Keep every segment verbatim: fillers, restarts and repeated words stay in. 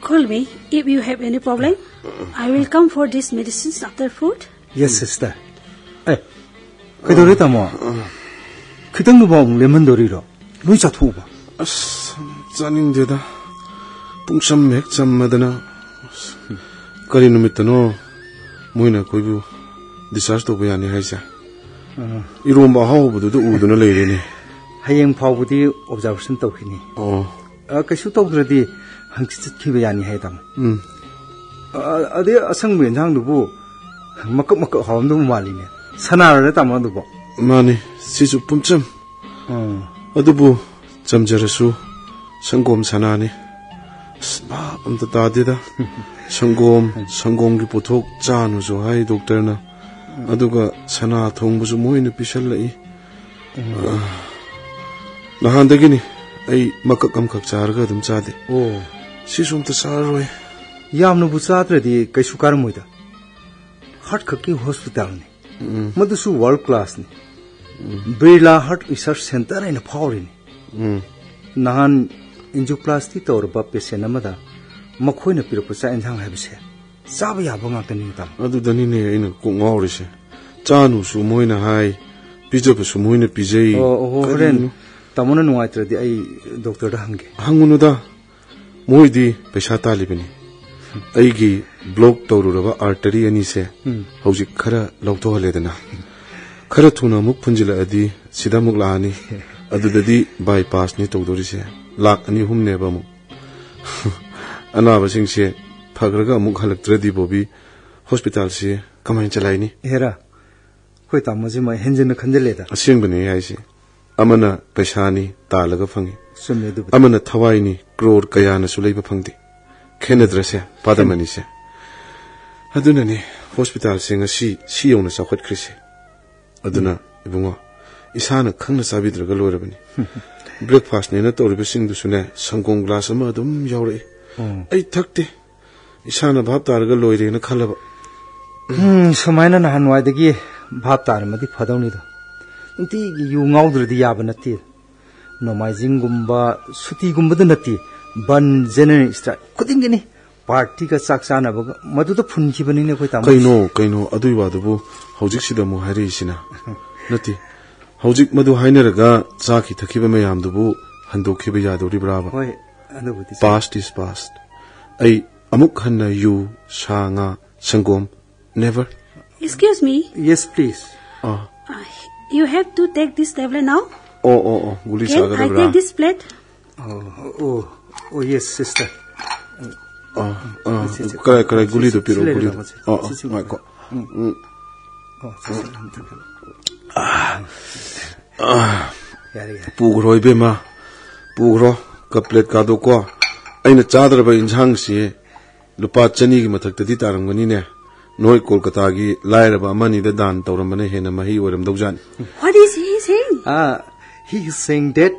Call me if you have any problem. I will come for these medicines after food. Yes, sister. ꯑꯦ, ꯀꯩꯗꯧꯔꯦ, ꯇꯥꯃꯣ? ꯈꯤꯇꯪꯗꯨꯐꯥꯎ ꯑꯃꯨꯛ ꯂꯦꯝꯍꯟꯗꯣꯔꯤꯔꯣ? ꯂꯣꯏ ꯆꯥꯊꯣꯛꯎꯕ? ꯑꯁ, ꯆꯥꯅꯤꯡꯗꯦꯗ꯫ ꯄꯨꯡꯆꯝ ꯍꯦꯛ ꯆꯝꯃꯗꯅ꯫ ꯀꯔꯤ ꯅꯨꯃꯤꯠꯇꯅꯣ ꯃꯣꯏꯅ ꯑꯩꯈꯣꯏꯕꯨ discharge ꯇꯧꯕ ꯌꯥꯅꯤ ꯍꯥꯏꯁꯦ? ꯑꯥ꯫ ꯏꯔꯣꯝꯕ ꯑꯍꯥꯎꯕꯗꯨꯗ ꯎꯗꯨꯅ ꯂꯩꯔꯦꯅꯦ꯫ ꯍꯌꯦꯡ ꯐꯥꯎꯕꯗꯤ observation ꯇꯧꯈꯤꯅꯤ꯫ ꯑꯣ꯫ ꯑ, ꯀꯩꯁꯨ ꯇꯧꯗ꯭ꯔꯗꯤ ꯍꯪꯆꯤꯠ ꯆꯠꯈꯤꯕ ꯌꯥꯅꯤ ꯍꯥꯏ, ꯇꯥꯃꯣ꯫ ꯎꯝ꯫ ꯑ, ꯑꯗꯩ ꯑꯁꯪꯕ ꯌꯦꯟꯁꯥꯡꯗꯨꯕꯨ ꯃꯀꯛ ꯃꯀꯛ ꯍꯥꯎꯔꯝꯗꯧꯕ ꯃꯥꯜꯂꯤꯅꯦ꯫ ꯁꯅꯥꯔꯅꯦ, ꯇꯥꯃꯣ, ꯑꯗꯨꯕꯣ? ꯃꯥꯅꯤ, ꯁꯤꯁꯨ ꯄꯨꯝꯆꯝ꯫ ꯑꯥ꯫ ꯑꯗꯨꯕꯨ ꯆꯝꯖꯔꯁꯨ ꯁꯪꯒꯣꯝ ꯁꯅꯥꯅꯤ꯫ ꯑꯁ, ꯚꯥꯞ ꯑꯝꯇ ꯇꯥꯗꯦꯗ꯫ ꯁꯪꯒꯣꯝ, ꯁꯪꯒꯣꯝꯒꯤ ꯄꯣꯠꯊꯣꯛ ꯆꯥꯅꯨꯁꯨ ꯍꯥꯏ ꯗꯣꯛꯇꯔꯅ꯫ ꯑꯗꯨꯒ ꯁꯅꯥ ꯊꯣꯡꯕꯁꯨ ꯃꯣꯏꯅ ꯄꯤꯁꯜꯂꯛꯏ꯫ ꯎꯝ꯫ ꯑ, ꯅꯍꯥꯟꯗꯒꯤꯅꯤ ꯑꯩ ꯃꯀꯛ ꯑꯃꯈꯛ ꯆꯥꯔꯒ ꯑꯗꯨꯝ ꯆꯥꯗꯦ꯫ ꯑꯣ꯫ ꯁꯤꯁꯨ ꯑꯝꯇ ꯆꯥꯔꯔꯣꯏ꯫ ꯌꯥꯝꯅꯕꯨ ꯆꯥꯗ꯭ꯔꯗꯤ ꯀꯩꯁꯨ ꯀꯥꯔꯝꯃꯣꯏꯗ꯫ Heart ꯈꯛꯀꯤ hospitalꯅꯤ꯫ ꯎꯝ꯫ ꯃꯗꯨꯁꯨ world classꯅꯤ꯫ ꯎꯝ꯫ Birla Heart Research Center ꯍꯥꯏꯅ ꯐꯥꯎꯔꯤꯅꯤ꯫ ꯎꯝ꯫ ꯅꯍꯥꯟ angioplasty ꯇꯧꯔꯕ patient ꯑꯃꯗ ꯃꯈꯣꯏꯅ ꯄꯤꯔꯛꯄ ꯆꯥꯛ ꯏꯟꯁꯥꯡ ꯍꯥꯏꯕꯁꯦ ꯆꯥꯕ ꯌꯥꯕ ꯉꯥꯛꯇꯅꯤ, ꯇꯥꯃꯣ꯫ ꯑꯗꯨꯗꯅꯤꯅꯦ ꯑꯩꯅ ꯀꯣꯛ ꯉꯥꯎꯔꯤꯁꯦ꯫ ꯆꯥꯅꯨꯁꯨ ꯃꯣꯏꯅ ꯍꯥꯏ, ꯄꯤꯖꯕꯁꯨ ꯃꯣꯏꯅ ꯄꯤꯖꯩ꯫ ꯑꯣ, ꯑꯣ, ꯍꯣꯔꯦꯟ ꯀꯔꯤꯅꯣ? ꯇꯥꯃꯣꯅ ꯅꯨꯡꯉꯥꯏꯇ꯭ꯔꯗꯤ ꯑꯩ ꯗꯣꯛꯇꯔꯗ ꯍꯪꯒꯦ꯫ ꯍꯪꯉꯨꯅꯨꯗ, ꯃꯣꯏꯗꯤ ꯄꯩꯁꯥ ꯇꯥꯜꯂꯤꯕꯅꯤ꯫ ꯑꯩꯒꯤ block ꯇꯧꯔꯨꯔꯕ artery ꯑꯅꯤꯁꯦ ꯎꯝ꯫ ꯍꯧꯖꯤꯛ ꯈꯔ ꯂꯧꯊꯣꯛꯍꯜꯂꯦꯗꯅ꯫ ꯈꯔ ꯊꯨꯅ ꯑꯃꯨꯛ ꯐꯨꯟꯖꯤꯜꯂꯛꯑꯗꯤ ꯁꯤꯗ ꯑꯃꯨꯛ ꯂꯥꯛꯑꯅꯤ꯫ ꯑꯗꯨꯗꯗꯤ bypassꯅꯤ ꯇꯧꯗꯣꯔꯤꯁꯦ꯫ ꯂꯥꯛ ꯑꯅꯤ ꯑꯍꯨꯝꯅꯦꯕ ꯑꯃꯨꯛ꯫ ꯑꯅꯥꯕꯁꯤꯡꯁꯦ ꯐꯈ꯭ꯔꯒ ꯑꯃꯨꯛ ꯍꯜꯂꯛꯇ꯭ꯔꯗꯤ ꯕꯣꯕꯤ, hospitalꯁꯤ ꯀꯃꯥꯏꯅ ꯆꯂꯥꯏꯅꯤ? ꯍꯦꯔꯥ, ꯑꯩꯈꯣꯏ ꯇꯥꯃꯣꯁꯤꯃ ꯍꯦꯟꯖꯤꯟꯅ ꯈꯟꯖꯤꯜꯂꯦꯗ꯫ ꯑꯁꯦꯡꯕꯅꯦ ꯑꯩ ꯍꯥꯏꯁꯦ꯫ ꯑꯃꯅ ꯄꯩꯁꯥꯅꯤ ꯇꯥꯜꯂꯒ ꯐꯪꯉꯤ꯫ ꯆꯨꯝꯃꯦ ꯑꯗꯨꯕꯨꯗꯤ꯫ ꯑꯃꯅ ꯊꯋꯥꯏꯅꯤ ꯀ꯭ꯔꯣꯔ ꯀꯌꯥꯅꯁꯨ ꯂꯩꯕ ꯐꯪꯗꯦ꯫ ꯈꯦꯠꯅꯗ꯭ꯔꯁꯦ, ꯄꯥꯗꯝ ꯈꯦꯠꯅꯩ꯫ ꯑꯅꯤꯁꯦ? ꯑꯗꯨꯅꯅꯦ hospitalꯁꯦ ꯉꯁꯤ ꯁꯤ ꯌꯧꯅ ꯆꯥꯎꯈꯠꯈ꯭ꯔꯤꯁꯦ꯫ ꯑꯗꯨꯅ, ꯎꯝ꯫ ꯏꯕꯨꯡꯉꯣ, ꯏꯁꯥꯅ ꯈꯪꯅ ꯆꯥꯕꯤꯗ꯭ꯔꯒ ꯂꯣꯏꯔꯕꯅꯤ꯫ Breakfastꯅꯦꯅ ꯇꯧꯔꯤꯕꯁꯤꯡꯗꯨꯁꯨꯅꯦ, ꯁꯪꯒꯣꯝ glass ꯑꯃ ꯑꯗꯨꯝ ꯌꯥꯎꯔꯛꯏ꯫ ꯎꯝ꯫ ꯑꯩ ꯊꯛꯇꯦ꯫ ꯏꯁꯥꯅ ꯚꯥꯞ ꯇꯥꯔꯒ ꯂꯣꯏꯔꯦꯅ ꯈꯜꯂꯕ꯫ ꯎꯝ, ꯁꯨꯃꯥꯏꯅ ꯅꯍꯥꯟꯋꯥꯏꯗꯒꯤ ꯚꯥꯞ ꯇꯥꯔꯝꯃꯗꯤ ꯐꯗꯧꯅꯤꯗꯣ꯫ ꯅꯨꯡꯇꯤꯒꯤ ꯌꯨ ꯉꯥꯎꯗ꯭ꯔꯗꯤ ꯌꯥꯕ ꯅꯠꯇꯦ꯫ ꯅꯣꯡꯃꯥꯏꯖꯤꯡꯒꯨꯝꯕ, ꯁꯨꯇꯤꯒꯨꯝꯕꯗ ꯅꯠꯇꯦ, ꯕꯟ ꯖꯦꯅꯔꯦꯜ ꯁ꯭ꯇ꯭ꯔꯥꯏꯛ ꯈꯨꯗꯤꯡꯒꯤꯅꯤ꯫ ꯄꯥꯔꯇꯤꯒ ꯆꯥꯛ ꯆꯥꯅꯕꯒ ꯃꯗꯨꯗ ꯐꯨꯟꯈꯤꯕꯅꯤꯅꯦ ꯑꯩꯈꯣꯏ ꯇꯥꯃꯣ꯫ ꯀꯩꯅꯣ, ꯀꯩꯅꯣ, ꯑꯗꯨꯏ ꯋꯥꯗꯨꯕꯨ ꯍꯧꯖꯤꯛꯁꯤꯗ ꯑꯃꯨꯛ ꯍꯥꯏꯔꯛꯏꯁꯤꯅ? ꯅꯠꯇꯦ, ꯍꯧꯖꯤꯛ ꯃꯗꯨ ꯍꯥꯏꯅꯔꯒ ꯆꯥꯈꯤ ꯊꯛꯈꯤꯕ ꯃꯌꯥꯝꯗꯨꯕꯨ ꯍꯟꯗꯣꯛꯈꯤꯕ ꯌꯥꯗꯧꯔꯤꯕ꯭ꯔꯥꯕ? ꯍꯣꯏ, ꯑꯗꯨꯕꯨꯗꯤ ꯆꯨꯝꯃꯤ꯫ Past is past. ꯑꯩ ꯑꯃꯨꯛ ꯍꯟꯅ ꯌꯨ, ꯁꯥ ꯉꯥ, ꯁꯪꯒꯣꯝ, never. Excuse me. Yes, please. Ah. Uh, you have to take this tablet now. ꯑꯣ, ꯑꯣ, ꯑꯣ, ꯒꯨꯂꯤ Can I ꯆꯥꯒꯗꯕ꯭ꯔꯥ? Take this plate? ꯑꯣ, ꯑꯣ, ꯑꯣ, yes, sister. ꯑꯥ, ꯑꯥ, ꯁꯤ, ꯁꯤ, ꯀꯔꯥꯏ, ꯀꯔꯥꯏ, ꯁꯤ, ꯒꯨꯂꯤꯗꯣ ꯁꯤ, ꯄꯤꯔꯛꯑꯣ, ꯁꯤ ꯂꯩꯔꯦ, ꯒꯨꯂꯤꯗꯣ꯫ ꯇꯥꯃꯣ, ꯁꯤ, ꯑꯥ, ꯑꯥ, ꯁꯤ, ꯁꯤ, ꯉꯥꯏꯈꯣ꯫ ꯎꯝ꯫ ꯎꯝ꯫ ꯑꯣ, ꯁꯤ, ꯁꯤ, ꯎꯝ, ꯊꯝꯃꯦ꯫ ꯑꯥ, ꯑꯥ꯫ ꯌꯥꯔꯦ, ꯌꯥꯔꯦ꯫ ꯄꯨꯈ꯭ꯔꯣ, ꯏꯕꯦꯝꯃ, ꯄꯨꯈ꯭ꯔꯣ, ꯀꯞ ꯄ꯭ꯂꯦꯠꯀꯥꯗꯣꯀꯣ꯫ ꯑꯩꯅ ꯆꯥꯗ꯭ꯔꯕ ꯏꯟꯁꯥꯡꯁꯤ ꯂꯨꯄꯥ ꯆꯅꯤꯒꯤ ꯃꯊꯛꯇꯗꯤ ꯇꯥꯔꯝꯒꯅꯤꯅꯦ꯫ ꯅꯣꯏ ꯀꯣꯜꯀꯇꯥꯒꯤ ꯂꯥꯏꯔꯕ ꯑꯃꯅꯤꯗ ꯗꯥꯟ ꯇꯧꯔꯝꯕꯅ ꯍꯦꯟꯅ ꯃꯍꯩ ꯑꯣꯏꯔꯝꯗꯧꯖꯥꯠꯅꯤ꯫ What is he saying? Ah, he is saying that,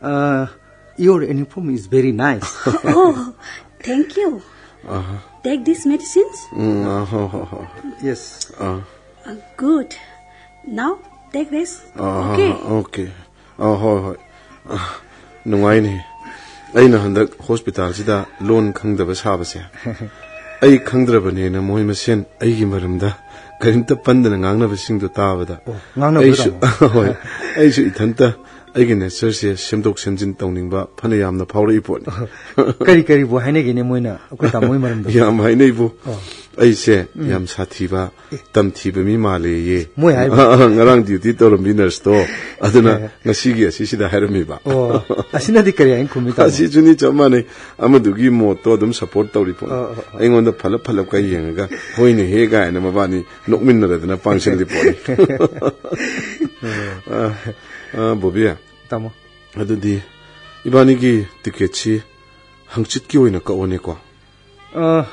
uh, your uniform is very nice. Oh, thank you. ꯑꯍꯥ꯫ Take these medicines. ꯎꯝ, ꯑꯥ, ꯍꯣ, ꯍꯣ, ꯍꯣ꯫ Yes. ꯑꯥ꯫ Uh, good. Now, take rest. ꯑꯥ, okay. Okay. ꯑꯥ, ꯍꯣꯏ, ꯍꯣꯏ꯫ ꯑꯥ, ꯅꯨꯡꯉꯥꯏꯅꯦ꯫ ꯑꯩꯅ ꯍꯟꯗꯛ ꯍꯣꯁꯄꯤꯇꯥꯜꯁꯤꯗ ꯂꯣꯟ ꯈꯪꯗꯕ ꯁꯥꯕꯁꯦ꯫ ꯑꯩ ꯈꯪꯗ꯭ꯔꯕꯅꯦꯅ ꯃꯣꯏ ꯃꯁꯦꯟ ꯑꯩꯒꯤ ꯃꯔꯝꯗ ꯀꯔꯤꯝꯇ ꯄꯟꯗꯅ ꯉꯥꯡꯅꯕꯁꯤꯡꯗꯣ ꯇꯥꯕꯗ ꯑꯣ, ꯉꯥꯡꯅꯕꯗꯣ ꯑꯩꯁꯨ, ꯇꯥꯃꯣ꯫ ꯍꯣꯏ, ꯑꯩꯁꯨ ꯏꯊꯟꯇ ꯑꯩꯒꯤ ꯅꯦꯆꯔꯁꯦ ꯁꯦꯝꯗꯣꯛ ꯁꯦꯝꯖꯤꯟ ꯇꯧꯅꯤꯡꯕ ꯐꯅ ꯌꯥꯝꯅ ꯐꯥꯎꯔꯛꯏ ꯄꯣꯠꯅꯤ꯫ ꯀꯔꯤ ꯀꯔꯤꯕꯨ ꯍꯥꯏꯅꯒꯦꯅꯦ ꯃꯣꯏꯅ ꯑꯩꯈꯣꯏ ꯇꯥꯃꯣꯒꯤ ꯃꯔꯝꯗ? ꯌꯥꯝ ꯍꯥꯏꯅꯩꯕꯨ꯫ ꯑꯣ꯫ ꯑꯩꯁꯦ ꯎꯝ꯫ ꯌꯥꯝ ꯁꯥꯊꯤꯕ, ꯇꯝꯊꯤꯕ ꯃꯤ ꯃꯥꯜꯂꯦꯌꯦ꯫ ꯃꯣꯏ ꯍꯥꯏꯕ? ꯑ, ꯑ, ꯉꯔꯥꯡ ꯗ꯭ꯌꯨꯇꯤ ꯇꯧꯔꯝꯕꯤ ꯅꯔꯁꯇꯣ, ꯑꯗꯨꯅ ꯍꯣꯏ, ꯍꯣꯏ꯫ ꯉꯁꯤꯒꯤ ꯑꯁꯤꯁꯤꯗ ꯍꯥꯏꯔꯝꯃꯤꯕ꯫ ꯑꯣ, ꯑꯁꯤꯅꯗꯤ ꯀꯔꯤ ꯍꯥꯏꯅ ꯈꯨꯝꯃꯤ ꯇꯥꯃꯣ? ꯑꯁꯤꯁꯨꯅꯤ, ꯆꯞ ꯃꯥꯟꯅꯩ꯫ ꯑꯃꯗꯨꯒꯤ ꯃꯣꯠꯇꯣ ꯑꯗꯨꯝ ꯁꯞꯄꯣꯔꯠ ꯇꯧꯔꯤ ꯄꯣꯠꯅꯤ꯫ ꯑꯣ, ꯑꯣ, ꯑꯣ꯫ ꯑꯩꯉꯣꯟꯗ ꯐꯠꯂꯞ ꯐꯠꯂꯞꯀ ꯌꯦꯡꯉꯒ, "ꯍꯣꯏꯅꯦꯍꯦ" ꯀꯥꯏꯅ ꯃꯕꯥꯅꯤ ꯅꯣꯛꯃꯤꯟꯅꯔꯗꯅ ꯄꯥꯡꯁꯜꯂꯤ ꯄꯣꯠꯅꯤ꯫ ꯑ, ꯑ, ꯕꯣꯕꯤ, ꯇꯥꯃꯣ꯫ ꯑꯗꯨꯗꯤ ꯏꯕꯥꯅꯤꯒꯤ ꯇꯤꯀꯦꯠꯁꯤ ꯍꯪꯆꯤꯠꯀꯤ ꯑꯣꯏꯅ ꯀꯛꯑꯣꯅꯦꯀꯣ꯫ ꯑ,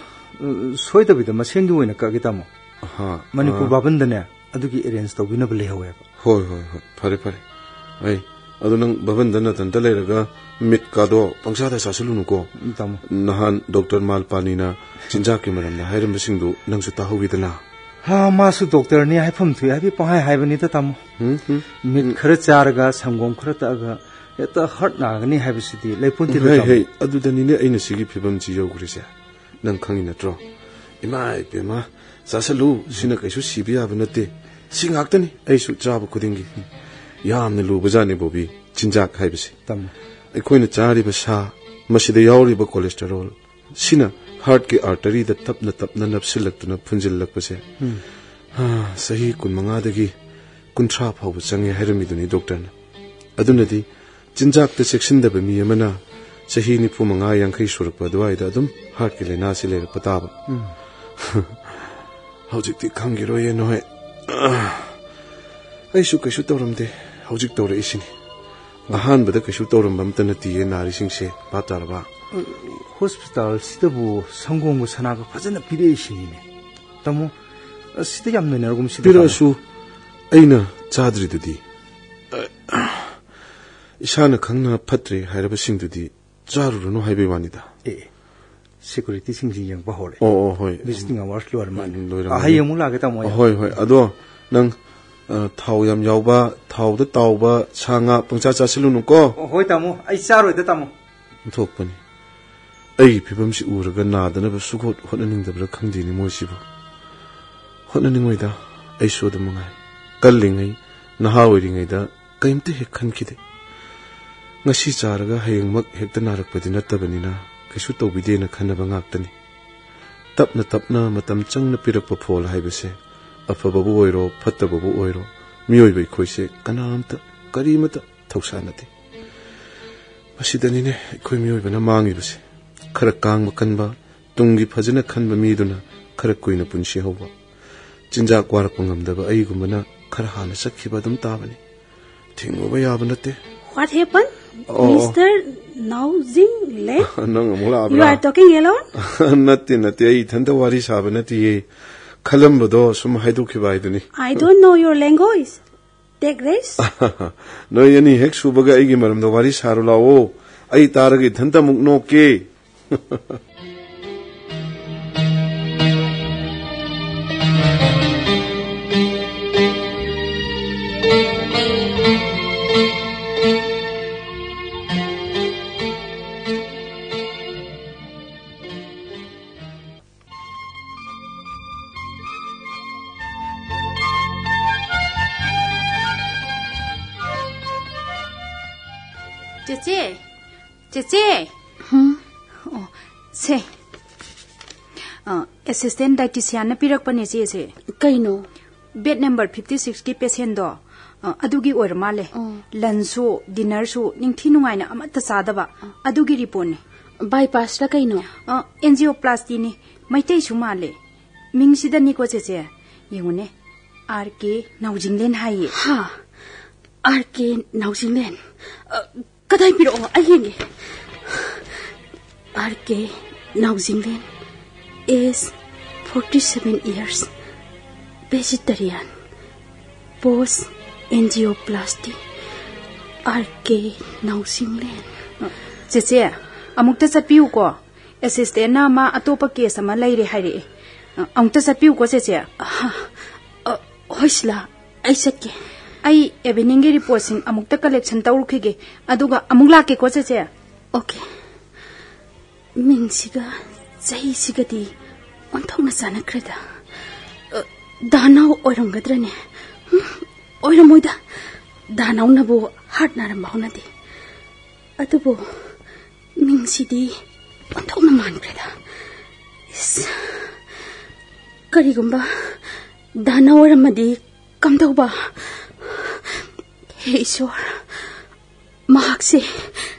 ꯁꯣꯏꯗꯕꯤꯗ ꯃꯁꯦꯟꯒꯤ ꯑꯣꯏꯅ ꯀꯛꯑꯒꯦ, ꯇꯥꯃꯣ꯫ ꯑꯍꯥ, ꯃꯅꯤꯄꯨꯔ ꯑ꯫ ꯚꯥꯕꯟꯗꯅꯦ, ꯑꯗꯨꯒꯤ ꯑꯦꯔꯦꯟꯖ ꯇꯧꯕꯤꯅꯕ ꯂꯩꯍꯧꯋꯦꯕ꯫ ꯍꯣꯏ, ꯍꯣꯏ, ꯍꯣꯏ꯫ ꯐꯔꯦ, ꯐꯔꯦ꯫ ꯑꯩ, ꯑꯗꯣ ꯅꯪ ꯚꯥꯕꯟꯗ ꯅꯊꯟꯇ ꯂꯩꯔꯒ ꯃꯤꯠꯀꯥꯗꯣ ꯄꯪꯁꯥꯗ ꯆꯥꯁꯤꯜꯂꯨꯅꯨꯀꯣ꯫ ꯎꯝ, ꯇꯥꯃꯣ꯫ ꯅꯍꯥꯟ ꯗꯣꯛꯇꯔ ꯃꯥꯜꯄꯥꯅꯤꯅ ꯆꯤꯟꯖꯥꯛꯀꯤ ꯃꯔꯝꯗ ꯍꯥꯏꯔꯝꯕꯁꯤꯡꯗꯨ ꯅꯪꯁꯨ ꯇꯥꯍꯧꯋꯤꯗꯅ꯫ ꯍꯥ, ꯃꯥꯁꯨ ꯗꯣꯛꯇꯔꯅꯤ, ꯍꯥꯏꯐꯝ ꯊꯣꯛꯏ ꯍꯥꯏꯕꯤ ꯄꯪꯍꯥꯏ ꯍꯥꯏꯕꯅꯤꯗ, ꯇꯥꯃꯣ꯫ ꯎꯝ, ꯎꯝ, ꯃꯤꯠ ꯎꯝ꯫ ꯈꯔ ꯆꯥꯔꯒ, ꯁꯪꯒꯣꯝ ꯈꯔ ꯊꯛꯑꯒ, ꯍꯦꯛꯇ ꯍꯥꯔꯠ ꯅꯥꯒꯅꯤ ꯍꯥꯏꯕꯁꯤꯗꯤ ꯂꯩꯄꯣꯟꯇꯦꯗ, ꯍꯩ, ꯇꯥꯃꯣ꯫ ꯍꯩ, ꯑꯗꯨꯗꯅꯤꯅꯦ ꯑꯩꯅ ꯁꯤꯒꯤ ꯐꯤꯕꯝꯁꯤ ꯌꯧꯈ꯭ꯔꯤꯁꯦ꯫ ꯅꯪ ꯈꯪꯉꯤ ꯅꯠꯇ꯭ꯔꯣ? "ꯏꯃꯥ ꯏꯕꯦꯝꯃ, ꯆꯥꯁꯜꯂꯨ, ꯁꯤꯅ ꯀꯩꯁꯨ ꯁꯤꯕ ꯌꯥꯕ ꯅꯠꯇꯦ"꯫ ꯁꯤ ꯉꯥꯛꯇꯅꯤ ꯑꯩꯁꯨ ꯆꯥꯕ ꯈꯨꯗꯤꯡꯒꯤ꯫ ꯌꯥꯝꯅ ꯂꯨꯕꯖꯥꯠꯅꯤ ꯕꯣꯕꯤ, ꯆꯤꯟꯖꯥꯛ ꯍꯥꯏꯕꯁꯦ꯫ ꯇꯥꯃꯣ꯫ ꯑꯩꯈꯣꯏꯅ ꯆꯥꯔꯤꯕ ꯁꯥ, ꯃꯁꯤꯗ ꯌꯥꯎꯔꯤꯕ cholesterol, ꯁꯤꯅ ꯍꯥꯔꯠꯀꯤ ꯑꯥꯔꯇꯔꯤꯗ ꯇꯞꯅ ꯇꯞꯅ ꯅꯞꯁꯤꯜꯂꯛꯇꯨꯅ ꯐꯨꯟꯖꯤꯜꯂꯛꯄꯁꯦ, ꯎꯝ꯫ ꯍꯥ, ꯆꯍꯤ ꯀꯨꯟꯃꯉꯥꯗꯒꯤ ꯀꯨꯟꯊ꯭ꯔꯥ ꯐꯥꯎꯕ ꯆꯪꯉꯦ ꯍꯥꯏꯔꯝꯃꯤꯗꯨꯅꯤ ꯗꯣꯛꯇꯔꯅ꯫ ꯑꯗꯨꯅꯗꯤ ꯆꯤꯟꯖꯥꯛꯇ ꯆꯦꯛꯁꯤꯟꯗꯕ ꯃꯤ ꯑꯃꯅ ꯆꯍꯤ ꯅꯤꯐꯨ ꯃꯉꯥ, ꯌꯥꯡꯈꯩ ꯁꯨꯔꯛꯄ ꯑꯗꯨꯋꯥꯏꯗ ꯑꯗꯨꯝ ꯍꯥꯔꯠꯀꯤ ꯂꯥꯏꯅꯥꯁꯤ ꯂꯩꯔꯛꯄ ꯇꯥꯕ꯫ ꯎꯝ꯫ ꯍꯧꯖꯤꯛꯇꯤ ꯈꯪꯈꯤꯔꯣꯏꯌꯦ ꯅꯣꯏ꯫ ꯑꯩꯁꯨ ꯀꯩꯁꯨ ꯇꯧꯔꯝꯗꯦ, ꯍꯧꯖꯤꯛ ꯇꯧꯔꯛꯏꯁꯤꯅꯤ꯫ ꯑꯍꯥꯟꯕꯗ ꯀꯩꯁꯨ ꯇꯧꯔꯝꯕ ꯑꯝꯇ ꯅꯠꯇꯤꯌꯦ ꯅꯥꯔꯤꯁꯤꯡꯁꯦ, ꯚꯥꯞ ꯇꯥꯔꯕ? ꯍꯣꯁꯄꯤꯇꯥꯜꯁꯤꯗꯕꯨ ꯁꯪꯒꯣꯝꯒ ꯁꯅꯥꯒ ꯐꯖꯅ ꯄꯤꯔꯛꯏꯁꯤꯅꯤꯅꯦ꯫ ꯇꯥꯃꯣ, ꯑꯁꯤꯗ ꯌꯥꯝ ꯅꯣꯏꯅꯔꯒꯨꯝꯁꯤꯗ, ꯇꯥꯃꯣ꯫ ꯄꯤꯔꯛꯑꯁꯨ ꯑꯩꯅ ꯆꯥꯗ꯭ꯔꯤꯗꯨꯗꯤ꯫ ꯏꯁꯥꯅ ꯈꯪꯅ ꯐꯠꯇ꯭ꯔꯦ ꯍꯥꯏꯔꯕꯁꯤꯡꯗꯨꯗꯤ ꯆꯥꯔꯨꯔꯅꯨ ꯍꯥꯏꯕꯩ ꯋꯥꯅꯤꯗ꯫ ꯑꯦ, ꯑꯦ꯫ ꯁꯦꯀ꯭ꯌꯨꯔꯤꯇꯤꯁꯤꯡꯁꯤ ꯌꯦꯡꯕ ꯍꯧꯔꯦ꯫ ꯑꯣ, ꯑꯣ, ꯍꯣꯏ꯫ ꯚꯤꯖꯤꯇꯤꯡ ꯑꯋꯥꯔꯁ ꯂꯣꯏꯔ ꯃꯥꯜꯂꯦ꯫ ꯎꯝ, ꯂꯣꯏꯔꯝꯃꯅꯤ꯫ ꯑꯥ, ꯍꯌꯦꯡ ꯑꯃꯨꯛ ꯂꯥꯛꯀꯦ, ꯇꯥꯃꯣ, ꯑꯩ꯫ ꯍꯣꯏ, ꯍꯣꯏ꯫ ꯑꯗꯣ ꯅꯪ, ꯑ, ꯊꯥꯎ ꯌꯥꯝ ꯌꯥꯎꯕ, ꯊꯥꯎꯗ ꯇꯥꯎꯕ ꯁꯥ ꯉꯥ ꯄꯪꯆꯥ ꯆꯥꯁꯤꯜꯂꯨꯅꯨꯀꯣ꯫ ꯑꯣ, ꯍꯣꯏ, ꯇꯥꯃꯣ꯫ ꯑꯩ ꯆꯥꯔꯣꯏꯗ, ꯇꯥꯃꯣ꯫ ꯑꯣꯟꯊꯣꯛꯄꯅꯤ꯫ ꯑꯩꯒꯤ ꯐꯤꯕꯝꯁꯤ ꯎꯔꯒ ꯅꯥꯗꯅꯕ ꯁꯨꯛꯍꯣꯠ ꯍꯣꯠꯅꯅꯤꯡꯗꯕ꯭ꯔꯥ ꯈꯪꯗꯦꯅꯦ ꯃꯣꯏꯁꯤꯕꯨ꯫ ꯍꯣꯠꯅꯅꯤꯡꯉꯣꯏꯗ, ꯑꯩꯁꯨ ꯑꯗꯨꯝ ꯃꯉꯥꯏ꯫ ꯀꯜꯂꯤꯉꯩ, ꯅꯍꯥ ꯑꯣꯏꯔꯤꯉꯩꯗ ꯀꯩꯝꯇ ꯍꯦꯛ ꯈꯟꯈꯤꯗꯦ꯫ ꯉꯁꯤ ꯆꯥꯔꯒ ꯍꯌꯦꯡꯃꯛ ꯍꯦꯛꯇ ꯅꯥꯔꯛꯄꯗꯤ ꯅꯠꯇꯕꯅꯤꯅ ꯀꯩꯁꯨ ꯇꯧꯕꯤꯗꯦꯅ ꯈꯟꯅꯕ ꯉꯥꯛꯇꯅꯤ꯫ ꯇꯞꯅ ꯇꯞꯅ ꯃꯇꯝ ꯆꯪꯅ ꯄꯤꯔꯛꯄ ꯐꯣꯜ ꯍꯥꯏꯕꯁꯦ ꯑꯐꯕꯕꯨ ꯑꯣꯏꯔꯣ ꯐꯠꯇꯕꯕꯨ ꯑꯣꯏꯔꯣ ꯃꯤꯑꯣꯏꯕ ꯑꯩꯈꯣꯏꯁꯦ ꯀꯅꯥꯝꯇ ꯀꯔꯤꯃꯇ ꯊꯧꯁꯥꯅꯗꯦ꯫ ꯃꯁꯤꯗꯅꯤꯅꯦ ꯑꯩꯈꯣꯏ ꯃꯤꯑꯣꯏꯕꯅ ꯃꯥꯡꯉꯤꯕꯁꯦ꯫ ꯈꯔ ꯀꯥꯡꯕ ꯀꯟꯕ, ꯇꯨꯡꯒꯤ ꯐꯖꯅ ꯈꯟꯕ ꯃꯤꯗꯨꯅ ꯈꯔ ꯀꯨꯏꯅ ꯄꯨꯟꯁꯤ ꯍꯧꯕ꯫ ꯆꯤꯟꯖꯥꯛ ꯋꯥꯔꯛꯄ ꯉꯝꯗꯕ ꯑꯩꯒꯨꯝꯕꯅ ꯈꯔ ꯍꯥꯟꯅ ꯆꯠꯈꯤꯕ ꯑꯗꯨꯝ ꯇꯥꯕꯅꯤ꯫ ꯊꯤꯡꯉꯨꯕ ꯌꯥꯕ ꯅꯠꯇꯦ꯫ What happened? Oh, oh. Mister Naojing left? ꯅꯪ ꯑꯃꯨꯛ ꯂꯥꯛꯑꯕ꯭ꯔꯥ? You are talking alone? ꯅꯠꯇꯦ, ꯅꯠꯇꯦ, ꯑꯩ ꯏꯊꯟꯇ ꯋꯥꯔꯤ ꯁꯥꯕ ꯅꯠꯇꯤꯌꯦ꯫ ꯈꯜꯂꯝꯕꯗꯣ ꯁꯨꯝ ꯍꯥꯏꯗꯣꯛꯈꯤꯕ ꯍꯥꯏꯗꯨꯅꯤ꯫ I don't know your language. Take rest. ꯅꯣꯏ ꯑꯅꯤ ꯍꯦꯛ ꯁꯨꯕꯒ ꯑꯩꯒꯤ ꯃꯔꯝꯗ ꯋꯥꯔꯤ ꯁꯥꯔꯨ ꯂꯥꯛꯑꯣ꯫ ꯑꯩ ꯇꯥꯔꯒ ꯏꯊꯟꯇ ꯑꯃꯨꯛ ꯅꯣꯛꯀꯦ꯫ ꯆꯦꯆꯦ, ꯆꯦꯆꯦ꯫ ꯎꯝ? ꯑꯣ, ꯁꯦ꯫ ꯑ, assistant dietitianꯅ ꯄꯤꯔꯛꯄꯅꯦ, ꯆꯦꯁꯦ꯫ ꯀꯩꯅꯣ? Bed number fifty sixꯀꯤ patientꯗꯣ, ꯑ, ꯑꯗꯨꯒꯤ ꯑꯣꯏꯔ ꯃꯥꯜꯂꯦ꯫ ꯑꯣ꯫ Lunchꯁꯨ, dinnerꯁꯨ ꯅꯤꯡꯊꯤ ꯅꯨꯡꯉꯥꯏꯅ ꯑꯃꯠꯇ ꯆꯥꯗꯕ꯫ ꯑ꯫ ꯑꯗꯨꯒꯤ reportꯅꯦ꯫ Bypassꯂ ꯀꯩꯅꯣ? ꯑ, angioplastyꯅꯤ꯫ ꯃꯩꯇꯩꯁꯨ ꯃꯥꯜꯂꯦ꯫ ꯃꯤꯡꯁꯤꯗꯅꯤꯀꯣ, ꯆꯦꯆꯦ꯫ ꯌꯦꯡꯉꯨꯅꯦ꯫ ꯑꯥꯔ ꯀꯦ ꯅꯥꯎꯖꯤꯡꯂꯦꯟ ꯍꯥꯏꯌꯦ꯫ ꯍꯥ? R K Naojinglen? ꯑ, ꯀꯗꯥꯏ ꯄꯤꯔꯛꯑꯣ, ꯑꯩ ꯌꯦꯡꯒꯦ꯫ R K Naojinglen, age forty seven years, vegetarian, post angioplasty, R K Naojinglen. ꯆꯦꯆꯦ, ꯑꯃꯨꯛꯇ ꯆꯠꯄꯤꯌꯨꯀꯣ꯫ Assistantꯅ ꯃꯥ ꯑꯇꯣꯞꯄ case ꯑꯃ ꯂꯩꯔꯦ ꯍꯥꯏꯔꯛꯑꯦ꯫ ꯑ, ꯑꯃꯨꯛꯇ ꯆꯠꯄꯤꯌꯨꯀꯣ, ꯆꯦꯆꯦ꯫ ꯑꯍ, ꯑ, ꯍꯣꯏ ꯁꯤꯂꯥ, ꯑꯩ ꯆꯠꯀꯦ꯫ ꯑꯩ eveningꯒꯤ reportꯁꯤꯡ ꯑꯃꯨꯛꯇ collection ꯇꯧꯔꯨꯈꯤꯒꯦ, ꯑꯗꯨꯒ ꯑꯃꯨꯛ ꯂꯥꯛꯀꯦꯀꯣ, ꯆꯦꯆꯦ꯫ Okay꯫ ꯃꯤꯡꯁꯤꯒ ꯆꯍꯤꯁꯤꯒꯗꯤ ꯑꯣꯟꯊꯣꯛꯅ ꯆꯥꯟꯅꯈ꯭ꯔꯦꯗ꯫ ꯑ, ꯗꯥꯅꯥꯎ ꯑꯣꯏꯔꯝꯒꯗ꯭ꯔꯅꯦ? ꯍꯨꯝ, ꯑꯣꯏꯔꯝꯃꯣꯏꯗ꯫ ꯗꯥꯅꯥꯎꯅꯕꯨ heart ꯅꯥꯔꯝꯕ ꯍꯧꯅꯗꯦ꯫ ꯑꯗꯨꯕꯨ ꯃꯤꯡꯁꯤꯗꯤ ꯑꯣꯟꯊꯣꯛꯅ ꯃꯥꯟꯈ꯭ꯔꯦꯗ꯫ ꯏꯁ, ꯀꯔꯤꯒꯨꯝꯕ ꯗꯥꯅꯥꯎ ꯑꯣꯏꯔꯝꯃꯗꯤ ꯀꯝꯗꯧꯕ? ꯍꯦ ꯏꯁꯣꯔ, ꯃꯍꯥꯛꯁꯦ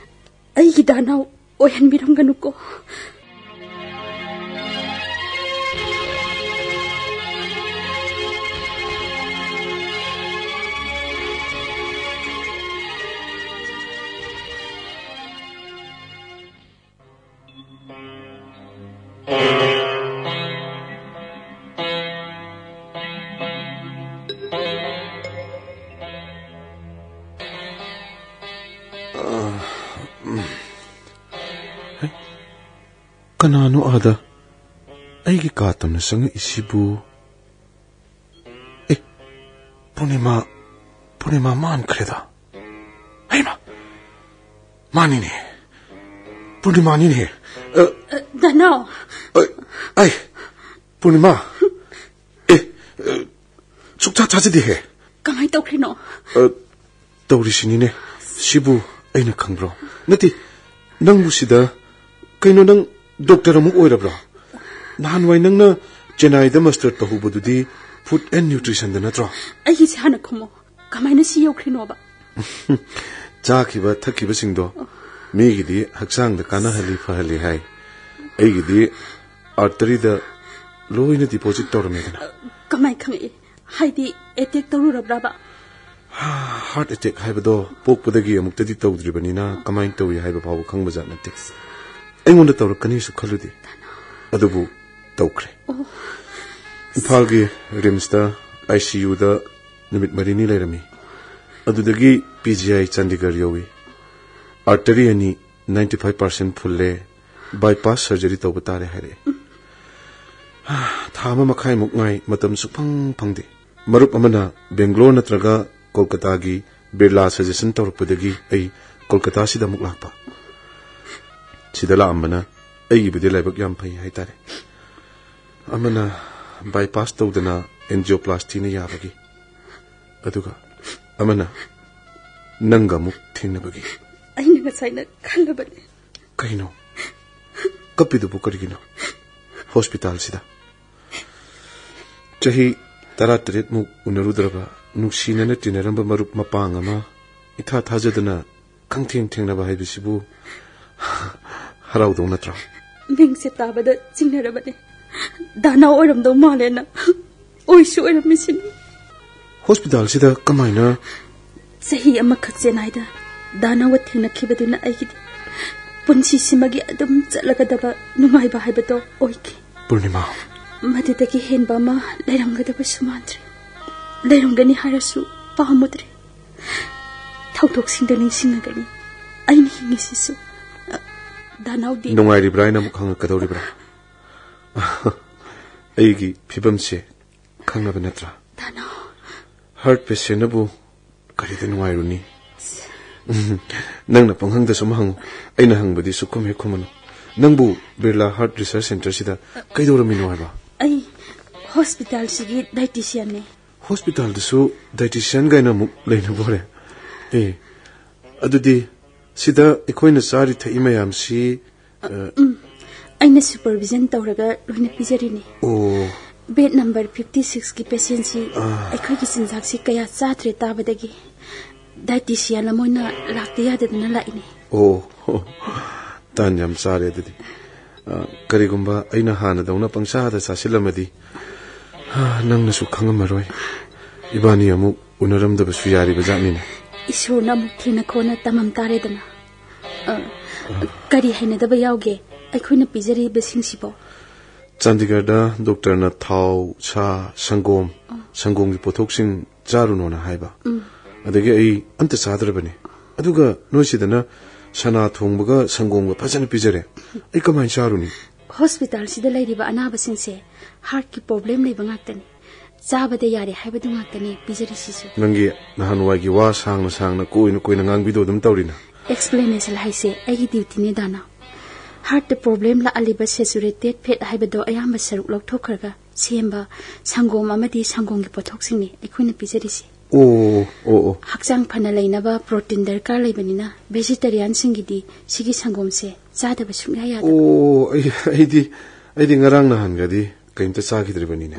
ꯑꯩꯒꯤ ꯗꯥꯅꯥꯎ ꯑꯣꯏꯍꯟꯕꯤꯔꯝꯒꯅꯨꯀꯣ꯫ ꯀꯅꯥꯅꯣ ꯑꯥꯗ ꯑꯩꯒꯤ ꯀꯥ ꯇꯝꯅ ꯆꯪꯉꯛꯏꯁꯤꯕꯨ? ꯑꯦ, ꯄꯨꯔꯅꯤꯃꯥ, ꯄꯨꯔꯅꯤꯃꯥ ꯃꯥꯟꯈ꯭ꯔꯦꯗ꯫ ꯍꯩꯃꯥ! ꯃꯥꯅꯤꯅꯦ꯫ ꯄꯨꯔꯅꯤꯃꯥꯅꯤꯅꯦ꯫ ꯑ, ꯑ, ꯗꯥꯅꯥꯎ꯫ ꯑ, ꯑꯩ, ꯄꯨꯔꯅꯤꯃꯥ꯫ ꯑꯦ, ꯑ, ꯁꯨꯛꯊꯥ ꯊꯥꯖꯗꯦꯍꯦ꯫ ꯀꯃꯥꯏ ꯇꯧꯈ꯭ꯔꯤꯅꯣ? ꯑ, ꯇꯧꯔꯤꯁꯤꯅꯤꯅꯦ꯫ ꯁꯤꯕꯨ ꯑꯩꯅ ꯈꯪꯕ꯭ꯔꯣ? ꯅꯠꯇꯦ, ꯅꯪꯕꯨ ꯁꯤꯗ, ꯀꯩꯅꯣ, ꯅꯪ ꯗꯣꯛꯇꯔ ꯑꯃꯨꯛ ꯑꯣꯏꯔꯕ꯭ꯔꯣ? ꯅꯍꯥꯟꯋꯥꯏ ꯅꯪꯅ ꯆꯦꯟꯅꯥꯏꯗ ꯃꯥꯁꯇꯔ ꯇꯧꯍꯧꯕꯗꯨꯗꯤ ꯐꯨꯗ ꯑꯦꯟ ꯅ꯭ꯌꯨꯇ꯭ꯔꯤꯁꯟꯗ ꯅꯠꯇ꯭ꯔꯣ? ꯑꯩꯒꯤꯁꯦ ꯍꯥꯟꯅ ꯈꯨꯝꯃꯣ꯫ ꯀꯃꯥꯏꯅ ꯁꯤ ꯌꯧꯈ꯭ꯔꯤꯅꯣꯕ? ꯆꯥꯈꯤꯕ ꯊꯛꯈꯤꯕꯁꯤꯡꯗꯣ ꯃꯤꯒꯤꯗꯤ ꯍꯛꯆꯥꯡꯗ ꯀꯥꯟꯅꯍꯜꯂꯤ ꯐꯍꯜꯂꯤ ꯍꯥꯏ, ꯑꯩꯒꯤꯗꯤ ꯑꯥꯔꯇꯔꯤꯗ ꯂꯣꯏꯅ ꯗꯤꯄꯣꯖꯤꯠ ꯇꯧꯔꯝꯃꯦꯗꯅ꯫ ꯀꯃꯥꯏ ꯈꯪꯉꯛꯏ? ꯍꯥꯏꯗꯤ ꯑꯦꯇꯦꯛ ꯇꯧꯔꯨꯔꯕ꯭ꯔꯕ? ꯍꯥꯔꯠ ꯑꯦꯇꯦꯛ ꯍꯥꯏꯕꯗꯣ ꯄꯣꯛꯄꯗꯒꯤ ꯑꯃꯨꯛꯇꯗꯤ ꯇꯧꯗ꯭ꯔꯤꯕꯅꯤꯅ ꯀꯃꯥꯏꯅ ꯇꯧꯏ ꯍꯥꯏꯕ ꯐꯥꯎꯕ ꯈꯪꯕꯖꯥꯠ ꯅꯠꯇꯦ꯫ ꯑꯩꯉꯣꯟꯗ ꯇꯧꯔꯛꯀꯅꯤꯁꯨ ꯈꯜꯂꯨꯗꯦ, ꯑꯗꯨꯕꯨ ꯇꯧꯈ꯭ꯔꯦ꯫ ꯏꯝꯐꯥꯜꯒꯤ ꯔꯤꯝꯁꯇ ꯑꯥꯏ ꯁꯤ ꯌꯨꯗ ꯅꯨꯃꯤꯠ ꯃꯔꯤꯅꯤ ꯂꯩꯔꯝꯃꯤ꯫ ꯑꯗꯨꯗꯒꯤ ꯄꯤ ꯖꯤ ꯑꯥꯏ ꯆꯥꯟꯗꯤꯒꯔ ꯌꯧꯏ꯫ ꯑꯥꯔꯇꯔꯤ ꯑꯅꯤ ꯅꯥꯏꯟꯇꯤ ꯐꯥꯏꯚ ꯄꯥꯔꯁꯦꯟ ꯐꯨꯜꯂꯦ, ꯕꯥꯏꯄꯥꯁ ꯁꯔꯖꯔꯤ ꯇꯧꯕ ꯇꯥꯔꯦ ꯍꯥꯏꯔꯛꯑꯦ꯫ ꯊꯥ ꯑꯃ ꯃꯈꯥꯏꯃꯨꯛ ꯉꯥꯏ, ꯃꯇꯝ ꯁꯨꯛꯐꯪ ꯐꯪꯗꯦ꯫ ꯃꯔꯨꯞ ꯑꯃꯅ ꯕꯦꯡꯒ꯭ꯂꯣꯔ ꯅꯠꯇ꯭ꯔꯒ ꯀꯣꯜꯀꯇꯥꯒꯤ ꯕꯤꯔꯂꯥ ꯁꯖꯦꯁꯟ ꯇꯧꯔꯛꯄꯗꯒꯤ ꯑꯩ ꯀꯣꯜꯀꯇꯥꯁꯤꯗ ꯑꯃꯨꯛ ꯂꯥꯛꯄ꯫ ꯁꯤꯗ ꯂꯥꯛꯑꯝꯕꯅ ꯑꯩꯒꯤꯕꯨꯗꯤ ꯂꯥꯏꯕꯛ ꯌꯥꯝ ꯐꯩ ꯍꯥꯏꯇꯥꯔꯦ꯫ ꯑꯃꯅ ꯕꯥꯏꯄꯥꯁ ꯇꯧꯗꯅ ꯑꯦꯟꯖꯤꯑꯣꯄ꯭ꯂꯥꯁꯇꯤꯅ ꯌꯥꯕꯒꯤ, ꯑꯗꯨꯒ ꯑꯃꯅ ꯅꯪꯒ ꯑꯃꯨꯛ ꯊꯦꯡꯅꯕꯒꯤ꯫ ꯑꯩꯅ ꯉꯁꯥꯏꯅ ꯈꯜꯂꯕꯅꯦ꯫ ꯀꯩꯅꯣ? ꯀꯞꯄꯤꯗꯨꯕꯨ ꯀꯔꯤꯒꯤꯅꯣ? ꯍꯣꯁꯄꯤꯇꯥꯜꯁꯤꯗ ꯆꯍꯤ ꯇꯔꯥꯇꯔꯦꯠꯃꯨꯛ ꯎꯅꯔꯨꯗ꯭ꯔꯕ, ꯅꯨꯡꯁꯤꯅꯅ ꯇꯤꯟꯅꯔꯝꯕ ꯃꯔꯨꯞ ꯃꯄꯥꯡ ꯑꯃ ꯏꯊꯥ ꯊꯥꯖꯗꯅ ꯈꯪꯊꯦꯡ ꯊꯦꯡꯅꯕ ꯍꯥꯏꯕꯁꯤꯕꯨ ꯍꯔꯥꯎꯗꯧ ꯅꯠꯇ꯭ꯔꯣ? ꯃꯤꯡꯁꯦ ꯇꯥꯕꯗ ꯆꯤꯡꯅꯔꯕꯅꯦ꯫ ꯗꯥꯅꯥ ꯑꯣꯏꯔꯝꯗꯧ ꯃꯥꯜꯂꯦꯅ꯫ ꯑꯣꯏꯁꯨ ꯑꯣꯏꯔꯝꯃꯤꯁꯤꯅꯤ꯫ ꯍꯣꯁꯄꯤꯇꯥꯜꯁꯤꯗ ꯀꯃꯥꯏꯅ? ꯆꯍꯤ ꯑꯃꯈꯛ ꯆꯦꯟꯅꯥꯏꯗ ꯗꯥꯅꯥꯋ ꯊꯦꯡꯅꯈꯤꯕꯗꯨꯅ ꯑꯩꯒꯤꯗꯤ ꯄꯨꯟꯁꯤꯁꯤꯃꯒꯤ ꯑꯗꯨꯝ ꯆꯠꯂꯒꯗꯕ ꯅꯨꯡꯉꯥꯏꯕ ꯍꯥꯏꯕꯗꯣ ꯑꯣꯏꯈꯤ꯫ ꯄꯨꯔꯅꯤꯃꯥ꯫ ꯃꯗꯨꯗꯒꯤ ꯍꯦꯟꯕ ꯑꯃ ꯂꯩꯔꯝꯒꯗꯕꯁꯨ ꯃꯥꯟꯗ꯭ꯔꯦ꯫ ꯂꯩꯔꯝꯒꯅꯤ ꯍꯥꯏꯔꯁꯨ ꯄꯥꯝꯃꯨꯗ꯭ꯔꯦ꯫ ꯊꯧꯗꯣꯛꯁꯤꯡꯗꯣ ꯅꯤꯡꯁꯤꯡꯉꯒꯅꯤ ꯑꯩꯅ ꯍꯤꯡꯉꯤꯁꯤꯁꯨ꯫ ꯑ, ꯗꯥꯅꯥꯎꯗꯤ ꯅꯨꯡꯉꯥꯏꯔꯤꯕ꯭ꯔꯥ ꯍꯥꯏꯅ ꯑꯃꯨꯛ ꯍꯪꯉꯛꯀꯗꯧꯔꯤꯕ꯭ꯔꯥ? ꯑꯩꯒꯤ ꯐꯤꯕꯝꯁꯦ ꯈꯪꯉꯕ ꯅꯠꯇ꯭ꯔꯥ? ꯗꯥꯅꯥꯎ꯫ ꯍꯥꯔꯠ ꯄꯦꯁꯦꯟꯅꯕꯨ ꯀꯔꯤꯗ ꯅꯨꯡꯉꯥꯏꯔꯨꯅꯤ? ꯎꯝ, ꯅꯪꯅ ꯄꯪꯍꯪꯗ ꯁꯨꯝ ꯍꯪꯉꯨ꯫ ꯑꯩꯅ ꯍꯪꯕꯗꯤ ꯁꯨꯛꯈꯨꯝ ꯍꯦꯛ ꯈꯨꯝꯃꯨꯅꯨ꯫ ꯅꯪꯕꯨ ꯕꯤꯔꯂꯥ ꯍꯥꯔꯠ ꯔꯤꯁꯔꯆ ꯁꯦꯟꯇꯔꯁꯤꯗ ꯀꯩꯗꯧꯔꯝꯃꯤꯅꯣ ꯍꯥꯏꯕ? ꯑꯩ ꯍꯣꯁꯄꯤꯇꯥꯜꯁꯤꯒꯤ ꯗꯥꯏꯇꯤꯁꯤꯌꯥꯟꯅꯦ꯫ ꯍꯣꯁꯄꯤꯇꯥꯜꯗꯁꯨ ꯗꯥꯏꯇꯤꯁꯤꯌꯥꯟ ꯀꯥꯏꯅ ꯑꯃꯨꯛ ꯂꯩꯅꯕ ꯍꯧꯔꯦ? ꯑꯦ, ꯑꯗꯨꯗꯤ ꯁꯤꯗ ꯑꯩꯈꯣꯏꯅ ꯆꯥꯔꯤ ꯊꯛꯏ ꯃꯌꯥꯝꯁꯤ, ꯑ, ꯎꯝ, ꯑꯩꯅ supervision ꯇꯧꯔꯒ ꯂꯣꯏꯅ ꯄꯤꯖꯔꯤꯅꯤ꯫ ꯑꯣ꯫ Bed number fifty six ꯀꯤ patientꯁꯤ ꯑꯥ꯫ ꯑꯩꯈꯣꯏꯒꯤ ꯆꯤꯟꯖꯥꯛꯁꯤ ꯀꯌꯥ ꯆꯥꯗ꯭ꯔꯦ ꯇꯥꯕꯗꯒꯤ dietitian ꯑꯃ ꯑꯣꯏꯅ ꯂꯥꯛꯇ ꯌꯥꯗꯗꯅ ꯂꯥꯛꯏꯅꯤ꯫ ꯑꯣ, ꯇꯥꯟ ꯌꯥꯝ ꯆꯥꯔꯦ ꯑꯗꯨꯗꯤ꯫ ꯑ, ꯀꯔꯤꯒꯨꯝꯕ ꯑꯩꯅ ꯍꯥꯟꯅꯗꯧꯅ ꯄꯪꯆꯥꯗ ꯆꯥꯁꯤꯜꯂꯝꯃꯗꯤ, ꯍꯥ, ꯅꯪꯅꯁꯨ ꯈꯪꯉꯝꯃꯔꯣꯏ꯫ ꯏꯕꯥꯅꯤ ꯑꯃꯨꯛ ꯎꯅꯔꯝꯗꯕꯁꯨ ꯌꯥꯔꯤꯕ ꯖꯥꯠꯅꯤꯅꯦ꯫ ꯏꯁꯣꯔꯅ ꯑꯃꯨꯛ ꯊꯦꯡꯅ ꯈꯣꯠꯅ ꯇꯝꯃꯝ ꯇꯥꯔꯦꯗꯅ꯫ ꯑ, ꯀꯔꯤ ꯍꯩꯅꯗꯕ ꯌꯥꯎꯒꯦ ꯑꯩꯈꯣꯏꯅ ꯄꯤꯖꯔꯤꯕꯁꯤꯡꯁꯤꯕꯣ? ꯆꯥꯟꯗꯤꯒꯔꯗ ꯗꯣꯛꯇꯔꯅ ꯊꯥꯎ, ꯁꯥ, ꯁꯪꯒꯣꯝ, ꯑ꯫ ꯁꯪꯒꯣꯝꯒꯤ ꯄꯣꯠꯊꯣꯛꯁꯤꯡ ꯆꯥꯔꯨꯅꯣꯅ ꯍꯥꯏꯕ꯫ ꯎꯝ꯫ ꯑꯗꯒꯤ ꯑꯩ ꯑꯝꯇ ꯆꯥꯗ꯭ꯔꯕꯅꯤ꯫ ꯑꯗꯨꯒ ꯅꯣꯏꯁꯤꯗꯅ ꯁꯅꯥ ꯊꯣꯡꯕꯒ ꯁꯪꯒꯣꯝꯒ ꯐꯖꯅ ꯄꯤꯖꯔꯦ꯫ ꯑꯩ ꯀꯃꯥꯏꯅ ꯆꯥꯔꯨꯅꯤ? Hospitalꯁꯤꯗ ꯂꯩꯔꯤꯕ ꯑꯅꯥꯕꯁꯤꯡꯁꯦ heartꯀꯤ problem ꯂꯩꯕ ꯉꯥꯛꯇꯅꯤ꯫ ꯆꯥꯕꯗ ꯌꯥꯔꯦ ꯍꯥꯏꯕꯗꯨ ꯉꯥꯛꯇꯅꯤ ꯄꯤꯖꯔꯤꯁꯤꯁꯨ꯫ ꯅꯪꯒꯤ ꯅꯍꯥꯟꯋꯥꯏꯒꯤ ꯋꯥ ꯁꯥꯡꯅ ꯁꯥꯡꯅ ꯀꯣꯏꯅ ꯀꯣꯏꯅ ꯉꯥꯡꯕꯤꯗꯣ ꯑꯗꯨꯝ ꯇꯧꯔꯤꯅ꯫ Explanation ꯍꯥꯏꯁꯦ ꯑꯩꯒꯤ dutyꯅꯤ ꯗꯥꯅꯥ꯫ Heartꯇ problem ꯂꯥꯛꯍꯜꯂꯤꯕ saturated fat ꯍꯥꯏꯕꯗꯣ ꯑꯌꯥꯝꯕ ꯁꯔꯨꯛ ꯂꯧꯊꯣꯛꯈ꯭ꯔꯒ ꯁꯦꯝꯕ ꯁꯪꯒꯣꯝ ꯑꯃꯗꯤ ꯁꯪꯒꯣꯝꯒꯤ ꯄꯣꯠꯊꯣꯛꯁꯤꯡꯅꯤ ꯑꯩꯈꯣꯏꯅ ꯄꯤꯖꯔꯤꯁꯦ꯫ ꯑꯣ, ꯑꯣ, ꯑꯣ꯫ ꯍꯛꯆꯥꯡ ꯐꯅ ꯂꯩꯅꯕ protein ꯗꯔꯀꯥꯔ ꯂꯩꯕꯅꯤꯅ vegetarianꯁꯤꯡꯒꯤꯗꯤ ꯁꯤꯒꯤ ꯁꯪꯒꯣꯝꯁꯦ ꯆꯥꯗꯕ ꯁꯨꯡꯌꯥ ꯌꯥꯗꯕ꯫ ꯑꯣ, ꯑꯩ, ꯑꯩꯗꯤ, ꯑꯩꯗꯤ ꯉꯔꯥꯡ ꯅꯍꯥꯟꯒꯗꯤ ꯀꯩꯝꯇ ꯆꯥꯈꯤꯗ꯭ꯔꯤꯕꯅꯤꯅꯦ꯫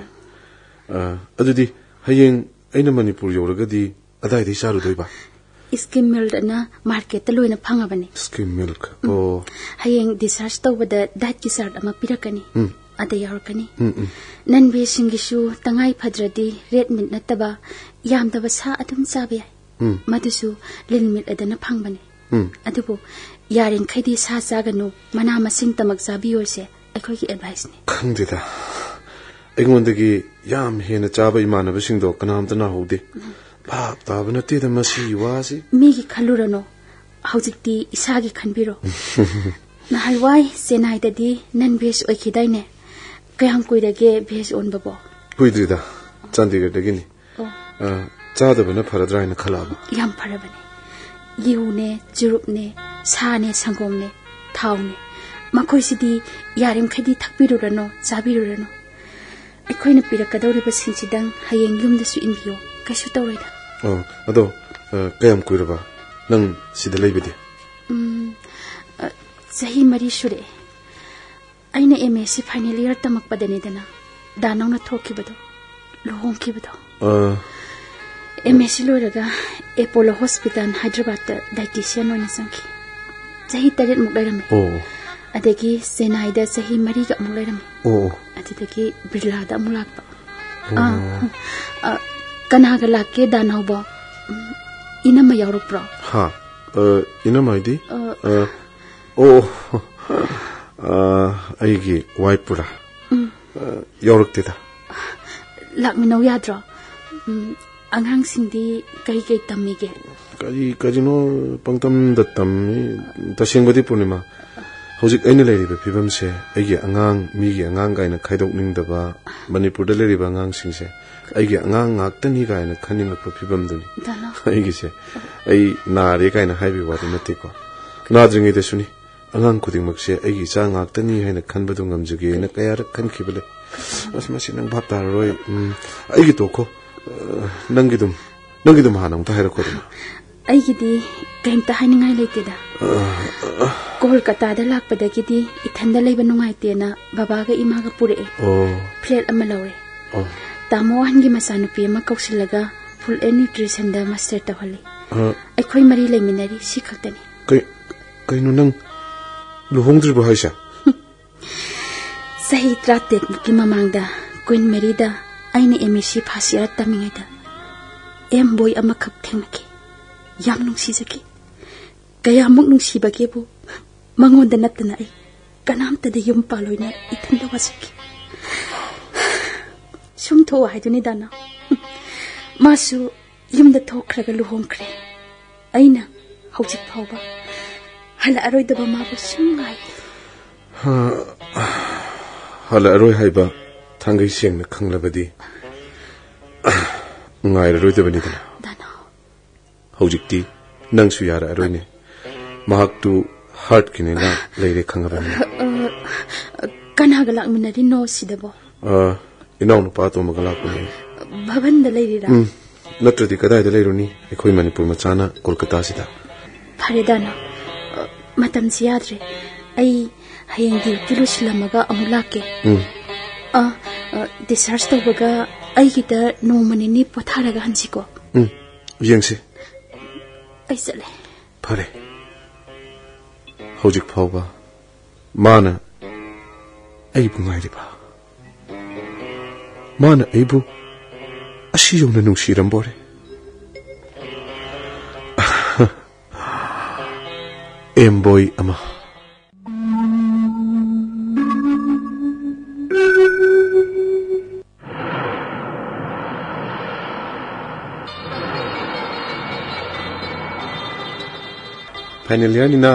ꯑ, ꯑꯗꯨꯗꯤ ꯍꯌꯦꯡ ꯑꯩꯅ ꯃꯅꯤꯄꯨꯔ ꯌꯧꯔꯒꯗꯤ ꯑꯗꯥꯏꯗꯩ ꯆꯥꯔꯨꯗꯣꯏꯕ? Skim milk ꯑꯅ marketꯇ ꯂꯣꯏꯅ ꯐꯪꯉꯕꯅꯤ꯫ Skim milk꯫ ꯎꯝ꯫ ꯑꯣ꯫ ꯍꯌꯦꯡ discharge ꯇꯧꯕꯗ dietꯀꯤ chart ꯑꯃ ꯄꯤꯔꯛꯀꯅꯤ꯫ ꯎꯝ꯫ ꯑꯗ ꯌꯥꯎꯔꯛꯀꯅꯤ꯫ ꯎꯝ, ꯎꯝ꯫ Non vegꯁꯤꯡꯒꯤꯁꯨ ꯇꯉꯥꯏ ꯐꯗ꯭ꯔꯗꯤ red meat ꯅꯠꯇꯕ ꯌꯥꯝꯗꯕ ꯁꯥ ꯑꯗꯨꯝ ꯆꯥꯕ ꯌꯥꯏ꯫ ꯎꯝ꯫ ꯃꯗꯨꯁꯨ Lean meat ꯑꯗꯅ ꯐꯪꯕꯅꯤ꯫ ꯎꯝ꯫ ꯑꯗꯨꯕꯨ ꯌꯥꯔꯤꯃꯈꯩꯗꯤ ꯁꯥ ꯆꯥꯒꯅꯨ, ꯃꯅꯥ ꯃꯁꯤꯡ ꯇꯃꯛ ꯆꯥꯕꯤꯌꯨ ꯍꯥꯏꯁꯦ ꯑꯩꯈꯣꯏꯒꯤ adviceꯅꯤ꯫ ꯈꯪꯗꯦꯗ꯫ ꯑꯩꯉꯣꯟꯗꯒꯤ ꯌꯥꯝ ꯍꯦꯟꯅ ꯆꯥꯕ ꯏꯃꯥꯟꯅꯕꯁꯤꯡꯗꯣ ꯀꯅꯥꯝꯇ ꯅꯥꯍꯧꯗꯦ꯫ ꯎꯝ꯫ ꯚꯥꯞ ꯇꯥꯕ ꯅꯠꯇꯦꯗ ꯃꯁꯤꯒꯤ ꯋꯥꯁꯤ꯫ ꯃꯤꯒꯤ ꯈꯜꯂꯨꯔꯅꯨ꯫ ꯍꯧꯖꯤꯛꯇꯤ ꯏꯁꯥꯒꯤ ꯈꯟꯕꯤꯔꯣ꯫ ꯅꯍꯥꯟꯋꯥꯏ ꯆꯦꯟꯅꯥꯏꯗꯗꯤ non veg ꯑꯣꯏꯈꯤꯗꯥꯏꯅꯦ? ꯀꯌꯥꯝ ꯀꯨꯏꯔꯒꯦ veg ꯑꯣꯟꯕꯕꯣ? ꯀꯨꯏꯗ꯭ꯔꯤꯗ, ꯆꯥꯟꯗꯤꯒꯔꯗꯒꯤꯅꯤ꯫ ꯑꯣ꯫ ꯑ, ꯆꯥꯗꯕꯅ ꯐꯔꯗ꯭ꯔꯥ ꯍꯥꯏꯅ ꯈꯜꯂꯛꯑꯕ꯫ ꯌꯥꯝ ꯐꯔꯕꯅꯦ꯫ ꯌꯨꯅꯦ, ꯆꯨꯔꯨꯞꯅꯦ, ꯁꯥꯅꯦ, ꯁꯪꯒꯣꯝꯅꯦ, ꯊꯥꯎꯅꯦ꯫ ꯃꯈꯣꯏꯁꯤꯗꯤ ꯌꯥꯔꯤꯃꯈꯩꯗꯤ ꯊꯛꯄꯤꯔꯨꯔꯅꯨ, ꯆꯥꯕꯤꯔꯨꯔꯅꯨ꯫ ꯑꯩꯈꯣꯏꯅ ꯄꯤꯔꯛꯀꯗꯧꯔꯤꯕꯁꯤꯡꯁꯤꯗꯪ ꯍꯌꯦꯡ ꯌꯨꯝꯗꯁꯨ ꯏꯟꯕꯤꯌꯣ, ꯀꯩꯁꯨ ꯇꯧꯔꯣꯏꯗ꯫ ꯑꯣ, ꯑꯗꯣ, ꯑ, ꯀꯌꯥꯝ ꯀꯨꯏꯔꯕ ꯅꯪ ꯁꯤꯗ ꯂꯩꯕꯗꯤ? ꯆꯍꯤ ꯃꯔꯤ ꯁꯨꯔꯛꯑꯦ꯫ ꯑꯩꯅ M S C final year ꯇꯝꯃꯛꯄꯗꯅꯤꯗꯅ ꯗꯥ ꯅꯥꯎꯅ ꯊꯣꯛꯈꯤꯕꯗꯣ, ꯂꯨꯍꯣꯡꯈꯤꯕꯗꯣ꯫ ꯑꯥ꯫ M S C ꯂꯣꯏꯔꯒ Apollo Hospital ꯍꯥꯏꯗ꯭ꯔꯕꯥꯗꯇ dietitian ꯑꯣꯏꯅ ꯆꯪꯈꯤ꯫ ꯆꯍꯤ ꯇꯔꯦꯠꯃꯨꯛ ꯂꯩꯔꯝꯃꯤ꯫ ꯑꯣ꯫ ꯑꯗꯒꯤ ꯆꯦꯟꯅꯥꯏꯗ ꯆꯍꯤ ꯃꯔꯤꯒ ꯑꯃꯨꯛ ꯂꯩꯔꯝꯃꯤ꯫ ꯑꯣ, ꯑꯣ꯫ ꯑꯗꯨꯗꯒꯤ ꯕꯤꯔꯂꯥꯗ ꯑꯃꯨꯛ ꯂꯥꯛꯄ꯫ ꯑꯣ꯫ ꯑꯥ, ꯑꯥ, ꯀꯅꯥꯒ ꯂꯥꯛꯀꯦ ꯗꯥ ꯅꯥꯎꯕꯣ? ꯎꯝ, ꯏꯅꯝꯃ ꯌꯥꯎꯔꯛꯄ꯭ꯔꯣ? ꯍꯥ? ꯑ, ꯏꯅꯝꯃ ꯍꯥꯏꯗꯤ? ꯑ, ꯑ, ꯑꯣ, ꯑ, ꯑꯩꯒꯤ wife ꯄꯨꯔꯥ? ꯎꯝ꯫ ꯑ, ꯌꯥꯎꯔꯛꯇꯦꯗ꯫ ꯂꯥꯛꯃꯤꯟꯅꯧ ꯌꯥꯗ꯭ꯔꯣ? ꯎꯝ, ꯑꯉꯥꯡꯁꯤꯡꯗꯤ ꯀꯩ ꯀꯩ ꯇꯝꯃꯤꯒꯦ? ꯀꯔꯤ ꯀꯔꯤꯅꯣ ꯄꯪꯇꯝꯗ ꯇꯝꯃꯤ꯫ ꯇꯁꯦꯡꯕꯗꯤ ꯄꯨꯔꯅꯤꯃꯥ, ꯍꯧꯖꯤꯛ ꯑꯩꯅ ꯂꯩꯔꯤꯕ ꯐꯤꯕꯝꯁꯦ ꯑꯩꯒꯤ ꯑꯉꯥꯡ, ꯃꯤꯒꯤ ꯑꯉꯥꯡ ꯀꯥꯏꯅ ꯈꯥꯏꯗꯣꯛꯅꯤꯡꯗꯕ, ꯃꯅꯤꯄꯨꯔꯗ ꯂꯩꯔꯤꯕ ꯑꯉꯥꯡꯁꯤꯡꯁꯦ ꯑꯩꯒꯤ ꯑꯉꯥꯡ ꯉꯥꯛꯇꯅꯤ ꯀꯥꯏꯅ ꯈꯟꯅꯤꯡꯉꯛꯄ ꯐꯤꯕꯝꯗꯨꯅꯤ꯫ ꯗꯥ ꯅꯥꯎ꯫ ꯑꯩꯒꯤꯁꯦ, ꯑꯩ ꯅꯥꯔꯦ ꯀꯥꯏꯅ ꯍꯥꯏꯕꯒꯤ ꯋꯥꯗꯨ ꯅꯠꯇꯦꯀꯣ꯫ ꯅꯥꯗ꯭ꯔꯤꯉꯩꯗꯁꯨꯅꯤ꯫ ꯑꯉꯥꯡ ꯈꯨꯗꯤꯡꯃꯛꯁꯦ ꯑꯩꯒꯤ ꯏꯆꯥ ꯉꯥꯛꯇꯅꯤ ꯍꯥꯏꯅ ꯈꯟꯕꯗꯨ ꯉꯝꯖꯒꯦꯅ ꯀꯌꯥꯔꯛ ꯈꯟꯈꯤꯕ ꯂꯩ꯫ ꯑꯁ, ꯃꯁꯤ ꯅꯪ ꯚꯥꯞ ꯇꯥꯔꯔꯣꯏ꯫ ꯎꯝ, ꯑꯩꯒꯤ ꯇꯣꯛꯈꯣ꯫ ꯑ, ꯅꯪꯒꯤꯗꯨꯝ, ꯅꯪꯒꯤꯗꯨꯝ ꯍꯥꯟꯅ ꯑꯃꯨꯛꯇ ꯍꯥꯏꯔꯛꯈꯣꯗꯅ꯫ ꯑꯩꯒꯤꯗꯤ ꯀꯩꯝꯇ ꯍꯥꯏꯅꯤꯡꯉꯥꯏ ꯂꯩꯇꯦꯗ꯫ ꯑ, ꯑ꯫ ꯀꯣꯜꯀꯇꯥꯗ ꯂꯥꯛꯄꯗꯒꯤꯗꯤ ꯏꯊꯟꯗ ꯂꯩꯕ ꯅꯨꯡꯉꯥꯏꯇꯦꯅ ꯕꯕꯥꯒ ꯏꯃꯥꯒ ꯄꯨꯔꯛꯑꯦ꯫ ꯑꯣ꯫ Flat ꯑꯃ ꯂꯧꯔꯦ꯫ ꯑꯣ꯫ ꯇꯥꯃꯣ ꯑꯍꯟꯒꯤ ꯃꯆꯥꯅꯨꯄꯤ ꯑꯃ ꯀꯧꯁꯤꯜꯂꯒ food and nutritionꯗ master ꯇꯧꯍꯜꯂꯤ꯫ ꯑ꯫ ꯑꯩꯈꯣꯏ ꯃꯔꯤ ꯂꯩꯃꯤꯟꯅꯔꯤ, ꯁꯤ ꯈꯛꯇꯅꯤ꯫ ꯀꯩ-, ꯀꯩꯅꯣ ꯅꯪ ꯂꯨꯍꯣꯡꯗ꯭ꯔꯤꯕꯣ ꯍꯥꯏꯁꯦ? ꯆꯍꯤ ꯇꯔꯥꯇꯔꯦꯠꯃꯨꯛꯀꯤ ꯃꯃꯥꯡꯗ Queen Maryꯗ ꯑꯩꯅ M S C first year ꯇꯝꯃꯤꯉꯩꯗ M boy ꯑꯃꯈꯛ ꯊꯦꯡꯅꯈꯤ꯫ ꯌꯥꯝ ꯅꯨꯡꯁꯤꯖꯈꯤ꯫ ꯀꯌꯥꯃꯨꯛ ꯅꯨꯡꯁꯤꯕꯒꯦꯕꯨ, ꯃꯉꯣꯟꯗ ꯅꯠꯇꯅ ꯑꯩ ꯀꯅꯥꯝꯇꯗ ꯌꯨꯝ ꯄꯥꯜꯂꯣꯏꯅ ꯏꯊꯟꯗ ꯋꯥꯁꯛꯈꯤ꯫ ꯁꯨꯝ ꯊꯣꯛꯑꯣ ꯍꯥꯏꯗꯨꯅꯤ ꯗꯥ ꯅꯥꯎ꯫ ꯃꯥꯁꯨ ꯌꯨꯝꯗ ꯊꯣꯛꯈ꯭ꯔꯒ ꯂꯨꯍꯣꯡꯈ꯭ꯔꯦ꯫ ꯑꯩꯅ ꯍꯧꯖꯤꯛ ꯐꯥꯎꯕ ꯍꯜꯂꯛꯑꯔꯣꯏꯗꯕ ꯃꯥꯕꯨ ꯁꯨꯝ ꯉꯥꯏ꯫ ꯍꯥ, ꯍꯜꯂꯛꯑꯔꯣꯏ ꯍꯥꯏꯕ ꯊꯥꯡꯒꯩ ꯁꯦꯡꯅ ꯈꯪꯂꯕꯗꯤ ꯉꯥꯏꯔꯔꯣꯏꯗꯕꯅꯤꯗꯅ꯫ ꯗꯥ ꯅꯥꯎ꯫ ꯍꯧꯖꯤꯛꯇꯤ ꯅꯪꯁꯨ ꯌꯥꯔꯛꯑꯔꯣꯏꯅꯦ꯫ ꯃꯍꯥꯛꯇꯨ heartꯀꯤꯅꯦꯅ ꯂꯩꯔꯦ ꯈꯪꯉꯕꯅꯤꯅ꯫ ꯑ, ꯀꯅꯥꯒ ꯂꯥꯛꯃꯤꯟꯅꯔꯤꯅꯣ ꯁꯤꯗꯕꯣ? ꯑ, ꯏꯅꯥꯎꯅꯨꯄꯥ ꯑꯇꯣꯝꯕꯒ ꯂꯥꯛꯄꯅꯦ꯫ ꯚꯕꯟꯗ ꯂꯩꯔꯤꯔꯥ? ꯎꯝ, ꯅꯠꯇ꯭ꯔꯗꯤ ꯀꯗꯥꯏꯗ ꯂꯩꯔꯨꯅꯤ? ꯑꯩꯈꯣꯏ ꯃꯅꯤꯄꯨꯔ ꯃꯆꯥꯅ ꯀꯣꯜꯀꯇꯥꯁꯤꯗ꯫ ꯐꯔꯦ ꯗꯥ ꯅꯥꯎ꯫ ꯃꯇꯝꯁꯤ ꯌꯥꯗ꯭ꯔꯦ꯫ ꯑꯩ ꯍꯌꯦꯡ ꯗ꯭ꯌꯨꯇꯤ ꯂꯣꯏꯁꯤꯜꯂꯝꯃꯒ ꯑꯃꯨꯛ ꯂꯥꯛꯀꯦ꯫ ꯎꯝ꯫ ꯑ, ꯑ, ꯗꯤꯁꯆꯥꯔꯖ ꯇꯧꯕꯒ ꯑꯩꯒꯤꯗ ꯅꯣꯡꯃ ꯅꯤꯅꯤ ꯄꯣꯊꯥꯔꯒ ꯍꯟꯁꯤꯀꯣ꯫ ꯎꯝ, ꯌꯦꯡꯁꯤ꯫ ꯑꯩ ꯆꯠꯂꯦ꯫ ꯐꯔꯦ꯫ ꯍꯧꯖꯤꯛ ꯐꯥꯎꯕ ꯃꯥꯅ ꯑꯩꯕꯨ ꯉꯥꯏꯔꯤꯕ, ꯃꯥꯅ ꯑꯩꯕꯨ ꯑꯁꯤ ꯌꯧꯅ ꯅꯨꯡꯁꯤꯔꯝꯕꯣꯔꯦ꯫ ꯑꯦꯝꯕꯣꯏ ꯑꯃ꯫ ꯐꯥꯏꯅꯦꯜ ꯏꯌꯥꯔꯅꯤꯅ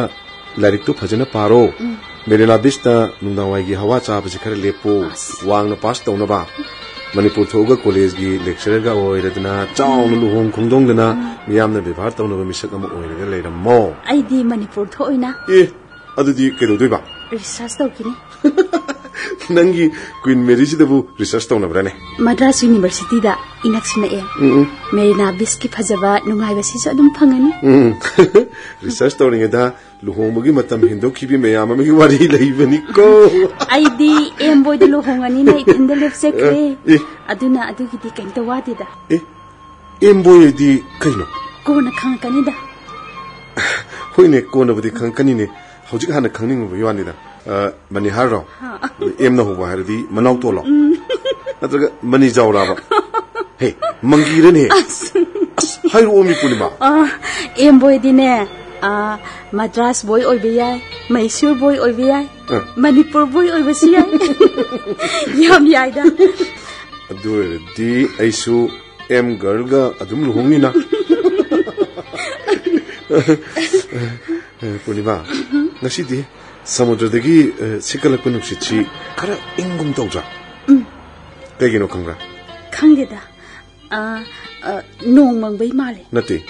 ꯂꯥꯏꯔꯤꯛꯇꯨ ꯐꯖꯅ ꯄꯥꯔꯣ꯫ ꯎꯝ꯫ ꯃꯦꯔꯤꯅꯥ ꯕꯤꯆꯇ ꯅꯨꯡꯗꯥꯡꯋꯥꯏꯒꯤ ꯍꯋꯥ ꯆꯥꯕꯁꯤ ꯈꯔ ꯂꯦꯞꯄꯨ꯫ ꯑꯁ꯫ ꯋꯥꯡꯅ ꯄꯥꯁ ꯇꯧꯅꯕ꯫ ꯃꯅꯤꯄꯨꯔ ꯊꯣꯛꯑꯒ ꯀꯣꯂꯦꯖꯀꯤ ꯂꯦꯛꯆꯔꯔꯒ ꯑꯣꯏꯔꯗꯅ ꯆꯥꯎꯅ ꯂꯨꯍꯣꯡ ꯈꯣꯡꯗꯣꯡꯗꯅ ꯎꯝ꯫ ꯃꯤꯌꯥꯝꯅ ꯕꯦꯕꯥꯔ ꯇꯧꯅꯕ ꯃꯤꯁꯛ ꯑꯃ ꯑꯣꯏꯔꯒ ꯂꯩꯔꯝꯃꯣ꯫ ꯑꯩꯗꯤ ꯃꯅꯤꯄꯨꯔ ꯊꯣꯛꯑꯣꯏꯅ꯫ ꯑꯦ, ꯑꯗꯨꯗꯤ ꯀꯩꯗꯧꯗꯣꯏꯕ? ꯔꯤꯁꯔꯁ ꯇꯧꯈꯤꯅꯤ꯫ ꯅꯪꯒꯤ ꯀ꯭ꯋꯤꯟ ꯃꯦꯔꯤꯁꯤꯗꯕꯨ ꯔꯤꯁꯔꯁ ꯇꯧꯅꯕ꯭ꯔꯥꯅꯦ? ꯃꯗ꯭ꯔꯥꯁ ꯌꯨꯅꯤꯚꯔꯁꯤꯇꯤꯗ ꯏꯅꯛꯁꯨ ꯅꯛꯑꯦ꯫ ꯎꯝ, ꯎꯝ꯫ ꯃꯦꯔꯤꯅꯥ ꯕꯤꯆꯀꯤ ꯐꯖꯕ ꯅꯨꯡꯉꯥꯏꯕꯁꯤꯁꯨ ꯑꯗꯨꯝ ꯐꯪꯉꯅꯤ꯫ ꯎꯝ, ꯎꯝ꯫ ꯔꯤꯁꯔꯁ ꯇꯧꯔꯤꯉꯩꯗ ꯂꯨꯍꯣꯡꯕꯒꯤ ꯃꯇꯝ ꯍꯦꯟꯗꯣꯛꯈꯤꯕꯤ ꯃꯌꯥꯝ ꯑꯃꯒꯤ ꯋꯥꯔꯤ ꯂꯩꯕꯅꯤꯀꯣ꯫ ꯑꯩꯗꯤ ꯑꯦꯝꯕꯣꯏꯗ ꯂꯨꯍꯣꯡꯉꯅꯤꯅ ꯏꯊꯟꯗ ꯂꯦꯞꯆꯈ꯭ꯔꯦ꯫ ꯑꯦ꯫ ꯑꯗꯨꯅ ꯑꯗꯨꯒꯤꯗꯤ ꯀꯩꯝꯇ ꯋꯥꯗꯦꯗ꯫ ꯑꯦ, ꯑꯦꯝꯕꯣꯏ ꯑꯣꯏꯗꯤ ꯀꯩꯅꯣ? ꯀꯣꯟꯅ ꯈꯪꯉꯛꯀꯅꯤꯗ꯫ ꯍꯣꯏꯅꯦ, ꯀꯣꯟꯅꯕꯨꯗꯤ ꯈꯪꯉꯛꯀꯅꯤꯅꯦ꯫ ꯍꯧꯖꯤꯛ ꯍꯥꯟꯅ ꯈꯪꯅꯤꯡꯉꯨꯕꯒꯤ ꯋꯥꯅꯤꯗ꯫ ꯑ, ꯃꯅꯤꯍꯥꯔꯔꯣ? ꯍꯥ꯫ ꯑꯦꯝꯅ ꯍꯧꯕ ꯍꯥꯏꯔꯗꯤ ꯃꯅꯥꯎ ꯇꯣꯜꯂꯣ? ꯎꯝ꯫ ꯅꯠꯇ꯭ꯔꯒ ꯃꯅꯤꯖꯥꯎꯔꯥꯕ? ꯍꯦ, ꯃꯪꯒꯤꯔꯅꯦ? ꯑꯁ꯫ ꯑꯁ, ꯍꯥꯏꯔꯛꯑꯣꯃꯤ, ꯄꯨꯔꯅꯤꯃꯥ꯫ ꯑ, ꯑꯦꯝꯕꯣꯏꯗꯤꯅꯦ, ꯑ, ꯃꯗ꯭ꯔꯥꯁ ꯕꯣꯏ ꯑꯣꯏꯕ ꯌꯥꯏ, ꯃꯩꯁꯨꯔ ꯕꯣꯏ ꯑꯣꯏꯕ ꯌꯥꯏ, ꯑ꯫ ꯃꯅꯤꯄꯨꯔ ꯕꯣꯏ ꯑꯣꯏꯕꯁꯨ ꯌꯥꯏ꯫ ꯌꯥꯝ ꯌꯥꯏꯗ꯫ ꯑꯗꯨ ꯑꯣꯏꯔꯗꯤ ꯑꯩꯁꯨ ꯑꯦꯝ ꯒꯔꯜꯒ ꯑꯗꯨꯝ ꯂꯨꯍꯣꯡꯅꯤꯅ꯫ ꯄꯨꯔꯅꯤꯃꯥ, ꯉꯁꯤꯗꯤ ꯁꯃꯨꯗ꯭ꯔꯗꯒꯤ, ꯑ, ꯁꯤꯠꯀꯠꯂꯛꯄ ꯅꯨꯡꯁꯤꯠꯁꯤ ꯈꯔ ꯏꯪꯒꯨꯝ ꯇꯧꯗ꯭ꯔꯥ? ꯎꯝ꯫ ꯀꯩꯒꯤꯅꯣ ꯈꯪꯕ꯭ꯔꯥ? ꯈꯪꯗꯦꯗ꯫ ꯑ, ꯑ, ꯅꯣꯡ ꯃꯪꯕꯩ ꯃꯥꯜꯂꯦ꯫ ꯅꯠꯇꯦ꯫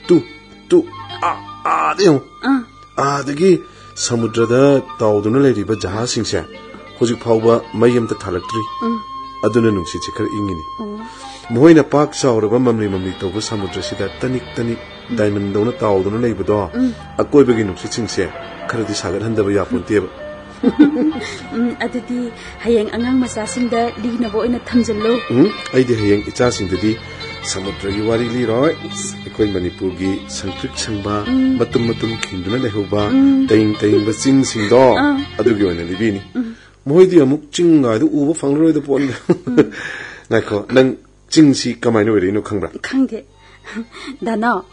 ꯇꯨ, ꯇꯨ, ꯑꯥ, ꯑꯥꯗ ꯌꯦꯡꯉꯨ꯫ ꯑꯥ꯫ ꯑꯥꯗꯒꯤ ꯁꯃꯨꯗ꯭ꯔꯗ ꯇꯥꯎꯗꯨꯅ ꯂꯩꯔꯤꯕ ꯖꯍꯥꯖꯁꯤꯡꯁꯦ ꯍꯧꯖꯤꯛ ꯐꯥꯎꯕ ꯃꯩ ꯑꯝꯇ ꯊꯥꯜꯂꯛꯇ꯭ꯔꯤ꯫ ꯎꯝ꯫ ꯑꯗꯨꯅ ꯅꯨꯡꯁꯤꯠꯁꯦ ꯈꯔ ꯏꯪꯉꯤꯅꯤ꯫ ꯃꯈꯣꯏꯅ ꯄꯥꯛ ꯆꯥꯎꯔꯕ ꯃꯝꯂꯤ ꯃꯝꯂꯤ ꯇꯧꯕ ꯁꯃꯨꯗ꯭ꯔꯁꯤꯗ ꯇꯅꯤꯛ ꯇꯅꯤꯛ diamond ꯗꯧꯅ ꯇꯥꯎꯗꯨꯅ ꯂꯩꯕꯗꯣ, ꯑꯀꯣꯏꯕꯒꯤ ꯅꯨꯡꯁꯤꯠꯁꯤꯡꯁꯦ ꯈꯔꯗꯤ ꯁꯥꯒꯠꯍꯟꯗꯕ ꯌꯥꯄꯣꯟꯇꯦꯕ꯫ ꯎꯝ, ꯑꯗꯨꯗꯤ ꯍꯌꯦꯡ ꯑꯉꯥꯡ ꯃꯆꯥꯁꯤꯡꯗ ꯂꯤꯅꯕ ꯑꯣꯏꯅ ꯊꯝꯖꯤꯜꯂꯨ꯫ ꯎꯝ, ꯑꯩꯗꯤ ꯍꯌꯦꯡ ꯏꯆꯥꯁꯤꯡꯗꯗꯤ ꯁꯃꯨꯗ꯭ꯔꯒꯤ ꯋꯥꯔꯤ ꯂꯤꯔꯣꯏ꯫ ꯑꯩꯈꯣꯏ ꯃꯅꯤꯄꯨꯔꯒꯤ ꯁꯪꯇ꯭ꯔꯤꯛ ꯁꯪꯕ, ꯃꯇꯨꯝ ꯃꯇꯨꯝ ꯈꯤꯟꯗꯨꯅ ꯂꯩꯍꯧꯕ, ꯇꯌꯤꯡ ꯇꯌꯤꯡꯕ ꯆꯤꯡꯁꯤꯡꯗꯣ, ꯑꯗꯨꯒꯤ ꯑꯣꯏꯅ ꯂꯤꯕꯤꯅꯤ꯫ ꯃꯈꯣꯏꯗꯤ ꯑꯃꯨꯛ ꯆꯤꯡꯒꯥꯏꯗꯨ ꯎꯕ ꯐꯪꯂꯔꯣꯏꯗ ꯄꯣꯠꯅꯤ꯫ ꯉꯥꯏꯈꯣ, ꯅꯪ ꯆꯤꯡꯁꯤ ꯀꯃꯥꯏꯅ ꯑꯣꯏꯔꯛꯏꯅꯣ ꯈꯪꯕ꯭ꯔꯥ? ꯈꯪꯗꯦ꯫ ꯗꯥꯅꯥꯎ,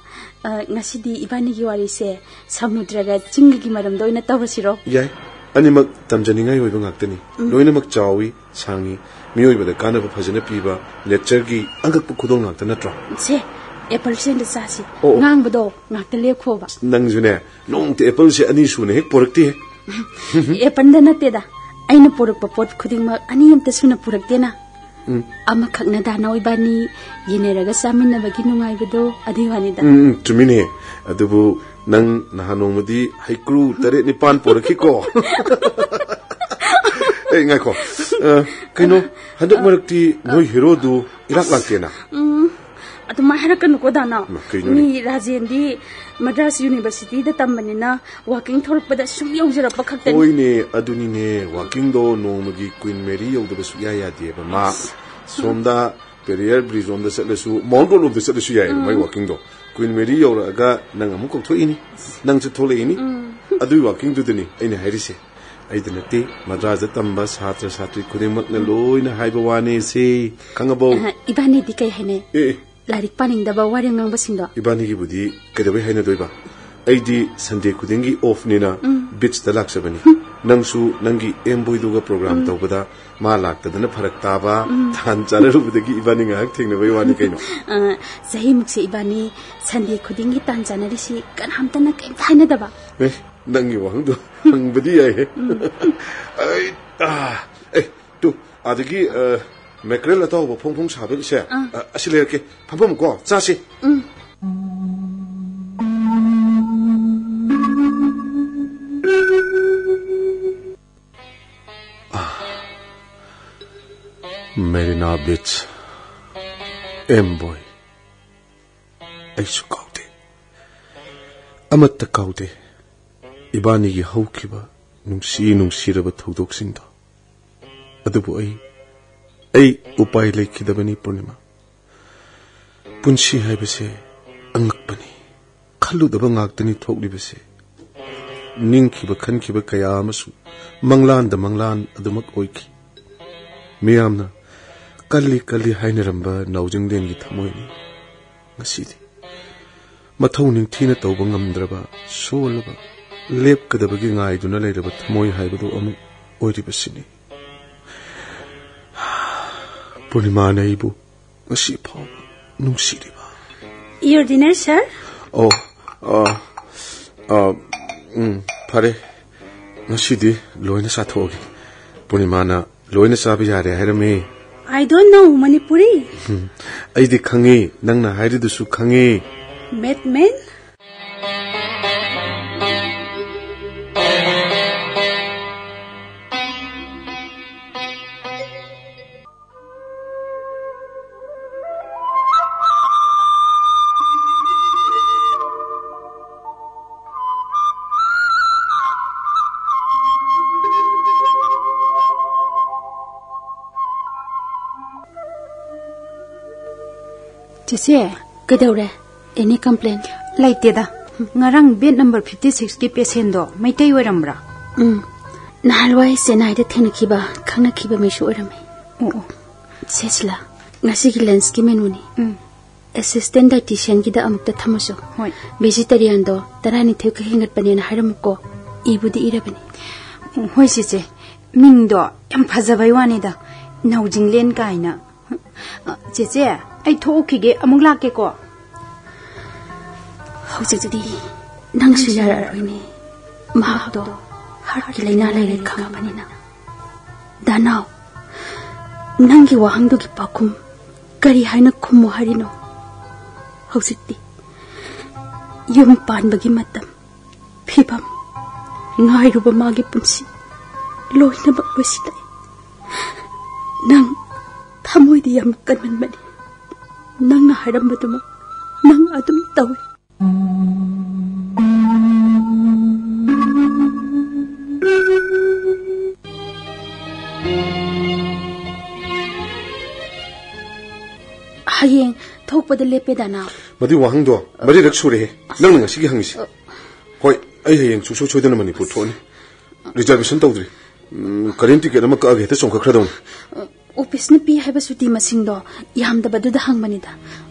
ꯑ, ꯉꯁꯤꯗꯤ ꯏꯕꯥꯅꯤꯒꯤ ꯋꯥꯔꯤꯁꯦ ꯁꯃꯨꯗ꯭ꯔꯒ ꯆꯤꯡꯒꯒꯤ ꯃꯔꯝꯗ ꯑꯣꯏꯅ ꯇꯧꯔꯁꯤꯔꯣ? ꯌꯥꯏ꯫ ꯑꯅꯤꯃꯛ ꯇꯝꯖꯅꯤꯡꯉꯥꯏ ꯑꯣꯏꯕ ꯉꯥꯛꯇꯅꯤ꯫ ꯂꯣꯏꯅꯃꯛ ꯆꯥꯎꯏ, ꯁꯥꯡꯉꯤ, ꯃꯤꯑꯣꯏꯕꯗ ꯀꯥꯟꯅꯕ ꯐꯖꯅ ꯄꯤꯕ natureꯒꯤ ꯑꯉꯛꯄ ꯈꯨꯗꯣꯜ ꯉꯥꯛꯇ ꯅꯠꯇ꯭ꯔꯣ? ꯁꯦ, appleꯁꯦ ꯑꯝꯇ ꯆꯥꯁꯤ꯫ ꯑꯣ, ꯑꯣ꯫ ꯉꯥꯡꯕꯗꯣ ꯉꯥꯛꯇ ꯂꯦꯞꯈꯣꯕ꯫ ꯅꯪꯁꯨꯅꯦ, ꯅꯣꯡꯃꯇ appleꯁꯦ ꯑꯅꯤ ꯁꯨꯅ ꯍꯦꯛ ꯄꯣꯔꯛꯇꯦ꯫ Appleꯗ ꯅꯠꯇꯦꯗ, ꯑꯩꯅ ꯄꯣꯔꯛꯄ ꯄꯣꯠ ꯈꯨꯗꯤꯡꯃꯛ ꯑꯅꯤ ꯑꯝꯇ ꯁꯨꯅ ꯄꯨꯔꯛꯇꯦꯅ꯫ ꯑꯃꯈꯛꯅ ꯗꯥꯅꯥꯎ ꯏꯕꯥꯅꯤ ꯌꯦꯟꯅꯔꯒ ꯆꯥꯃꯤꯟꯅꯕꯒꯤ ꯅꯨꯡꯉꯥꯏꯕꯗꯣ, ꯑꯗꯨꯒꯤ ꯋꯥꯅꯤꯗ꯫ ꯎꯝ, ꯎꯝ, ꯆꯨꯝꯃꯤꯅꯦ꯫ ꯑꯗꯨꯕꯨ ꯅꯪ ꯅꯍꯥꯟ ꯅꯣꯡꯃꯗꯤ ꯍꯩꯀ꯭ꯔꯨ ꯇꯔꯦꯠ ꯅꯤꯄꯥꯟ ꯄꯣꯔꯛꯈꯤꯀꯣ꯫ ꯑꯦ, ꯉꯥꯏꯈꯣ꯫ ꯑ, ꯀꯩꯅꯣ, ꯍꯟꯗꯛ ꯃꯔꯛꯇꯤ ꯅꯣꯏ heroꯗꯨ ꯏꯔꯥꯛ ꯂꯥꯛꯇꯦꯅ꯫ ꯎꯝ, ꯑꯗꯨꯃꯥꯏ ꯍꯥꯏꯔꯛꯀꯅꯨꯀꯣ, ꯗꯥꯅꯥꯎ꯫ ꯃꯥ, ꯀꯩꯅꯣꯅꯦ? ꯃꯤ ꯔꯥꯖꯦꯟꯗꯤ ꯃꯗ꯭ꯔꯥꯁ Universityꯗ ꯇꯝꯕꯅꯤꯅ walking ꯊꯣꯛꯂꯛꯄꯗ ꯁꯨꯝ ꯌꯧꯖꯔꯛꯄ ꯈꯛꯇꯅꯤ꯫ ꯍꯣꯏꯅꯦ, ꯑꯗꯨꯅꯤꯅꯦ, walkingꯗꯣ ꯅꯣꯡꯃꯒꯤ Queen Mary ꯌꯧꯗꯕ ꯁꯨꯛꯌꯥ ꯌꯥꯗꯦꯕ ꯃꯥ꯫ ꯁꯣꯝꯗ Perrier Bridge ꯂꯣꯝꯗ ꯆꯠꯂꯁꯨ, Mount Road ꯂꯣꯝꯗ ꯆꯠꯂꯁꯨ ꯌꯥꯏꯑꯕ ꯃꯥꯏ walkingꯗꯣ꯫ Queen Mary ꯌꯧꯔꯛꯑꯒ ꯅꯪ ꯑꯃꯨꯛ ꯀꯧꯊꯣꯛꯏꯅꯤ, ꯅꯪꯁꯨ ꯊꯣꯛꯂꯛꯏꯅꯤ꯫ ꯑꯗꯨꯏ walkingꯗꯨꯗꯅꯤ ꯑꯩꯅ ꯍꯥꯏꯔꯤꯁꯦ꯫ ꯑꯩꯗ ꯅꯠꯇꯦ, ꯃꯗ꯭ꯔꯥꯁꯇ ꯇꯝꯕ ꯁꯥꯇ꯭ꯔ ꯁꯥꯇ꯭ꯔꯤ ꯈꯨꯗꯤꯡꯃꯛꯅ ꯂꯣꯏꯅ ꯍꯥꯏꯕ ꯋꯥꯅꯤ ꯁꯤ꯫ ꯈꯪꯉꯕꯣ? ꯑꯍ, ꯏꯕꯥꯅꯤꯗꯤ ꯀꯩ ꯍꯥꯏꯅꯩ? ꯑꯦ, ꯑꯦ꯫ ꯂꯥꯏꯔꯤꯛ ꯄꯥꯅꯤꯡꯗꯕ ꯋꯥꯔꯦꯝ ꯉꯥꯡꯕꯁꯤꯡꯗꯣ꯫ ꯏꯕꯥꯅꯤꯒꯤꯕꯨꯗꯤ ꯀꯩꯗꯧꯕꯩ ꯍꯥꯏꯅꯗꯣꯏꯕ? ꯑꯩꯗꯤ Sunday ꯈꯨꯗꯤꯡꯒꯤ offꯅꯤꯅ beachꯇ ꯂꯥꯛꯆꯕꯅꯤ꯫ ꯅꯪꯁꯨ ꯅꯪꯒꯤ ꯑꯦꯝ ꯕꯣꯏꯗꯨꯒ program ꯇꯧꯕꯗ ꯃꯥ ꯂꯥꯛꯇꯗꯅ ꯐꯔꯛ ꯇꯥꯕ, ꯇꯥꯟ ꯆꯥꯅꯔꯨꯕꯗꯒꯤ ꯏꯕꯥꯅꯤ ꯉꯥꯏꯍꯥꯛ ꯊꯦꯡꯅꯕꯩ ꯋꯥꯅꯤ ꯀꯩꯅꯣ꯫ ꯑ, ꯆꯍꯤꯃꯨꯛꯁꯦ ꯏꯕꯥꯅꯤ Sunday ꯈꯨꯗꯤꯡꯒꯤ ꯇꯥꯟ ꯆꯥꯅꯔꯤꯁꯤ ꯀꯅꯥꯝꯇꯅ ꯀꯩꯝꯇ ꯍꯥꯏꯅꯗꯕ꯫ ꯑꯦ, ꯅꯪꯒꯤ ꯋꯥꯍꯪꯗꯣ ꯍꯪꯕꯗꯤ ꯌꯥꯏꯍꯦ꯫ ꯑꯩ, ꯑ, ꯑꯦ, ꯇꯨ, ꯑꯗꯒꯤ, ꯑ, mackerel ꯑꯇꯥꯎꯕ ꯐꯣꯡ ꯐꯣꯡ ꯁꯥꯕꯁꯦ, ꯑ, ꯑꯁꯤ ꯂꯩꯔꯛꯀꯦ꯫ ꯐꯝꯐꯝꯀꯣ, ꯆꯥꯁꯤ꯫ It's M boy. ꯑꯩꯁꯨ ꯀꯥꯎꯗꯦ꯫ ꯑꯃꯠꯇ ꯀꯥꯎꯗꯦ꯫ ꯏꯕꯥꯅꯤꯒꯤ ꯍꯧꯈꯤꯕ ꯅꯨꯡꯁꯤ ꯅꯨꯡꯁꯤꯔꯕ ꯊꯧꯗꯣꯛꯁꯤꯡꯗꯣ꯫ ꯑꯗꯨꯕꯨ ꯑꯩ, ꯑꯩ ꯎꯄꯥꯏ ꯂꯩꯈꯤꯗꯕꯅꯤ, ꯄꯨꯔꯅꯤꯃꯥ꯫ ꯄꯨꯟꯁꯤ ꯍꯥꯏꯕꯁꯦ ꯑꯉꯛꯄꯅꯤ꯫ ꯈꯜꯂꯨꯗꯕ ꯉꯥꯛꯇꯅꯤ ꯊꯣꯛꯂꯤꯕꯁꯦ꯫ ꯅꯤꯡꯈꯤꯕ ꯈꯟꯈꯤꯕ ꯀꯌꯥ ꯑꯃꯁꯨ ꯃꯪꯂꯥꯟꯗ ꯃꯪꯂꯥꯟ ꯑꯗꯨꯃꯛ ꯑꯣꯏꯈꯤ꯫ ꯃꯤꯌꯥꯝꯅ ꯀꯜꯂꯤ ꯀꯜꯂꯤ ꯍꯥꯏꯅꯔꯝꯕ ꯅꯥꯎꯖꯤꯡꯂꯦꯟꯒꯤ ꯊꯃꯣꯏꯅꯤ꯫ ꯉꯁꯤꯗꯤ ꯃꯊꯧ ꯅꯤꯡꯊꯤꯅ ꯇꯧꯕ ꯉꯝꯗ꯭ꯔꯕ, ꯁꯣꯜꯂꯕ, ꯂꯦꯞꯀꯗꯕꯒꯤ ꯉꯥꯏꯗꯨꯅ ꯂꯩꯔꯕ ꯊꯃꯣꯏ ꯍꯥꯏꯕꯗꯨ ꯑꯃꯨꯛ ꯑꯣꯏꯔꯤꯕꯁꯤꯅꯤ꯫ ꯄꯨꯔꯅꯤꯃꯥꯅ ꯑꯩꯕꯨ ꯉꯁꯤ ꯐꯥꯎꯕ ꯅꯨꯡꯁꯤꯔꯤꯕ꯫ Your dinner, sir? ꯑꯣ, ꯑ, ꯑ, ꯎꯝ, ꯐꯔꯦ꯫ ꯉꯁꯤꯗꯤ ꯂꯣꯏꯅ ꯆꯥꯊꯣꯛꯑꯒꯦ꯫ ꯄꯨꯔꯅꯤꯃꯥꯅ ꯂꯣꯏꯅ ꯆꯥꯕ ꯌꯥꯔꯦ ꯍꯥꯏꯔꯝꯃꯤ꯫ I don't know Manipuri. ꯎꯝ, ꯑꯩꯗꯤ ꯈꯪꯉꯤ, ꯅꯪꯅ ꯍꯥꯏꯔꯤꯗꯨꯁꯨ ꯈꯪꯉꯤ꯫ Madman? ꯆꯦꯆꯦ, ꯀꯩꯗꯧꯔꯦ? Any complaint? ꯂꯩꯇꯦꯗ꯫ ꯉꯔꯥꯡ bed number fifty six ꯀꯤ patientꯗꯣ ꯃꯩꯇꯩ ꯑꯣꯏꯔꯝꯕ꯭ꯔꯥ? ꯎꯝ꯫ ꯅꯍꯥꯟꯋꯥꯏ ꯆꯦꯟꯅꯥꯏꯗ ꯊꯦꯡꯅꯈꯤꯕ, ꯈꯪꯅꯈꯤꯕ ꯃꯤꯁꯨ ꯑꯣꯏꯔꯝꯃꯦ꯫ ꯑꯣ, ꯑꯣ꯫ ꯁꯦ ꯁꯤꯂꯥ, ꯉꯁꯤꯒꯤ lunchꯀꯤ menuꯅꯤ꯫ ꯎꯝ꯫ Assistant dietitianꯒꯤꯗ ꯑꯃꯨꯛꯇ ꯊꯝꯃꯨꯁꯨ꯫ ꯍꯣꯏ꯫ Vegetarianꯗꯣ ꯇꯔꯥꯅꯤꯊꯣꯏ ꯈꯛ ꯍꯦꯟꯒꯠꯄꯅꯦꯅ ꯍꯥꯏꯔꯝꯃꯨꯀꯣ꯫ ꯏꯕꯨꯗꯤ ꯏꯔꯕꯅꯤ꯫ ꯍꯣꯏ ꯆꯦꯆꯦ, ꯃꯤꯡꯗꯣ ꯌꯥꯝ ꯐꯖꯕꯩ ꯋꯥꯅꯤꯗ, ꯅꯥꯎꯖꯤꯡꯂꯦꯟ ꯀꯥꯏꯅ꯫ ꯑ, ꯆꯦꯆꯦ, ꯑꯩ ꯊꯣꯛꯎꯈꯤꯒꯦ, ꯑꯃꯨꯛ ꯂꯥꯛꯀꯦꯀꯣ꯫ ꯍꯧꯖꯤꯛꯇꯤ ꯅꯪꯁꯨ ꯌꯥꯔꯛꯑꯔꯣꯏꯅꯦ꯫ ꯃꯍꯥꯛꯇꯣ heartꯀꯤ ꯂꯥꯏꯅꯥ ꯂꯩꯔꯦ ꯈꯪꯉꯕꯅꯤꯅ꯫ ꯗꯥꯅꯥꯎ, ꯅꯪꯒꯤ ꯋꯥꯍꯪꯗꯨꯒꯤ ꯄꯥꯎꯈꯨꯝ ꯀꯔꯤ ꯍꯥꯏꯅ ꯈꯨꯝꯃꯨ ꯍꯥꯏꯔꯤꯅꯣ? ꯍꯧꯖꯤꯛꯇꯤ ꯌꯨꯝ ꯄꯥꯟꯕꯒꯤ ꯃꯇꯝ, ꯐꯤꯕꯝ, ꯉꯥꯏꯔꯨꯕ ꯃꯥꯒꯤ ꯄꯨꯟꯁꯤ ꯂꯣꯏꯅꯃꯛ ꯂꯣꯏꯁꯤꯜꯂꯛꯏ꯫ ꯅꯪ ꯊꯃꯣꯏꯗꯤ ꯌꯥꯝ ꯀꯟꯃꯟꯕꯅꯤ꯫ ꯅꯪꯅ ꯍꯥꯏꯔꯝꯕꯗꯨꯃꯛ ꯅꯪ ꯑꯗꯨꯝ ꯇꯧꯏ꯫ ꯍꯌꯦꯡ ꯊꯣꯛꯄꯗ ꯂꯦꯞꯄꯦꯗꯅ꯫ ꯃꯗꯨꯏ ꯋꯥꯍꯪꯗꯣ ꯃꯔꯤꯔꯛ ꯁꯨꯔꯦꯍꯦ, ꯅꯪꯅ ꯉꯁꯤꯒꯤ ꯍꯪꯉꯤꯁꯦ꯫ ꯍꯣꯏ, ꯑꯩ ꯍꯌꯦꯡ ꯁꯨꯡꯁꯣꯏ ꯁꯣꯏꯗꯅ ꯃꯅꯤꯄꯨꯔ ꯊꯣꯛꯑꯅꯤ꯫ ꯔꯤꯖꯔꯕꯦꯁꯟ ꯇꯧꯗ꯭ꯔꯤ꯫ ꯎꯝ, ꯀꯔꯦꯟ ꯇꯤꯀꯦꯠ ꯑꯃ ꯀꯛꯑꯒ ꯍꯦꯛꯇ ꯆꯣꯡꯈꯠꯈ꯭ꯔꯗꯧꯅꯤ꯫ ꯑꯣꯐꯤꯁꯅ ꯄꯤ ꯍꯥꯏꯕ ꯁꯨꯇꯤ ꯃꯁꯤꯡꯗꯣ ꯌꯥꯝꯗꯕꯗꯨꯗ ꯍꯪꯕꯅꯤꯗ꯫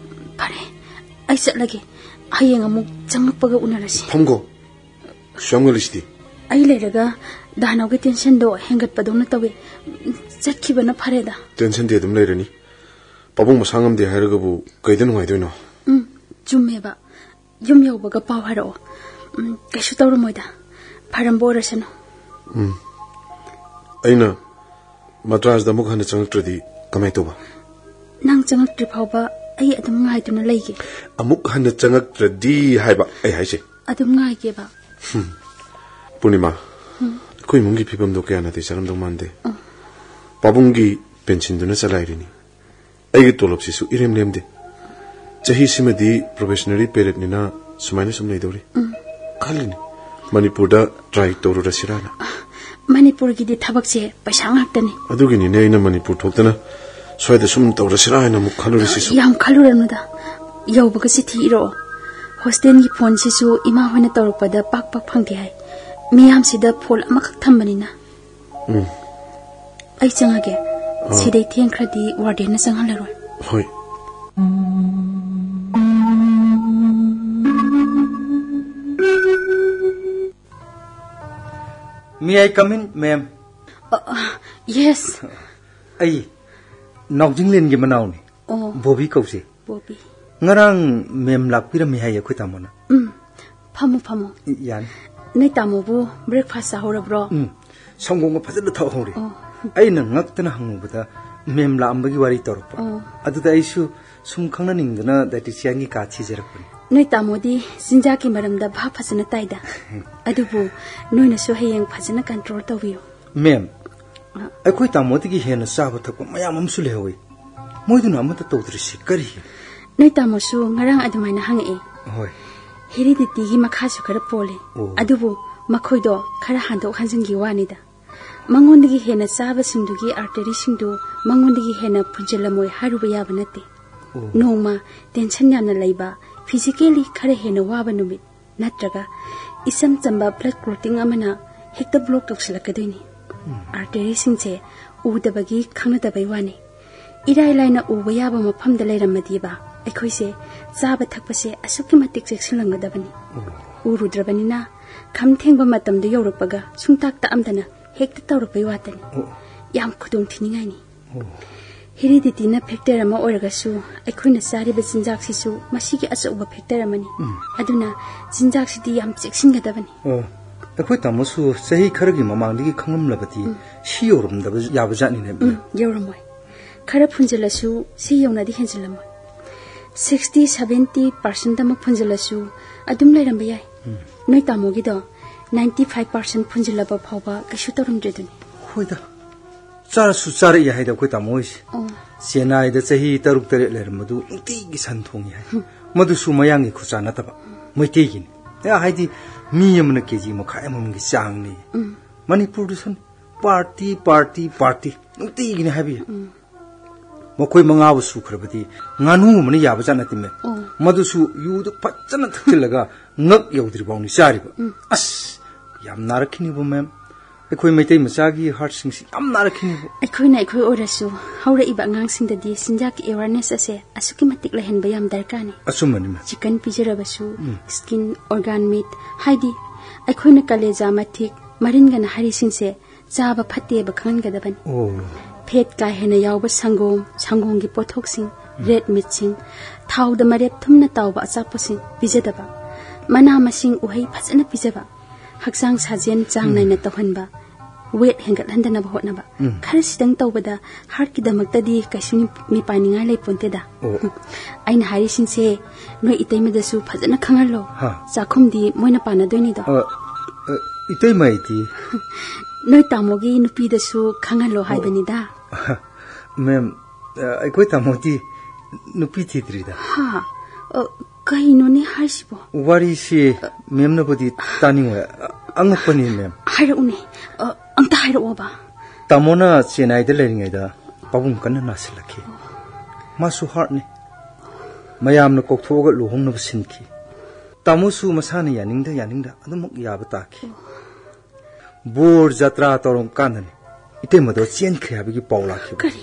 ꯐꯔꯦ, ꯑꯩ ꯆꯠꯂꯒꯦ꯫ ꯍꯌꯦꯡ ꯑꯃꯨꯛ ꯆꯪꯉꯛꯄꯒ ꯎꯅꯔꯁꯤ꯫ ꯐꯝꯈꯣ꯫ ꯁꯨꯌꯥꯝ ꯉꯜꯂꯤꯁꯤꯗꯤ꯫ ꯑꯩ ꯂꯩꯔꯒ ꯗꯥꯅꯧꯒꯤ ꯇꯦꯟꯁꯟꯗꯣ ꯍꯦꯟꯒꯠꯄꯗꯧꯅ ꯇꯧꯏ꯫ ꯆꯠꯈꯤꯕꯅ ꯐꯔꯦꯗ꯫ ꯇꯦꯟꯁꯟꯗꯤ ꯑꯗꯨꯝ ꯂꯩꯔꯅꯤ꯫ ꯄꯥꯕꯨꯡ ꯃꯁꯥ ꯉꯝꯗꯦ ꯍꯥꯏꯔꯒꯕꯨ ꯀꯩꯗ ꯅꯨꯡꯉꯥꯏꯗꯣꯏꯅꯣ? ꯎꯝ, ꯆꯨꯝꯃꯦꯕ꯫ ꯌꯨꯝ ꯌꯧꯕꯒ ꯄꯥꯎ ꯍꯥꯏꯔꯛꯑꯣ꯫ ꯎꯝ, ꯀꯩꯁꯨ ꯇꯧꯔꯝꯃꯣꯏꯗ꯫ ꯐꯔꯝꯕ ꯑꯣꯏꯔꯁꯅꯨ꯫ ꯎꯝ꯫ ꯑꯩꯅ ꯃꯗ꯭ꯔꯥꯁꯗ ꯑꯃꯨꯛ ꯍꯟꯅ ꯆꯪꯉꯛꯇ꯭ꯔꯗꯤ ꯀꯃꯥꯏ ꯇꯧꯕ? ꯅꯪ ꯆꯪꯉꯛꯇ꯭ꯔꯤ ꯐꯥꯎꯕ ꯑꯩ ꯑꯗꯨꯝ ꯉꯥꯏꯗꯨꯅ ꯂꯩꯒꯦ꯫ ꯑꯃꯨꯛ ꯍꯟꯅ ꯆꯪꯉꯛꯇ꯭ꯔꯗꯤ ꯍꯥꯏꯕ ꯑꯩ ꯍꯥꯏꯁꯦ꯫ ꯑꯗꯨꯝ ꯉꯥꯏꯒꯦꯕ꯫ ꯄꯨꯔꯅꯤꯃꯥ, ꯑꯩꯈꯣꯏ ꯏꯃꯨꯡꯒꯤ ꯐꯤꯕꯝꯗꯣ ꯀꯌꯥ ꯅꯥꯇꯩ ꯆꯥꯔꯝꯗꯧ ꯃꯥꯟꯗꯦ꯫ ꯄꯥꯕꯨꯡꯒꯤ ꯄꯦꯟꯁꯤꯟꯗꯨꯅ ꯆꯂꯥꯏꯔꯤꯅꯤ꯫ ꯑꯩꯒꯤ ꯇꯣꯂꯣꯞꯁꯤꯁꯨ ꯏꯔꯦꯝ ꯂꯦꯝꯗꯦ꯫ ꯆꯍꯤꯁꯤꯃꯗꯤ probationary periodꯅꯤꯅ ꯁꯨꯃꯥꯏꯅ ꯁꯨꯝ ꯂꯩꯗꯧꯔꯤ꯫ ꯎꯝ꯫ ꯈꯜꯂꯤꯅꯤ, ꯃꯅꯤꯄꯨꯔꯗ try ꯇꯧꯔꯨꯔꯁꯤꯔꯥꯅ꯫ ꯃꯅꯤꯄꯨꯔꯒꯤꯗꯤ ꯊꯕꯛꯁꯦ ꯄꯩꯁꯥ ꯉꯥꯛꯇꯅꯤ꯫ ꯑꯗꯨꯒꯤꯅꯤꯅꯦ ꯑꯩꯅ ꯃꯅꯤꯄꯨꯔ ꯊꯣꯛꯇꯅ ꯁ꯭ꯋꯥꯏꯗ ꯁꯨꯝ ꯇꯧꯔꯁꯤꯔꯥ ꯍꯥꯏꯅ ꯑꯃꯨꯛ ꯈꯜꯂꯨꯔꯤꯁꯤꯁꯨ꯫ ꯌꯥꯝ ꯈꯜꯂꯨꯔꯅꯨꯗ꯫ ꯌꯧꯕꯒ ꯆꯤꯊꯤ ꯏꯔꯛꯑꯣ꯫ ꯍꯣꯁꯇꯦꯜꯒꯤ ꯐꯣꯟꯁꯤꯁꯨ ꯏꯃꯥ ꯍꯣꯏꯅ ꯇꯧꯔꯛꯄꯗ ꯄꯥꯛ ꯄꯥꯛ ꯐꯪꯗꯦ ꯍꯥꯏ꯫ ꯃꯤꯌꯥꯝꯁꯤꯗ ꯐꯣꯟ ꯑꯃꯈꯛ ꯊꯝꯕꯅꯤꯅ꯫ ꯎꯝ꯫ ꯑꯩ ꯆꯪꯉꯒꯦ꯫ ꯑꯥ꯫ ꯁꯤꯗꯩ ꯊꯦꯡꯈ꯭ꯔꯗꯤ ꯋꯥꯔꯗꯦꯟꯅ ꯆꯪꯍꯜꯂꯔꯣꯏ꯫ ꯍꯣꯏ꯫ May I come in, ma'am? ꯑ, ꯑ, yes꯫ ꯑꯩ ꯅꯥꯎꯖꯤꯡꯂꯦꯟꯒꯤ ꯃꯅꯥꯎꯅꯤ꯫ ꯑꯣ꯫ ꯕꯣꯕꯤ ꯀꯧꯁꯦ꯫ ꯕꯣꯕꯤ꯫ ꯉꯔꯥꯡ ꯃꯦꯝ ꯂꯥꯛꯄꯤꯔꯝꯃꯤ ꯍꯥꯏꯌꯦ ꯑꯩꯈꯣꯏ ꯇꯥꯃꯣꯅ꯫ ꯎꯝ, ꯐꯝꯃꯣ, ꯐꯝꯃꯣ꯫ ꯌꯥꯅꯤ꯫ ꯅꯣꯏ ꯇꯥꯃꯣꯕꯨ breakfast ꯆꯥꯍꯧꯔꯕ꯭ꯔꯣ? ꯎꯝ, ꯁꯪꯒꯣꯝꯒ ꯐꯖꯅ ꯊꯛꯍꯧꯔꯦ꯫ ꯑꯣ꯫ ꯑꯩꯅ ꯉꯛꯇꯅ ꯍꯪꯉꯨꯕꯗ ꯃꯦꯝ ꯂꯥꯛꯑꯝꯕꯒꯤ ꯋꯥꯔꯤ ꯇꯧꯔꯛꯄ꯫ ꯑꯣ꯫ ꯑꯗꯨꯗ ꯑꯩꯁꯨ ꯁꯨꯝ ꯈꯪꯅꯅꯤꯡꯗꯅ dietitianꯒꯤ ꯀꯥ ꯊꯤꯖꯔꯛꯄꯅꯤ꯫ ꯅꯣꯏ ꯇꯥꯃꯣꯗꯤ ꯆꯤꯟꯖꯥꯛꯀꯤ ꯃꯔꯝꯗ ꯚꯥꯞ ꯐꯖꯅ ꯇꯥꯏꯗ꯫ ꯑꯗꯨꯕꯨ ꯅꯣꯏꯅꯁꯨ ꯍꯌꯦꯡ ꯐꯖꯅ control ꯇꯧꯕꯤꯌꯨ꯫ ꯃꯦꯝ, ꯑ꯫ ꯑꯩꯈꯣꯏ ꯇꯥꯃꯣꯗꯒꯤ ꯍꯦꯟꯅ ꯆꯥꯕ ꯊꯛꯄ ꯃꯌꯥꯝ ꯑꯃꯁꯨ ꯂꯩꯍꯧꯋꯤ꯫ ꯃꯣꯏꯗꯨꯅ ꯑꯃꯠꯇ ꯇꯧꯗ꯭ꯔꯤꯁꯤ ꯀꯔꯤ? ꯅꯣꯏ ꯇꯥꯃꯣꯁꯨ ꯉꯔꯥꯡ ꯑꯗꯨꯃꯥꯏꯅ ꯍꯪꯉꯛꯑꯦ꯫ ꯍꯣꯏ꯫ ꯍꯦꯔꯤꯗꯤꯇꯤꯒꯤ ꯃꯈꯥꯁꯨ ꯈꯔ ꯄꯣꯜꯂꯦ꯫ ꯑꯣ꯫ ꯑꯗꯨꯕꯨ ꯃꯈꯣꯏꯗꯣ ꯈꯔ ꯍꯟꯗꯣꯛ ꯍꯟꯖꯤꯟꯒꯤ ꯋꯥꯅꯤꯗ꯫ ꯃꯉꯣꯟꯗꯒꯤ ꯍꯦꯟꯅ ꯆꯥꯕꯁꯤꯡꯗꯨꯒꯤ ꯑꯥꯔꯇꯔꯤꯁꯤꯡꯗꯨ ꯃꯉꯣꯟꯗꯒꯤ ꯍꯦꯟꯅ ꯐꯨꯟꯖꯤꯜꯂꯝꯃꯣꯏ ꯍꯥꯏꯔꯨꯕ ꯌꯥꯕ ꯅꯠꯇꯦ꯫ ꯑꯣ꯫ ꯅꯣꯡꯃ ꯇꯦꯟꯁꯟ ꯌꯥꯝꯅ ꯂꯩꯕ, ꯐꯤꯖꯤꯀꯦꯜꯂꯤ ꯈꯔ ꯍꯦꯟꯅ ꯋꯥꯕ ꯅꯨꯃꯤꯠ, ꯅꯠꯇ꯭ꯔꯒ ꯏꯆꯝ ꯆꯝꯕ ꯕ꯭ꯂꯗ ꯀ꯭ꯂꯣꯇꯤꯡ ꯑꯃꯅ ꯍꯦꯛꯇ ꯕ꯭ꯂꯣꯛ ꯇꯧꯁꯤꯜꯂꯛꯀꯗꯣꯏꯅꯤ꯫ ꯎꯝ꯫ ꯑꯥꯔꯇꯔꯤꯁꯤꯡꯁꯦ ꯎꯗꯕꯒꯤ ꯈꯪꯅꯗꯕꯩ ꯋꯥꯅꯤ꯫ ꯏꯔꯥꯏ ꯂꯥꯏꯅ ꯎꯕ ꯌꯥꯕ ꯃꯐꯝꯗ ꯂꯩꯔꯝꯃꯗꯤꯕ, ꯑꯩꯈꯣꯏꯁꯦ ꯆꯥꯕ ꯊꯛꯄꯁꯦ ꯑꯁꯨꯛꯀꯤ ꯃꯇꯤꯛ ꯆꯦꯛꯁꯤꯜꯂꯝꯒꯗꯕꯅꯤ꯫ ꯑꯣ꯫ ꯎꯔꯨꯗ꯭ꯔꯕꯅꯤꯅ, ꯈꯝ ꯊꯦꯡꯕ ꯃꯇꯝꯗ ꯌꯧꯔꯛꯄꯒ ꯁꯨꯡꯇꯥꯛ ꯇꯥꯛꯑꯝꯗꯅ ꯍꯦꯛꯇ ꯇꯧꯔꯛꯄꯩ ꯋꯥꯇꯅꯤ꯫ ꯑꯣ꯫ ꯌꯥꯝ ꯈꯨꯗꯣꯡ ꯊꯤꯅꯤꯡꯉꯥꯏꯅꯤ꯫ ꯑꯣ꯫ ꯍꯦꯔꯤꯗꯤꯇꯤꯅ ꯐꯦꯛꯇꯔ ꯑꯃ ꯑꯣꯏꯔꯒꯁꯨ, ꯑꯩꯈꯣꯏꯅ ꯆꯥꯔꯤꯕ ꯆꯤꯟꯖꯥꯛꯁꯤꯁꯨ ꯃꯁꯤꯒꯤ ꯑꯆꯧꯕ ꯐꯦꯛꯇꯔ ꯑꯃꯅꯤ꯫ ꯎꯝ꯫ ꯑꯗꯨꯅ ꯆꯤꯟꯖꯥꯛꯁꯤꯗꯤ ꯌꯥꯝ ꯆꯦꯛꯁꯤꯟꯒꯗꯕꯅꯤ꯫ ꯑꯣ, ꯑꯩꯈꯣꯏ ꯇꯥꯃꯣꯁꯨ ꯆꯍꯤ ꯈꯔꯒꯤ ꯃꯃꯥꯡꯗꯒꯤ ꯈꯪꯂꯝꯂꯕꯗꯤ ꯎꯝ꯫ ꯁꯤ ꯌꯧꯔꯝꯗꯕ ꯌꯥꯕꯖꯥꯠꯅꯤꯅꯦ꯫ ꯎꯝ, ꯌꯧꯔꯝꯃꯣꯏ꯫ ꯈꯔ ꯐꯨꯟꯖꯤꯜꯂꯁꯨ ꯁꯤ ꯌꯧꯅꯗꯤ ꯍꯦꯟꯖꯤꯜꯂꯝꯃꯣꯏ꯫ ꯁꯤꯛꯁꯇꯤ, ꯁꯚꯦꯟꯇꯤ ꯄꯥꯔꯁꯦꯟꯠ ꯑꯃ ꯐꯨꯟꯖꯤꯜꯂꯁꯨ ꯑꯗꯨꯝ ꯂꯩꯔꯝꯕ ꯌꯥꯏ꯫ ꯎꯝ꯫ ꯅꯣꯏ ꯇꯥꯃꯣꯒꯤꯗꯣ ꯅꯥꯏꯟꯇꯤ ꯐꯥꯏꯚ ꯄꯥꯔꯁꯦꯟꯠ ꯐꯨꯟꯖꯤꯜꯂꯕ ꯐꯥꯎꯕ ꯀꯩꯁꯨ ꯇꯧꯔꯝꯗ꯭ꯔꯦꯗꯨꯅꯤ꯫ ꯍꯣꯏꯗ, ꯆꯥꯔꯁꯨ ꯆꯥꯔꯛꯏ ꯍꯥꯏꯗ ꯑꯩꯈꯣꯏ ꯇꯥꯃꯣ ꯍꯣꯏꯁꯦ꯫ ꯑꯣ꯫ ꯆꯦꯟꯅꯥꯏꯗ ꯆꯍꯤ ꯇꯔꯨꯛ ꯇꯔꯦꯠ ꯂꯩꯔꯝꯕꯗꯨ ꯅꯨꯡꯇꯤꯒꯤ ꯁꯟ ꯊꯣꯡꯉꯤ ꯍꯥꯏ꯫ ꯍꯝ꯫ ꯃꯗꯨꯁꯨ ꯃꯌꯥꯡꯒꯤ ꯈꯨꯠꯆꯥ ꯅꯠꯇꯕ, ꯃꯩꯇꯩꯒꯤꯅꯤ꯫ ꯑꯦ, ꯍꯥꯏꯗꯤ ꯃꯤ ꯑꯃꯅ ꯀꯦ ꯖꯤ ꯃꯈꯥꯏ ꯑꯃꯃꯝꯒꯤ ꯆꯥꯡꯅꯤ꯫ ꯎꯝ꯫ ꯃꯅꯤꯄꯨꯔꯗꯁꯨ ꯄꯥꯔꯇꯤ, ꯄꯥꯔꯇꯤ, ꯄꯥꯔꯇꯤ ꯅꯨꯡꯇꯤꯒꯤꯅꯤ ꯍꯥꯏꯕꯤ꯫ ꯎꯝ꯫ ꯃꯈꯣꯏ ꯃꯉꯥꯕꯨ ꯁꯨꯈ꯭ꯔꯕꯗꯤ ꯉꯥꯅꯨ ꯑꯃꯅ ꯌꯥꯕꯖꯥꯠ ꯅꯠꯇꯦ, ꯃꯦꯝ꯫ ꯑꯣ꯫ ꯃꯗꯨꯁꯨ ꯌꯨꯗꯨ ꯐꯖꯅ ꯊꯛꯆꯤꯜꯂꯒ ꯉꯛ ꯌꯧꯗ꯭ꯔꯤꯐꯥꯎꯅꯤ ꯆꯥꯔꯤꯕ꯫ ꯎꯝ꯫ ꯑꯁ, ꯌꯥꯝ ꯅꯥꯔꯛꯈꯤꯅꯤꯕ, ꯃꯦꯝ꯫ ꯑꯩꯈꯣꯏ ꯃꯩꯇꯩ ꯃꯆꯥꯒꯤ ꯍꯥꯔꯠꯁꯤꯡꯁꯤ ꯌꯥꯝ ꯅꯥꯔꯛꯈꯤꯅꯤꯕ꯫ ꯑꯩꯈꯣꯏꯅ ꯑꯩꯈꯣꯏ ꯑꯣꯏꯔꯁꯨ ꯍꯧꯔꯛꯏꯕ ꯑꯉꯥꯡꯁꯤꯡꯗꯗꯤ ꯆꯤꯟꯖꯥꯛꯀꯤ ꯑꯦꯋꯥꯔꯅꯦꯁ ꯑꯁꯦ ꯑꯁꯨꯛꯀꯤ ꯃꯇꯤꯛ ꯂꯩꯍꯟꯕ ꯌꯥꯝ ꯗꯔꯀꯥꯔꯅꯤ꯫ ꯑꯆꯨꯝꯕꯅꯤ, ꯃꯦꯝ꯫ ꯆꯤꯀꯟ ꯄꯤꯖꯔꯕꯁꯨ, ꯎꯝ꯫ ꯁ꯭ꯀꯤꯟ, ꯑꯣꯔꯒꯥꯟ ꯃꯤꯠ, ꯍꯥꯏꯗꯤ ꯑꯩꯈꯣꯏꯅ ꯀꯂꯦꯖꯥ, ꯃꯊꯤꯛ, ꯃꯔꯤꯟꯒꯅ ꯍꯥꯏꯔꯤꯁꯤꯡꯁꯦ ꯆꯥꯕ ꯐꯠꯇꯦꯕ ꯈꯪꯍꯟꯒꯗꯕꯅꯤ꯫ ꯑꯣ꯫ ꯐꯦꯠ ꯀꯥ ꯍꯦꯟꯅ ꯌꯥꯎꯕ ꯁꯪꯒꯣꯝ, ꯁꯪꯒꯣꯝꯒꯤ ꯄꯣꯠꯊꯣꯛꯁꯤꯡ, ꯎꯝ꯫ ꯔꯦꯗ ꯃꯤꯠꯁꯤꯡ, ꯊꯥꯎꯗ ꯃꯔꯦꯞ ꯊꯨꯝꯅ ꯇꯥꯎꯕ ꯑꯆꯥꯄꯣꯠꯁꯤꯡ ꯄꯤꯖꯗꯕ, ꯃꯅꯥ ꯃꯁꯤꯡ, ꯎꯍꯩ ꯐꯖꯅ ꯄꯤꯖꯕ, ꯍꯛꯆꯥꯡ ꯁꯥꯖꯦꯜ ꯆꯥꯡ ꯎꯝ꯫ ꯅꯥꯏꯅ ꯇꯧꯍꯟꯕ, ꯋꯦꯠ ꯍꯦꯟꯒꯠꯍꯟꯗꯅꯕ ꯍꯣꯠꯅꯕ꯫ ꯎꯝ꯫ ꯈꯔꯁꯤꯗꯪ ꯇꯧꯕꯗ ꯍꯥꯔꯠꯀꯤꯗꯃꯛꯇꯗꯤ ꯀꯩꯁꯨ ꯃꯤꯄꯥꯏꯅꯤꯡꯉꯥꯏ ꯂꯩꯄꯣꯟꯇꯦꯗ꯫ ꯑꯣ꯫ ꯑꯩꯅ ꯍꯥꯏꯔꯤꯁꯤꯡꯁꯦ ꯅꯣꯏ ꯏꯇꯩꯃꯗꯁꯨ ꯐꯖꯅ ꯈꯪꯍꯜꯂꯣ꯫ ꯍꯥ꯫ ꯆꯥꯛꯈꯨꯝꯗꯤ ꯃꯣꯏꯅ ꯄꯥꯟꯅꯗꯣꯏꯅꯤꯗꯣ꯫ ꯑ, ꯑ, ꯏꯇꯩꯃ ꯑꯩꯗꯤ? ꯅꯣꯏ ꯇꯥꯃꯣꯒꯤ ꯅꯨꯄꯤꯗꯁꯨ ꯈꯪꯍꯜꯂꯣ ꯑꯣ꯫ ꯍꯥꯏꯕꯅꯤꯗ꯫ ꯃꯦꯝ, ꯑ, ꯑꯩꯈꯣꯏ ꯇꯥꯃꯣꯗꯤ ꯅꯨꯄꯤ ꯊꯤꯗ꯭ꯔꯤꯗ꯫ ꯍꯥ? ꯑ, ꯀꯩꯅꯣꯅꯦ ꯍꯥꯏꯁꯤꯕꯣ? ꯋꯥꯔꯤꯁꯤ ꯃꯦꯝꯅꯕꯨꯗꯤ ꯇꯥꯅꯤꯡꯉꯣꯏ꯫ ꯑ, ꯑꯉꯛꯄꯅꯤ, ꯃꯦꯝ꯫ ꯍꯥꯏꯔꯛꯎꯅꯦ꯫ ꯑ, ꯑꯝꯇ ꯍꯥꯏꯔꯛꯑꯣꯕ꯫ ꯇꯥꯃꯣꯅ ꯆꯦꯟꯅꯥꯏꯗ ꯂꯩꯔꯤꯉꯩꯗ ꯄꯥꯕꯨꯡ ꯀꯟꯅ ꯅꯥꯁꯤꯜꯂꯛꯈꯤ꯫ ꯃꯥꯁꯨ ꯍꯥꯔꯠꯅꯤ꯫ ꯃꯌꯥꯝꯅ ꯀꯧꯊꯣꯛꯑꯒ ꯂꯨꯍꯣꯡꯅꯕ ꯁꯤꯟꯈꯤ꯫ ꯇꯥꯃꯣꯁꯨ ꯃꯁꯥꯅ ꯌꯥꯅꯤꯡꯗ ꯌꯥꯅꯤꯡꯗ ꯑꯗꯨꯃꯛ ꯌꯥꯕ ꯇꯥꯈꯤ꯫ ꯕꯣꯔ ꯖꯇ꯭ꯔꯥ ꯇꯧꯔꯝ ꯀꯥꯟꯗꯅꯤ ꯏꯇꯩꯃꯗꯣ ꯆꯦꯟꯈ꯭ꯔꯦ ꯍꯥꯏꯕꯒꯤ ꯄꯥꯎ ꯂꯥꯛꯈꯤꯕ꯫ ꯀꯔꯤ?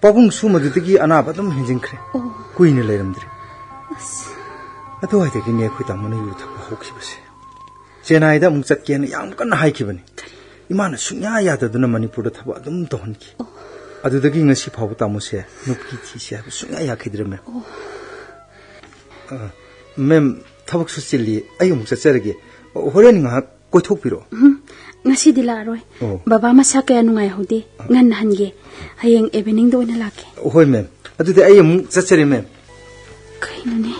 ꯄꯥꯕꯨꯡꯁꯨ ꯃꯗꯨꯗꯒꯤ ꯑꯅꯥꯕ ꯑꯗꯨꯝ ꯍꯦꯟꯖꯤꯟꯈ꯭ꯔꯦ꯫ ꯑꯣ꯫ ꯀꯨꯏꯅ ꯂꯩꯔꯝꯗ꯭ꯔꯦ꯫ ꯑꯁ꯫ ꯑꯗꯨꯋꯥꯏꯗꯒꯤꯅꯦ ꯑꯩꯈꯣꯏ ꯇꯥꯃꯣꯅ ꯌꯨ ꯊꯛꯄ ꯍꯧꯈꯤꯕꯁꯦ꯫ ꯆꯦꯟꯅꯥꯏꯗ ꯑꯃꯨꯛ ꯆꯠꯀꯦꯅ ꯌꯥꯝ ꯀꯟꯅ ꯍꯥꯏꯈꯤꯕꯅꯤ꯫ ꯀꯔꯤ? ꯏꯃꯥꯅ ꯁꯨꯡꯌꯥ ꯌꯥꯗꯗꯨꯅ ꯃꯅꯤꯄꯨꯔꯗ ꯊꯕꯛ ꯑꯗꯨꯝ ꯇꯧꯍꯟꯈꯤ꯫ ꯑꯣ꯫ ꯑꯗꯨꯗꯒꯤ ꯉꯁꯤ ꯐꯥꯎꯕ ꯇꯥꯃꯣꯁꯦ ꯅꯨꯄꯤ ꯊꯤꯁꯦ ꯍꯥꯏꯕ ꯁꯨꯡꯌꯥ ꯌꯥꯈꯤꯗ꯭ꯔꯦ, ꯃꯦꯝ꯫ ꯑꯣ꯫ ꯑ, ꯃꯦꯝ, ꯊꯕꯛꯁꯨ ꯆꯤꯜꯂꯤ, ꯑꯩ ꯑꯃꯨꯛ ꯆꯠꯆꯔꯒꯦ꯫ ꯍꯣꯔꯦꯟ ꯉꯥꯏꯍꯥꯛ ꯀꯣꯏꯊꯣꯛꯄꯤꯔꯣ꯫ ꯎꯝ, ꯉꯁꯤꯗꯤ ꯂꯥꯛꯑꯔꯣꯏ꯫ ꯑꯣ꯫ ꯕꯕꯥ ꯃꯁꯥ ꯀꯌꯥ ꯅꯨꯡꯉꯥꯏꯍꯧꯗꯦ꯫ ꯑ꯫ ꯉꯟꯅ ꯍꯟꯒꯦ꯫ ꯍꯌꯦꯡ ꯏꯚꯤꯅꯤꯡꯗ ꯑꯣꯏꯅ ꯂꯥꯛꯀꯦ꯫ ꯍꯣꯏ, ꯃꯦꯝ꯫ ꯑꯗꯨꯗꯤ ꯑꯩ ꯑꯃꯨꯛ ꯆꯠꯆꯔꯦ, ꯃꯦꯝ꯫ ꯀꯩꯅꯣꯅꯦ?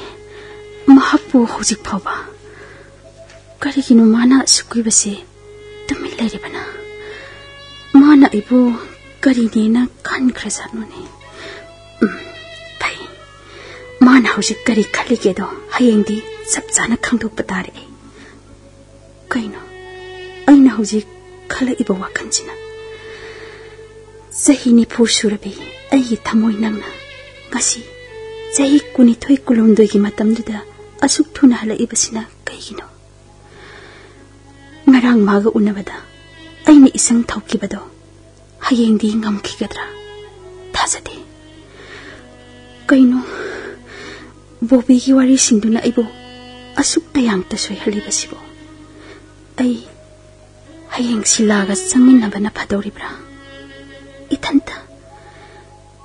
ꯃꯍꯥꯛꯄꯨ ꯍꯧꯖꯤꯛ ꯐꯥꯎꯕ ꯀꯔꯤꯒꯤꯅꯣ ꯃꯥꯅ ꯑꯁꯨꯛ ꯀꯨꯏꯕꯁꯦ ꯇꯨꯃꯤꯟ ꯂꯩꯔꯤꯕꯅ? ꯃꯥꯅ ꯑꯩꯕꯨ ꯀꯔꯤꯅꯦꯅ ꯈꯟꯈ꯭ꯔꯖꯥꯠꯅꯣꯅꯦ? ꯎꯝ, ꯐꯩ꯫ ꯃꯥꯅ ꯍꯧꯖꯤꯛ ꯀꯔꯤ ꯈꯜꯂꯤꯒꯦꯗꯣ ꯍꯌꯦꯡꯗꯤ ꯆꯞ ꯆꯥꯅ ꯈꯪꯗꯣꯛꯄ ꯇꯥꯔꯦ ꯑꯩ꯫ ꯀꯩꯅꯣ ꯑꯩꯅ ꯍꯧꯖꯤꯛ ꯈꯜꯂꯛꯏꯕ ꯋꯥꯈꯜꯁꯤꯅ? ꯆꯍꯤ ꯅꯤꯐꯨ ꯁꯨꯔꯕꯤ ꯑꯩꯒꯤ ꯊꯃꯣꯏ ꯅꯪꯅ ꯉꯁꯤ ꯆꯍꯤ ꯀꯨꯟꯅꯤꯊꯣꯏ ꯀꯨꯟꯍꯨꯝꯗꯣꯏꯒꯤ ꯃꯇꯝꯗꯨꯗ ꯑꯁꯨꯛ ꯊꯨꯅ ꯍꯜꯂꯛꯏꯕꯁꯤꯅ ꯀꯩꯒꯤꯅꯣ? ꯉꯔꯥꯡ ꯃꯥꯒ ꯎꯅꯕꯗ ꯑꯩꯅ ꯏꯁꯪ ꯊꯧꯈꯤꯕꯗꯣ ꯍꯌꯦꯡꯗꯤ ꯉꯝꯈꯤꯒꯗ꯭ꯔꯥ? ꯊꯥꯖꯗꯦ꯫ ꯀꯩꯅꯣ, ꯕꯣꯕꯤꯒꯤ ꯋꯥꯔꯤꯁꯤꯡꯗꯨꯅ ꯑꯩꯕꯨ ꯑꯁꯨꯛ ꯇꯌꯥꯡꯇ ꯁꯣꯏꯍꯜꯂꯤꯕꯁꯤꯕꯨ? ꯑꯩ ꯍꯌꯦꯡ ꯁꯤꯂꯥꯒ ꯆꯪꯃꯤꯟꯅꯕꯅ ꯐꯗꯧꯔꯤꯕ꯭ꯔꯥ? ꯏꯊꯟꯇ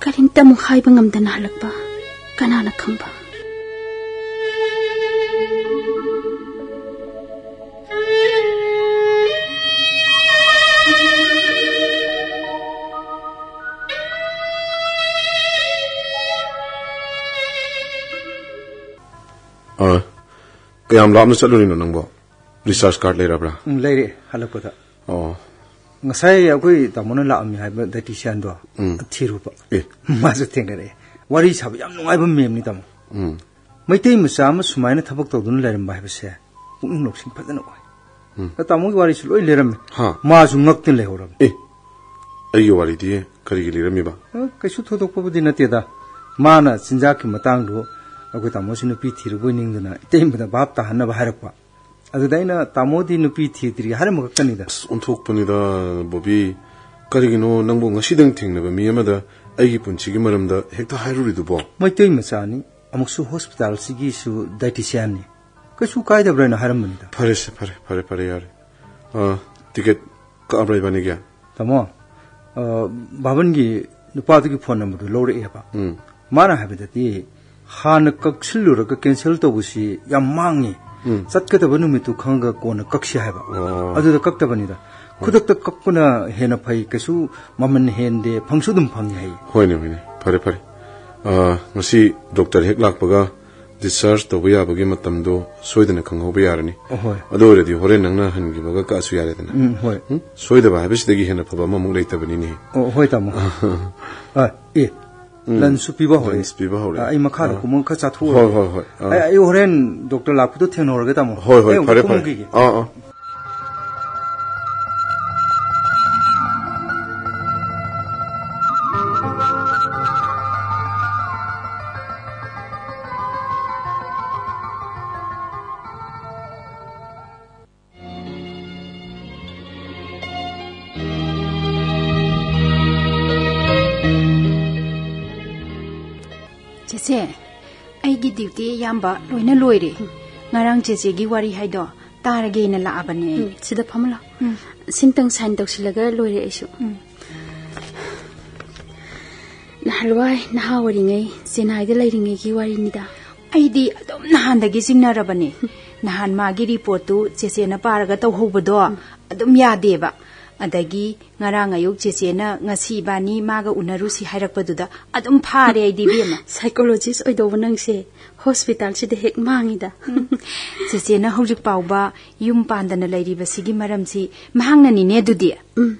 ꯀꯔꯤꯝꯇ ꯑꯃꯨꯛ ꯍꯥꯏꯕ ꯉꯝꯗꯅ ꯍꯜꯂꯛꯄ ꯀꯅꯥꯅ ꯈꯪꯕ? ꯑ, ꯀꯌꯥꯝ ꯂꯥꯞꯅ ꯆꯠꯂꯨꯔꯤꯅꯣ ꯅꯪꯕꯣ? Recharge card ꯂꯩꯔꯕ꯭ꯔꯥ? ꯎꯝ, ꯂꯩꯔꯦ, ꯍꯜꯂꯛꯄꯗ꯫ ꯑꯣ꯫ ꯉꯁꯥꯏ ꯑꯩꯈꯣꯏ ꯇꯥꯃꯣꯅ ꯂꯥꯛꯑꯝꯃꯤ ꯍꯥꯏꯕ dietitianꯗꯣ ꯎꯝ꯫ ꯊꯤꯔꯨꯕ꯫ ꯑꯦ꯫ ꯃꯥꯁꯨ ꯊꯦꯡꯅꯔꯛꯑꯦ꯫ ꯋꯥꯔꯤ ꯁꯥꯕ ꯌꯥꯝ ꯅꯨꯡꯉꯥꯏꯕ ꯃꯦꯝꯅꯤ, ꯇꯥꯃꯣ꯫ ꯎꯝ꯫ ꯃꯩꯇꯩ ꯃꯆꯥ ꯑꯃ ꯁꯨꯃꯥꯏꯅ ꯊꯕꯛ ꯇꯧꯗꯨꯅ ꯂꯩꯔꯝꯕ ꯍꯥꯏꯕꯁꯦ ꯄꯨꯛꯅꯤꯡ ꯂꯧꯁꯤꯡ ꯐꯖꯅ ꯑꯣꯏ꯫ ꯎꯝ꯫ ꯇꯥꯃꯣꯒꯤ ꯋꯥꯔꯤꯁꯨ ꯂꯣꯏ ꯂꯩꯔꯝꯃꯦ꯫ ꯍꯥ꯫ ꯃꯥꯁꯨ ꯉꯛꯇꯅ ꯂꯩꯍꯧꯔꯝꯃꯦ꯫ ꯑꯦ, ꯑꯩꯒꯤ ꯋꯥꯔꯤꯗꯤ ꯀꯔꯤꯒꯤ ꯂꯤꯔꯝꯃꯤꯕ? ꯑ, ꯀꯩꯁꯨ ꯊꯣꯏꯗꯣꯛꯄꯕꯨꯗꯤ ꯅꯠꯇꯦꯗ꯫ ꯃꯥꯅ ꯆꯤꯟꯖꯥꯛꯀꯤ ꯃꯇꯥꯡꯗꯨ ꯑꯩꯈꯣꯏ ꯇꯥꯃꯣꯁꯤ ꯅꯨꯄꯤ ꯊꯤꯔꯨꯕꯣꯏ ꯅꯤꯡꯗꯅ ꯏꯇꯩꯃꯗ ꯚꯥꯞ ꯇꯥꯍꯟꯅꯕ ꯍꯥꯏꯔꯛꯄ꯫ ꯑꯗꯨꯗ ꯑꯩꯅ, "ꯇꯥꯃꯣꯗꯤ ꯅꯨꯄꯤ ꯊꯤꯗ꯭ꯔꯤ" ꯍꯥꯏꯔꯝꯕ ꯈꯛꯇꯅꯤꯗ꯫ ꯑꯁ, ꯑꯣꯟꯊꯣꯛꯄꯅꯤꯗ, ꯕꯣꯕꯤ꯫ ꯀꯔꯤꯒꯤꯅꯣ ꯅꯪꯕꯨ ꯉꯁꯤꯗꯪ ꯊꯦꯡꯅꯕ ꯃꯤ ꯑꯃꯗ ꯑꯩꯒꯤ ꯄꯨꯟꯁꯤꯒꯤ ꯃꯔꯝꯗ ꯍꯦꯛꯇ ꯍꯥꯏꯔꯨꯔꯤꯗꯨꯕꯣ? ꯃꯩꯇꯩ ꯃꯆꯥꯅꯤ, ꯑꯃꯨꯛꯁꯨ hospitalꯁꯤꯒꯤꯁꯨ dietitianꯅꯤ꯫ ꯀꯩꯁꯨ ꯀꯥꯏꯗꯕ꯭ꯔꯥꯅ ꯍꯥꯏꯔꯝꯕꯅꯤꯗ꯫ ꯐꯔꯦꯁꯦ, ꯐꯔꯦ, ꯐꯔꯦ, ꯐꯔꯦ, ꯌꯥꯔꯦ꯫ ꯑ, ticket ꯀꯛꯑꯕ꯭ꯔꯥ ꯏꯕꯥꯅꯤꯒꯤ? ꯇꯥꯃꯣ, ꯑ, ꯚꯥꯕꯟꯒꯤ ꯅꯨꯄꯥꯗꯨꯒꯤ phone numberꯗꯨ ꯂꯧꯔꯛꯑꯦꯕ꯫ ꯎꯝ꯫ ꯃꯥꯅ ꯍꯥꯏꯕꯗꯗꯤ, ꯍꯥꯟꯅ ꯀꯛꯁꯤꯜꯂꯨꯔꯒ cancel ꯇꯧꯕꯁꯤ ꯌꯥꯝ ꯃꯥꯡꯉꯤ꯫ ꯎꯝ꯫ ꯆꯠꯀꯗꯕ ꯅꯨꯃꯤꯠꯇꯨ ꯈꯪꯉꯒ ꯀꯣꯟꯅ ꯀꯛꯁꯤ ꯍꯥꯏꯕ꯫ ꯑꯣ꯫ ꯑꯗꯨꯗ ꯀꯛꯇꯕꯅꯤꯗ꯫ ꯍꯣꯏ꯫ ꯈꯨꯗꯛꯇ ꯀꯛꯄꯅ ꯍꯦꯟꯅ ꯐꯩ, ꯀꯩꯁꯨ ꯃꯃꯜ ꯍꯦꯟꯗꯦ, ꯐꯪꯁꯨ ꯑꯗꯨꯝ ꯐꯪꯉꯤ ꯍꯥꯏꯌꯦ꯫ ꯍꯣꯏꯅꯦ, ꯍꯣꯏꯅꯦ꯫ ꯐꯔꯦ, ꯐꯔꯦ꯫ ꯑ, ꯉꯁꯤ doctor ꯍꯦꯛ ꯂꯥꯛꯄꯒ discharge ꯇꯧꯕ ꯌꯥꯕꯒꯤ ꯃꯇꯝꯗꯣ ꯁꯣꯏꯗꯅ ꯈꯪꯍꯧꯕ ꯌꯥꯔꯅꯤ꯫ ꯑꯣ, ꯍꯣꯏ꯫ ꯑꯗꯨ ꯑꯣꯏꯔꯗꯤ ꯍꯣꯔꯦꯟ ꯅꯪꯅ ꯍꯟꯈꯤꯕꯒ ꯀꯛꯑꯁꯨ ꯌꯥꯔꯦꯗꯅ꯫ ꯎꯝ, ꯍꯣꯏ꯫ ꯎꯝ? ꯁꯣꯏꯗꯕ ꯍꯥꯏꯕꯁꯤꯗꯒꯤ ꯍꯦꯟꯅ ꯐꯕ ꯑꯃꯃꯨꯛ ꯂꯩꯇꯕꯅꯤꯅꯦ꯫ ꯑꯣ, ꯍꯣꯏ, ꯇꯥꯃꯣ꯫ ꯑ, ꯑꯦ, ꯎꯝ꯫ Lunch ꯄꯤꯕ ꯍꯧꯔꯦ꯫ Lunch ꯄꯤꯕ ꯍꯧꯔꯦ꯫ ꯑ, ꯑꯩ ꯃꯈꯥꯗ ꯑꯥ꯫ ꯀꯨꯝꯃꯒ ꯈꯔ ꯆꯥꯊꯣꯛꯎꯔꯒꯦ꯫ ꯍꯣꯏ, ꯍꯣꯏ, ꯍꯣꯏ꯫ ꯑꯥ꯫ ꯑꯩ, ꯑꯩ ꯍꯣꯔꯦꯟ doctor ꯂꯥꯛꯄꯗꯣ ꯊꯦꯡꯅꯍꯧꯔꯒꯦ, ꯇꯥꯃꯣ꯫ ꯍꯣꯏ, ꯍꯣꯏ, ꯑꯩ ꯑꯃꯨꯛꯇ ꯐꯔꯦ, ꯐꯔꯦ꯫ ꯀꯨꯝꯈꯤꯒꯦ꯫ ꯑꯥ, ꯑꯥ꯫ ꯆꯦꯆꯦ, ꯑꯩꯒꯤ duty ꯑꯌꯥꯝꯕ ꯂꯣꯏꯅ ꯂꯣꯏꯔꯦ꯫ ꯉꯔꯥꯡ ꯆꯦꯆꯦꯒꯤ ꯋꯥꯔꯤ ꯍꯥꯏꯗꯣ ꯇꯥꯔꯒꯦꯅ ꯂꯥꯛꯑꯕꯅꯦ ꯑꯩ꯫ ꯎꯝ, ꯁꯤꯗ ꯐꯝꯃ ꯂꯥꯛꯑꯣ꯫ ꯎꯝ꯫ ꯁꯤꯝꯇꯪ sign ꯇꯧꯁꯤꯜꯂꯒ ꯂꯣꯏꯔꯦ ꯑꯩꯁꯨ꯫ ꯎꯝ꯫ ꯅꯍꯥꯟꯋꯥꯏ ꯅꯍꯥ ꯑꯣꯏꯔꯤꯉꯩ ꯆꯦꯟꯅꯥꯏꯗ ꯂꯩꯔꯤꯉꯩꯒꯤ ꯋꯥꯔꯤꯅꯤꯗ꯫ ꯑꯩꯗꯤ ꯑꯗꯨꯝ ꯅꯍꯥꯟꯗꯒꯤ ꯆꯤꯡꯅꯔꯕꯅꯦ꯫ ꯅꯍꯥꯟ ꯃꯥꯒꯤ reportꯇꯨ ꯆꯦꯆꯦꯅ ꯄꯥꯔꯒ ꯇꯧꯍꯧꯕꯗꯣ ꯎꯝ꯫ ꯑꯗꯨꯝ ꯌꯥꯗꯦꯕ꯫ ꯑꯗꯒꯤ ꯉꯔꯥꯡ ꯑꯌꯨꯛ ꯆꯦꯆꯦꯅ ꯉꯁꯤ ꯏꯕꯥꯅꯤ ꯃꯥꯒ ꯎꯅꯔꯨꯁꯤ ꯍꯥꯏꯔꯛꯄꯗꯨꯗ ꯑꯗꯨꯝ ꯐꯥꯔꯦ ꯑꯩꯗꯤ, ꯏꯕꯦꯝꯃ꯫ ꯁꯥꯏꯀꯣꯂꯣꯖꯤꯁ ꯑꯣꯏꯗꯧꯕ ꯅꯪꯁꯦ ꯍꯣꯁꯄꯤꯇꯥꯜꯁꯤꯗ ꯍꯦꯛ ꯃꯥꯡꯉꯤꯗ꯫ ꯎꯝ꯫ ꯆꯦꯆꯦꯅ ꯍꯧꯖꯤꯛ ꯐꯥꯎꯕ ꯌꯨꯝ ꯄꯥꯟꯗꯅ ꯂꯩꯔꯤꯕꯁꯤꯒꯤ ꯃꯔꯝꯁꯤ ꯃꯍꯥꯛꯅꯅꯤꯅꯦ ꯑꯗꯨꯗꯤ꯫ ꯎꯝ꯫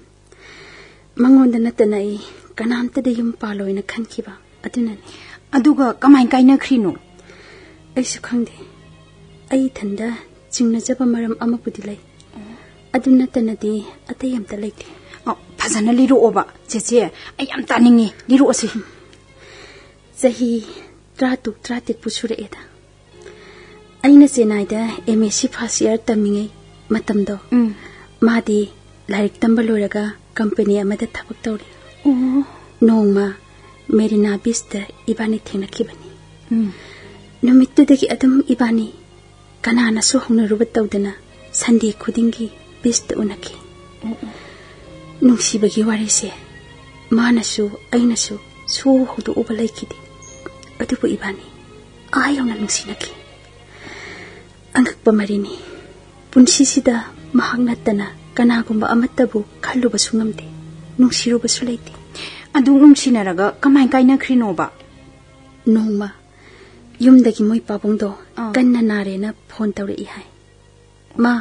ꯃꯉꯣꯟꯗ ꯅꯠꯇꯅ ꯑꯩ ꯀꯅꯥꯝꯇꯗ ꯌꯨꯝ ꯄꯥꯜꯂꯣꯏꯅ ꯈꯟꯈꯤꯕ ꯑꯗꯨꯅꯅꯤ꯫ ꯑꯗꯨꯒ ꯀꯃꯥꯏ ꯀꯥꯏꯅꯈ꯭ꯔꯤꯅꯣ? ꯑꯩꯁꯨ ꯈꯪꯗꯦ꯫ ꯑꯩ ꯏꯊꯟꯗ ꯆꯤꯡꯅꯖꯕ ꯃꯔꯝ ꯑꯃꯕꯨꯗꯤ ꯂꯩ꯫ ꯑꯗꯨ ꯅꯠꯇꯅꯗꯤ ꯑꯇꯩ ꯑꯝꯇ ꯂꯩꯇꯦ꯫ ꯑ, ꯐꯖꯅ ꯂꯤꯔꯛꯑꯣꯕ, ꯆꯦꯆꯦ꯫ ꯑꯩ ꯌꯥꯝ ꯇꯥꯅꯤꯡꯉꯤ꯫ ꯂꯤꯔꯛꯑꯣꯁꯤ꯫ ꯆꯍꯤ ꯇꯔꯥꯇꯔꯨꯛ, ꯇꯔꯥꯇꯔꯦꯠꯄꯨ ꯁꯨꯔꯛꯑꯦꯗ꯫ ꯑꯩꯅ ꯆꯦꯟꯅꯥꯏꯗ M S C first year ꯇꯝꯃꯤꯉꯩ ꯃꯇꯝꯗꯣ, ꯎꯝ꯫ ꯃꯥꯗꯤ ꯂꯥꯏꯔꯤꯛ ꯇꯝꯕ ꯂꯣꯏꯔꯒ ꯀꯝꯄꯅꯤ ꯑꯃꯗ ꯊꯕꯛ ꯇꯧꯔꯤ꯫ ꯑꯣ꯫ ꯅꯣꯡꯃ ꯃꯦꯔꯤꯅꯥ ꯕꯤꯆꯇ ꯏꯕꯥꯅꯤ ꯊꯦꯡꯅꯈꯤꯕꯅꯤ꯫ ꯎꯝ꯫ ꯅꯨꯃꯤꯠꯇꯨꯗꯒꯤ ꯑꯗꯨꯝ ꯏꯕꯥꯅꯤ ꯀꯅꯥꯅꯁꯨ ꯍꯧꯅꯔꯨꯕ ꯇꯧꯗꯅ ꯁꯟꯗꯦ ꯈꯨꯗꯤꯡꯒꯤ ꯕꯤꯆꯇ ꯎꯅꯈꯤ꯫ ꯎꯝ, ꯎꯝ꯫ ꯅꯨꯡꯁꯤꯕꯒꯤ ꯋꯥꯔꯤꯁꯦ ꯃꯥꯅꯁꯨ ꯑꯩꯅꯁꯨ ꯁꯨ ꯍꯧꯗꯣꯛꯎꯕ ꯂꯩꯈꯤꯗꯦ꯫ ꯑꯗꯨꯕꯨ ꯏꯕꯥꯅꯤ ꯑꯥ ꯌꯧꯅ ꯅꯨꯡꯁꯤꯅꯈꯤ꯫ ꯑꯉꯛꯄ ꯃꯔꯤꯅꯤ꯫ ꯄꯨꯟꯁꯤꯁꯤꯗ ꯃꯍꯥꯛ ꯅꯠꯇꯅ ꯀꯅꯥꯒꯨꯝꯕ ꯑꯃꯠꯇꯕꯨ ꯈꯜꯂꯨꯕꯁꯨ ꯉꯝꯗꯦ, ꯅꯨꯡꯁꯤꯔꯨꯕꯁꯨ ꯂꯩꯇꯦ꯫ ꯑꯗꯨ ꯅꯨꯡꯁꯤꯅꯔꯒ ꯀꯃꯥꯏ ꯀꯥꯏꯅꯈ꯭ꯔꯤꯅꯣꯕ? ꯅꯣꯡꯃ ꯌꯨꯝꯗꯒꯤ ꯃꯣꯏ ꯄꯥꯕꯨꯡꯗꯣ ꯑꯥ꯫ ꯀꯟꯅ ꯅꯥꯔꯦꯅ ꯐꯣꯟ ꯇꯧꯔꯛꯏ ꯍꯥꯏ꯫ ꯃꯥ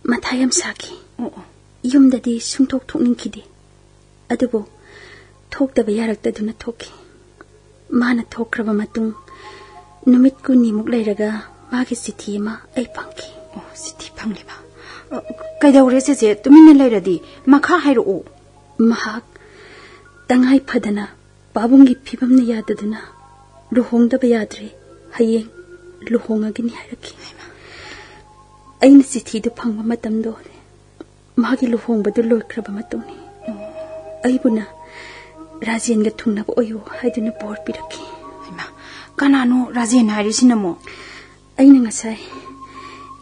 ꯃꯊꯥ ꯌꯥꯝ ꯁꯥꯈꯤ꯫ ꯑꯣ, ꯑꯣ꯫ ꯌꯨꯝꯗꯗꯤ ꯁꯨꯡꯊꯣꯛ ꯊꯣꯛꯅꯤꯡꯈꯤꯗꯦ꯫ ꯑꯗꯨꯕꯨ ꯊꯣꯛꯇꯕ ꯌꯥꯔꯛꯇꯗꯨꯅ ꯊꯣꯛꯈꯤ꯫ ꯃꯥꯅ ꯊꯣꯛꯈ꯭ꯔꯕ ꯃꯇꯨꯡ ꯅꯨꯃꯤꯠ ꯀꯨꯟꯅꯤꯃꯨꯛ ꯂꯩꯔꯒ ꯃꯥꯒꯤ ꯆꯤꯊꯤ ꯑꯃ ꯑꯩ ꯐꯪꯈꯤ꯫ ꯑꯣ, ꯆꯤꯊꯤ ꯐꯪꯂꯤꯕ? ꯑ, ꯀꯩꯗꯧꯔꯦ ꯆꯦꯆꯦ? ꯇꯨꯃꯤꯟꯅ ꯂꯩꯔꯗꯤ꯫ ꯃꯈꯥ ꯍꯥꯏꯔꯛꯑꯣ꯫ ꯃꯍꯥꯛ ꯇꯉꯥꯏ ꯐꯗꯅ ꯄꯥꯕꯨꯡꯒꯤ ꯐꯤꯕꯝꯅ ꯌꯥꯗꯗꯨꯅ ꯂꯨꯍꯣꯡꯗꯕ ꯌꯥꯗ꯭ꯔꯦ, ꯍꯌꯦꯡ ꯂꯨꯍꯣꯡꯉꯒꯅꯤ ꯍꯥꯏꯔꯛꯈꯤ꯫ ꯑꯩꯅ ꯆꯤꯊꯤꯗꯨ ꯐꯪꯕ ꯃꯇꯝꯗꯣ ꯃꯥꯒꯤ ꯂꯨꯍꯣꯡꯕꯗꯨ ꯂꯣꯏꯈ꯭ꯔꯕ ꯃꯇꯨꯡꯅꯤ꯫ ꯑꯩꯕꯨꯅ ꯔꯥꯖꯦꯟꯒ ꯊꯨꯡꯅꯕ ꯑꯣꯏꯌꯨ ꯍꯥꯏꯗꯨꯅ ꯕꯣꯔ ꯄꯤꯔꯛꯈꯤ꯫ ꯍꯩꯃꯥ, ꯀꯅꯥꯅꯣ ꯔꯥꯖꯦꯟ ꯍꯥꯏꯔꯤꯁꯤꯅꯃꯣ? ꯑꯩꯅ ꯉꯁꯥꯏ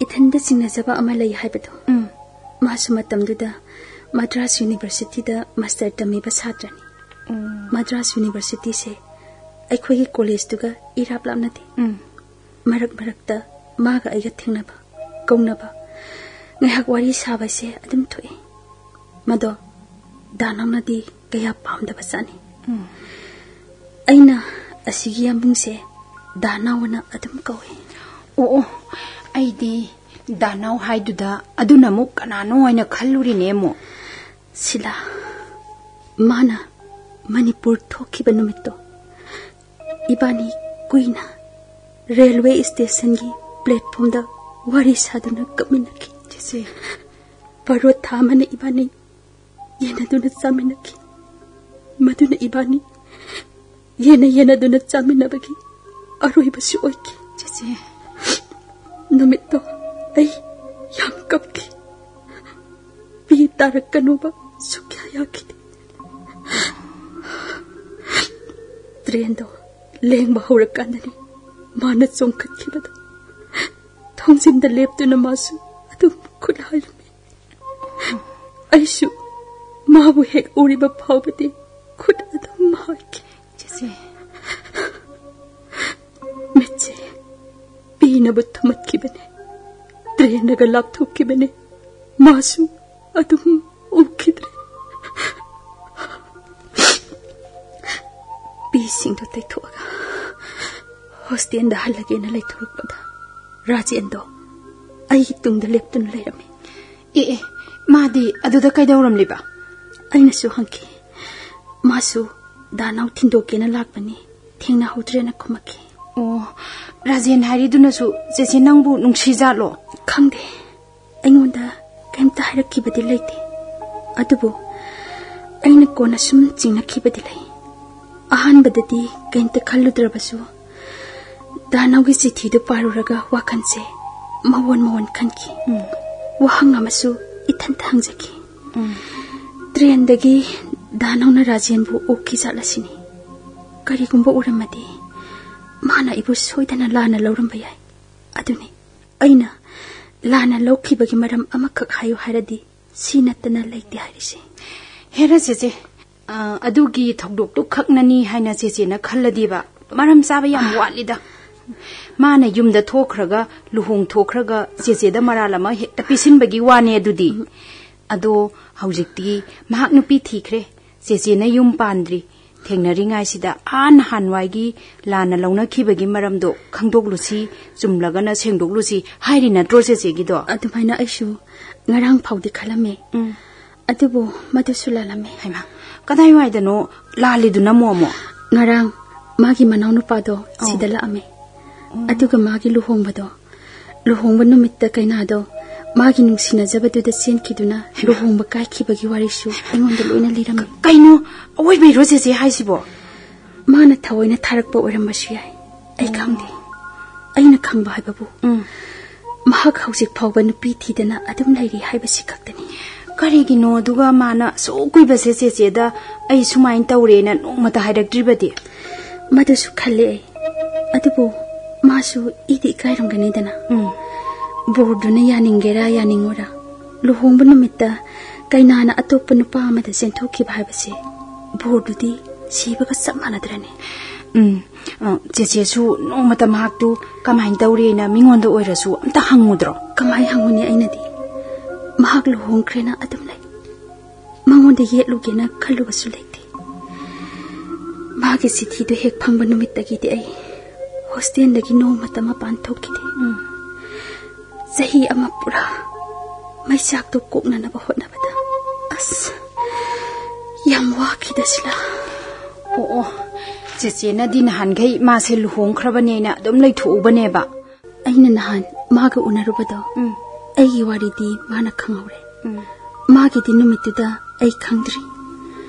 ꯏꯊꯟꯗ ꯆꯤꯡꯅꯖꯕ ꯑꯃ ꯂꯩ ꯍꯥꯏꯕꯗꯣ꯫ ꯎꯝ꯫ ꯃꯥꯁꯨ ꯃꯇꯝꯗꯨꯗ ꯃꯗ꯭ꯔꯥꯁ ꯌꯨꯅꯤꯚꯔꯁꯤꯇꯤꯗ ꯃꯥꯁꯇꯔ ꯇꯝꯃꯤꯕ ꯁꯥꯇ꯭ꯔꯅꯤ꯫ ꯎꯝ꯫ ꯃꯗ꯭ꯔꯥꯁ ꯌꯨꯅꯤꯚꯔꯁꯤꯇꯤꯁꯦ ꯑꯩꯈꯣꯏꯒꯤ ꯀꯣꯂꯦꯖꯇꯨꯒ ꯏꯔꯥꯞ ꯂꯥꯞꯅꯗꯦ꯫ ꯎꯝ꯫ ꯃꯔꯛ ꯃꯔꯛꯇ ꯃꯥꯒ ꯑꯩꯒ ꯊꯦꯡꯅꯕ, ꯀꯧꯅꯕ, ꯉꯥꯏꯍꯥꯛ ꯋꯥꯔꯤ ꯁꯥꯕꯁꯦ ꯑꯗꯨꯝ ꯊꯣꯛꯏ꯫ ꯃꯗꯣ ꯗꯥ ꯅꯥꯎꯅꯗꯤ ꯀꯌꯥ ꯄꯥꯝꯗꯕ ꯖꯥꯠꯅꯤ꯫ ꯑꯩꯅ ꯑꯁꯤꯒꯤ ꯌꯥꯝꯕꯨꯡꯁꯦ ꯗꯥ ꯅꯥꯎ ꯑꯅ ꯑꯗꯨꯝ ꯀꯧꯏ꯫ ꯑꯣ, ꯑꯣ, ꯑꯩꯗꯤ ꯗꯥ ꯅꯥꯎ ꯍꯥꯏꯗꯨꯗ ꯑꯗꯨꯅ ꯑꯃꯨꯛ ꯀꯅꯥꯅꯣ ꯍꯥꯏꯅ ꯈꯜꯂꯨꯔꯤꯅꯦ ꯑꯃꯨꯛ꯫ ꯁꯤꯂꯥ, ꯃꯥꯅ ꯃꯅꯤꯄꯨꯔ ꯊꯣꯛꯈꯤꯕ ꯅꯨꯃꯤꯠꯇꯣ, ꯏꯕꯥꯅꯤ ꯀꯨꯏꯅ ꯔꯦꯜꯋꯦ ꯁ꯭ꯇꯦꯁꯟꯒꯤ ꯄ꯭ꯂꯦꯠꯐꯣꯝꯗ ꯋꯥꯔꯤ ꯁꯥꯗꯨꯅ ꯀꯞꯃꯤꯟꯅꯈꯤ꯫ ꯆꯦꯆꯦ꯫ ꯄꯔꯣꯊꯥ ꯑꯃꯅ ꯏꯕꯥꯅꯤ ꯌꯦꯟꯅꯗꯨꯅ ꯆꯥꯃꯤꯟꯅꯈꯤ꯫ ꯃꯗꯨꯅ ꯏꯕꯥꯅꯤ ꯌꯦꯟꯅ ꯌꯦꯟꯅꯗꯨꯅ ꯆꯥꯃꯤꯟꯅꯕꯒꯤ ꯑꯔꯣꯏꯕꯁꯨ ꯑꯣꯏꯈꯤ꯫ ꯆꯦꯆꯦ꯫ ꯅꯨꯃꯤꯠꯇꯣ ꯑꯩ ꯌꯥꯝ ꯀꯞꯈꯤ꯫ ꯄꯤ ꯇꯥꯔꯛꯀꯅꯨꯕ ꯁꯨꯛꯌꯥ ꯌꯥꯈꯤꯗꯦ꯫ ꯇ꯭ꯔꯦꯟꯗꯣ ꯂꯦꯡꯕ ꯍꯧꯔꯀꯥꯟꯗꯅꯤ ꯃꯥꯅ ꯆꯣꯡꯈꯠꯈꯤꯕꯗꯣ꯫ ꯊꯣꯡꯖꯤꯟꯗ ꯂꯦꯞꯇꯨꯅ ꯃꯥꯁꯨ ꯑꯗꯨꯝ ꯈꯨꯠ ꯍꯥꯏꯔꯝꯃꯤ꯫ ꯑꯩꯁꯨ ꯃꯥꯕꯨ ꯍꯦꯛ ꯎꯔꯤꯕ ꯐꯥꯎꯕꯗꯤ ꯈꯨꯠ ꯑꯗꯨꯝ ꯍꯥꯏꯈꯤ꯫ ꯆꯦꯆꯦ꯫ ꯃꯤꯠꯁꯦ ꯄꯤꯅꯕ ꯊꯨꯝꯃꯠꯈꯤꯕꯅꯦ꯫ ꯇ꯭ꯔꯦꯟꯅꯒ ꯂꯥꯞꯊꯣꯛꯈꯤꯕꯅꯦ꯫ ꯃꯥꯁꯨ ꯑꯗꯨꯝ ꯎꯈꯤꯗ꯭ꯔꯦ꯫ ꯄꯤꯁꯤꯡꯗꯣ ꯇꯩꯊꯣꯛꯑꯒ ꯍꯣꯁꯇꯦꯜꯗ ꯍꯜꯂꯒꯦꯅ ꯂꯩꯊꯣꯔꯛꯄꯗ ꯔꯥꯖꯦꯟꯗꯣ ꯑꯩꯒꯤ ꯇꯨꯡꯗ ꯂꯦꯞꯇꯨꯅ ꯂꯩꯔꯝꯃꯤ꯫ ꯑꯦ, ꯑꯦ, ꯃꯥꯗꯤ ꯑꯗꯨꯗ ꯀꯩꯗꯧꯔꯝꯂꯤꯕ? ꯑꯩꯅꯁꯨ ꯍꯪꯈꯤ꯫ ꯃꯥꯁꯨ ꯗꯥ ꯅꯥꯎ ꯊꯤꯟꯗꯣꯛꯀꯦꯅ ꯂꯥꯛꯄꯅꯤ, ꯊꯦꯡꯅꯍꯧꯗ꯭ꯔꯦꯅ ꯈꯨꯝꯃꯛꯈꯤ꯫ ꯑꯣ, ꯔꯥꯖꯦꯟ ꯍꯥꯏꯔꯤꯗꯨꯅꯁꯨ ꯆꯦꯆꯦ ꯅꯪꯕꯨ ꯅꯨꯡꯁꯤꯖꯥꯠꯂꯣ? ꯈꯪꯗꯦ꯫ ꯑꯩꯉꯣꯟꯗ ꯀꯩꯝꯇ ꯍꯥꯏꯔꯛꯈꯤꯕꯗꯤ ꯂꯩꯇꯦ꯫ ꯑꯗꯨꯕꯨ ꯑꯩꯅ ꯀꯣꯟꯅ ꯁꯨꯝ ꯆꯤꯡꯅꯈꯤꯕꯗꯤ ꯂꯩ꯫ ꯑꯍꯥꯟꯕꯗꯗꯤ ꯀꯩꯝꯇ ꯈꯜꯂꯨꯗ꯭ꯔꯕꯁꯨ ꯗꯥ ꯅꯥꯎꯒꯤ ꯆꯤꯊꯤꯗꯨ ꯄꯥꯔꯨꯔꯒ ꯋꯥꯈꯜꯁꯦ ꯃꯑꯣꯟ ꯃꯑꯣꯟ ꯈꯟꯈꯤ꯫ ꯎꯝ꯫ ꯋꯥꯍꯪ ꯑꯃꯁꯨ ꯏꯊꯟꯇ ꯍꯪꯖꯈꯤ꯫ ꯎꯝ꯫ ꯇ꯭ꯔꯦꯟꯗꯒꯤ ꯗꯥ ꯅꯥꯎꯅ ꯔꯥꯖꯦꯟꯕꯨ ꯎꯈꯤ ꯖꯥꯠꯂ ꯁꯤꯅꯤ꯫ ꯀꯔꯤꯒꯨꯝꯕ ꯎꯔꯝꯃꯗꯤ ꯃꯥꯅ ꯑꯩꯕꯨ ꯁꯣꯏꯗꯅ ꯂꯥꯟꯅ ꯂꯧꯔꯝꯕ ꯌꯥꯏ꯫ ꯑꯗꯨꯅꯤ ꯑꯩꯅ ꯂꯥꯟꯅ ꯂꯧꯈꯤꯕꯒꯤ ꯃꯔꯝ ꯑꯃꯈꯛ ꯍꯥꯏꯌꯨ ꯍꯥꯏꯔꯗꯤ ꯁꯤ ꯅꯠꯇꯅ ꯂꯩꯇꯦ ꯍꯥꯏꯔꯤꯁꯦ꯫ ꯍꯦꯔꯥ ꯆꯦꯆꯦ, ꯑ, ꯑꯗꯨꯒꯤ ꯊꯧꯗꯣꯛꯇꯨ ꯈꯛꯅꯅꯤ ꯍꯥꯏꯅ ꯆꯦꯆꯦꯅ ꯈꯜꯂꯗꯤꯕ ꯃꯔꯝ ꯆꯥꯕ ꯌꯥꯝ ꯋꯥꯠꯂꯤꯗ꯫ ꯃꯥꯅ ꯌꯨꯝꯗ ꯊꯣꯛꯈ꯭ꯔꯒ, ꯂꯨꯍꯣꯡ ꯊꯣꯛꯈ꯭ꯔꯒ ꯆꯦꯆꯦꯗ ꯃꯔꯥꯜ ꯑꯃ ꯍꯦꯛꯇ ꯄꯤꯁꯤꯟꯕꯒꯤ ꯋꯥꯅꯦ ꯑꯗꯨꯗꯤ꯫ ꯑꯗꯣ ꯍꯧꯖꯤꯛꯇꯤ ꯃꯍꯥꯛ ꯅꯨꯄꯤ ꯊꯤꯈ꯭ꯔꯦ꯫ ꯆꯦꯆꯦꯅ ꯌꯨꯝ ꯄꯥꯟꯗ꯭ꯔꯤ꯫ ꯊꯦꯡꯅꯔꯤꯉꯥꯏꯁꯤꯗ ꯑꯥ ꯅꯍꯥꯟꯋꯥꯏꯒꯤ ꯂꯥꯟꯅ ꯂꯧꯅꯈꯤꯕꯒꯤ ꯃꯔꯝꯗꯣ ꯈꯪꯗꯣꯛꯂꯨꯁꯤ, ꯆꯨꯝꯂꯒꯅ ꯁꯦꯡꯗꯣꯛꯂꯨꯁꯤ ꯍꯥꯏꯔꯤ ꯅꯠꯇ꯭ꯔꯣ ꯆꯦꯆꯦꯒꯤꯗꯣ? ꯑꯗꯨꯃꯥꯏꯅ ꯑꯩꯁꯨ ꯉꯔꯥꯡ ꯐꯥꯎꯗꯤ ꯈꯜꯂꯝꯃꯦ꯫ ꯎꯝ꯫ ꯑꯗꯨꯕꯨ ꯃꯗꯨꯁꯨ ꯂꯥꯜꯂꯝꯃꯦ꯫ ꯍꯩꯃꯥ, ꯀꯗꯥꯏꯋꯥꯏꯗꯅꯣ ꯂꯥꯜꯂꯤꯗꯨꯅ ꯑꯃꯨꯛ ꯑꯃꯨꯛ? ꯉꯔꯥꯡ ꯃꯥꯒꯤ ꯃꯅꯥꯎꯅꯨꯄꯥꯗꯣ ꯑꯣ꯫ ꯁꯤꯗ ꯂꯥꯛꯑꯝꯃꯦ꯫ ꯑꯣ꯫ ꯑꯗꯨꯒ ꯃꯥꯒꯤ ꯂꯨꯍꯣꯡꯕꯗꯣ, ꯂꯨꯍꯣꯡꯕ ꯅꯨꯃꯤꯠꯇ ꯀꯩꯅꯥꯗꯣ ꯃꯥꯒꯤ ꯅꯨꯡꯁꯤꯅꯖꯕꯗꯨꯗ ꯆꯦꯟꯈꯤꯗꯨꯅ ꯍꯩꯃꯥ꯫ ꯂꯨꯍꯣꯡꯕ ꯀꯥꯏꯈꯤꯕꯒꯤ ꯋꯥꯔꯤꯁꯨ ꯑꯩꯉꯣꯟꯗ ꯂꯣꯏꯅ ꯂꯤꯔꯝꯃꯤ꯫ ꯀꯩꯅꯣ? ꯑꯋꯣꯏꯕꯩꯔꯣ ꯆꯦꯆꯦ ꯍꯥꯏꯁꯤꯕꯣ? ꯃꯥꯅ ꯊꯑꯣꯏꯅ ꯊꯥꯔꯛꯄ ꯑꯣꯏꯔꯝꯕꯁꯨ ꯌꯥꯏ꯫ ꯑꯩ ꯈꯪꯗꯦ꯫ ꯑꯩꯅ ꯈꯪꯕ ꯍꯥꯏꯕꯕꯨ, ꯎꯝ꯫ ꯃꯍꯥꯛ ꯍꯧꯖꯤꯛ ꯐꯥꯎꯕ ꯅꯨꯄꯤ ꯊꯤꯗꯅ ꯑꯗꯨꯝ ꯂꯩꯔꯤ ꯍꯥꯏꯕꯁꯤ ꯈꯛꯇꯅꯤ꯫ ꯀꯔꯤꯒꯤꯅꯣ ꯑꯗꯨꯒ ꯃꯥꯅ ꯑꯁꯨꯛ ꯀꯨꯏꯕꯁꯦ ꯆꯦꯆꯦꯗ ꯑꯩ ꯁꯨꯃꯥꯏꯅ ꯇꯧꯔꯦꯅ ꯅꯣꯡꯃꯇ ꯍꯥꯏꯔꯛꯇ꯭ꯔꯤꯕꯗꯤ? ꯃꯗꯨꯁꯨ ꯈꯜꯂꯦ ꯑꯩ꯫ ꯑꯗꯨꯕꯨ ꯃꯥꯁꯨ ꯏꯗꯤ ꯏꯀꯥꯏꯔꯝꯒꯅꯤꯗꯅ꯫ ꯎꯝ꯫ ꯕꯣꯔꯗꯨꯅ ꯌꯥꯅꯤꯡꯒꯦꯔꯥ ꯌꯥꯅꯤꯡꯉꯣꯔꯥ, ꯂꯨꯍꯣꯡꯕ ꯅꯨꯃꯤꯠꯇ ꯀꯩꯅꯥꯅ ꯑꯇꯣꯞꯄ ꯅꯨꯄꯥ ꯑꯃꯗ ꯆꯦꯟꯊꯣꯛꯈꯤꯕ ꯍꯥꯏꯕꯁꯦ ꯕꯣꯔꯗꯨꯗꯤ ꯁꯤꯕꯒ ꯆꯞ ꯃꯥꯟꯅꯗ꯭ꯔꯅꯦ? ꯎꯝ꯫ ꯑ, ꯆꯦꯆꯦꯁꯨ ꯅꯣꯡꯃꯇ ꯃꯍꯥꯛꯇꯨ ꯀꯃꯥꯏꯅ ꯇꯧꯔꯤꯅ ꯃꯤꯉꯣꯟꯗ ꯑꯣꯏꯔꯁꯨ ꯑꯝꯇ ꯍꯪꯉꯨꯗ꯭ꯔꯣ? ꯀꯃꯥꯏ ꯍꯪꯉꯨꯅꯤ? ꯑꯩꯅꯗꯤ ꯃꯍꯥꯛ ꯂꯨꯍꯣꯡꯈ꯭ꯔꯦꯅ ꯑꯗꯨꯝ ꯂꯩ꯫ ꯃꯉꯣꯟꯗ ꯌꯦꯠꯂꯨꯒꯦꯅ ꯈꯜꯂꯨꯕꯁꯨ ꯂꯩꯇꯦ꯫ ꯃꯥꯒꯤ ꯆꯤꯊꯤꯗꯨ ꯍꯦꯛ ꯐꯪꯕ ꯅꯨꯃꯤꯠꯇꯒꯤꯗꯤ ꯑꯩ ꯍꯣꯁꯇꯦꯜꯗꯒꯤ ꯅꯣꯡꯃꯇ ꯃꯄꯥꯟ ꯊꯣꯛꯈꯤꯗꯦ꯫ ꯎꯝ꯫ ꯆꯍꯤ ꯑꯃ ꯄꯨꯔꯥ ꯃꯩꯆꯥꯛꯇꯨ ꯀꯣꯛꯅꯅꯕ ꯍꯣꯠꯅꯕꯗ, ꯑꯁ, ꯌꯥꯝ ꯋꯥꯈꯤꯗ ꯁꯤꯂꯥ꯫ ꯑꯣ, ꯑꯣ꯫ ꯆꯦꯆꯦꯅꯗꯤ ꯅꯍꯥꯟꯈꯩ ꯃꯥꯁꯦ ꯂꯨꯍꯣꯡꯈ꯭ꯔꯕꯅꯦꯅ ꯑꯗꯨꯝ ꯂꯩꯊꯣꯛꯎꯕꯅꯦꯕ꯫ ꯑꯩꯅ ꯅꯍꯥꯟ ꯃꯥꯒ ꯎꯅꯔꯨꯕꯗꯣ, ꯎꯝ꯫ ꯑꯩꯒꯤ ꯋꯥꯔꯤꯗꯤ ꯃꯥꯅ ꯈꯪꯍꯧꯔꯦ꯫ ꯎꯝ꯫ ꯃꯥꯒꯤꯗꯤ ꯅꯨꯃꯤꯠꯇꯨꯗ ꯑꯩ ꯈꯪꯗ꯭ꯔꯤ꯫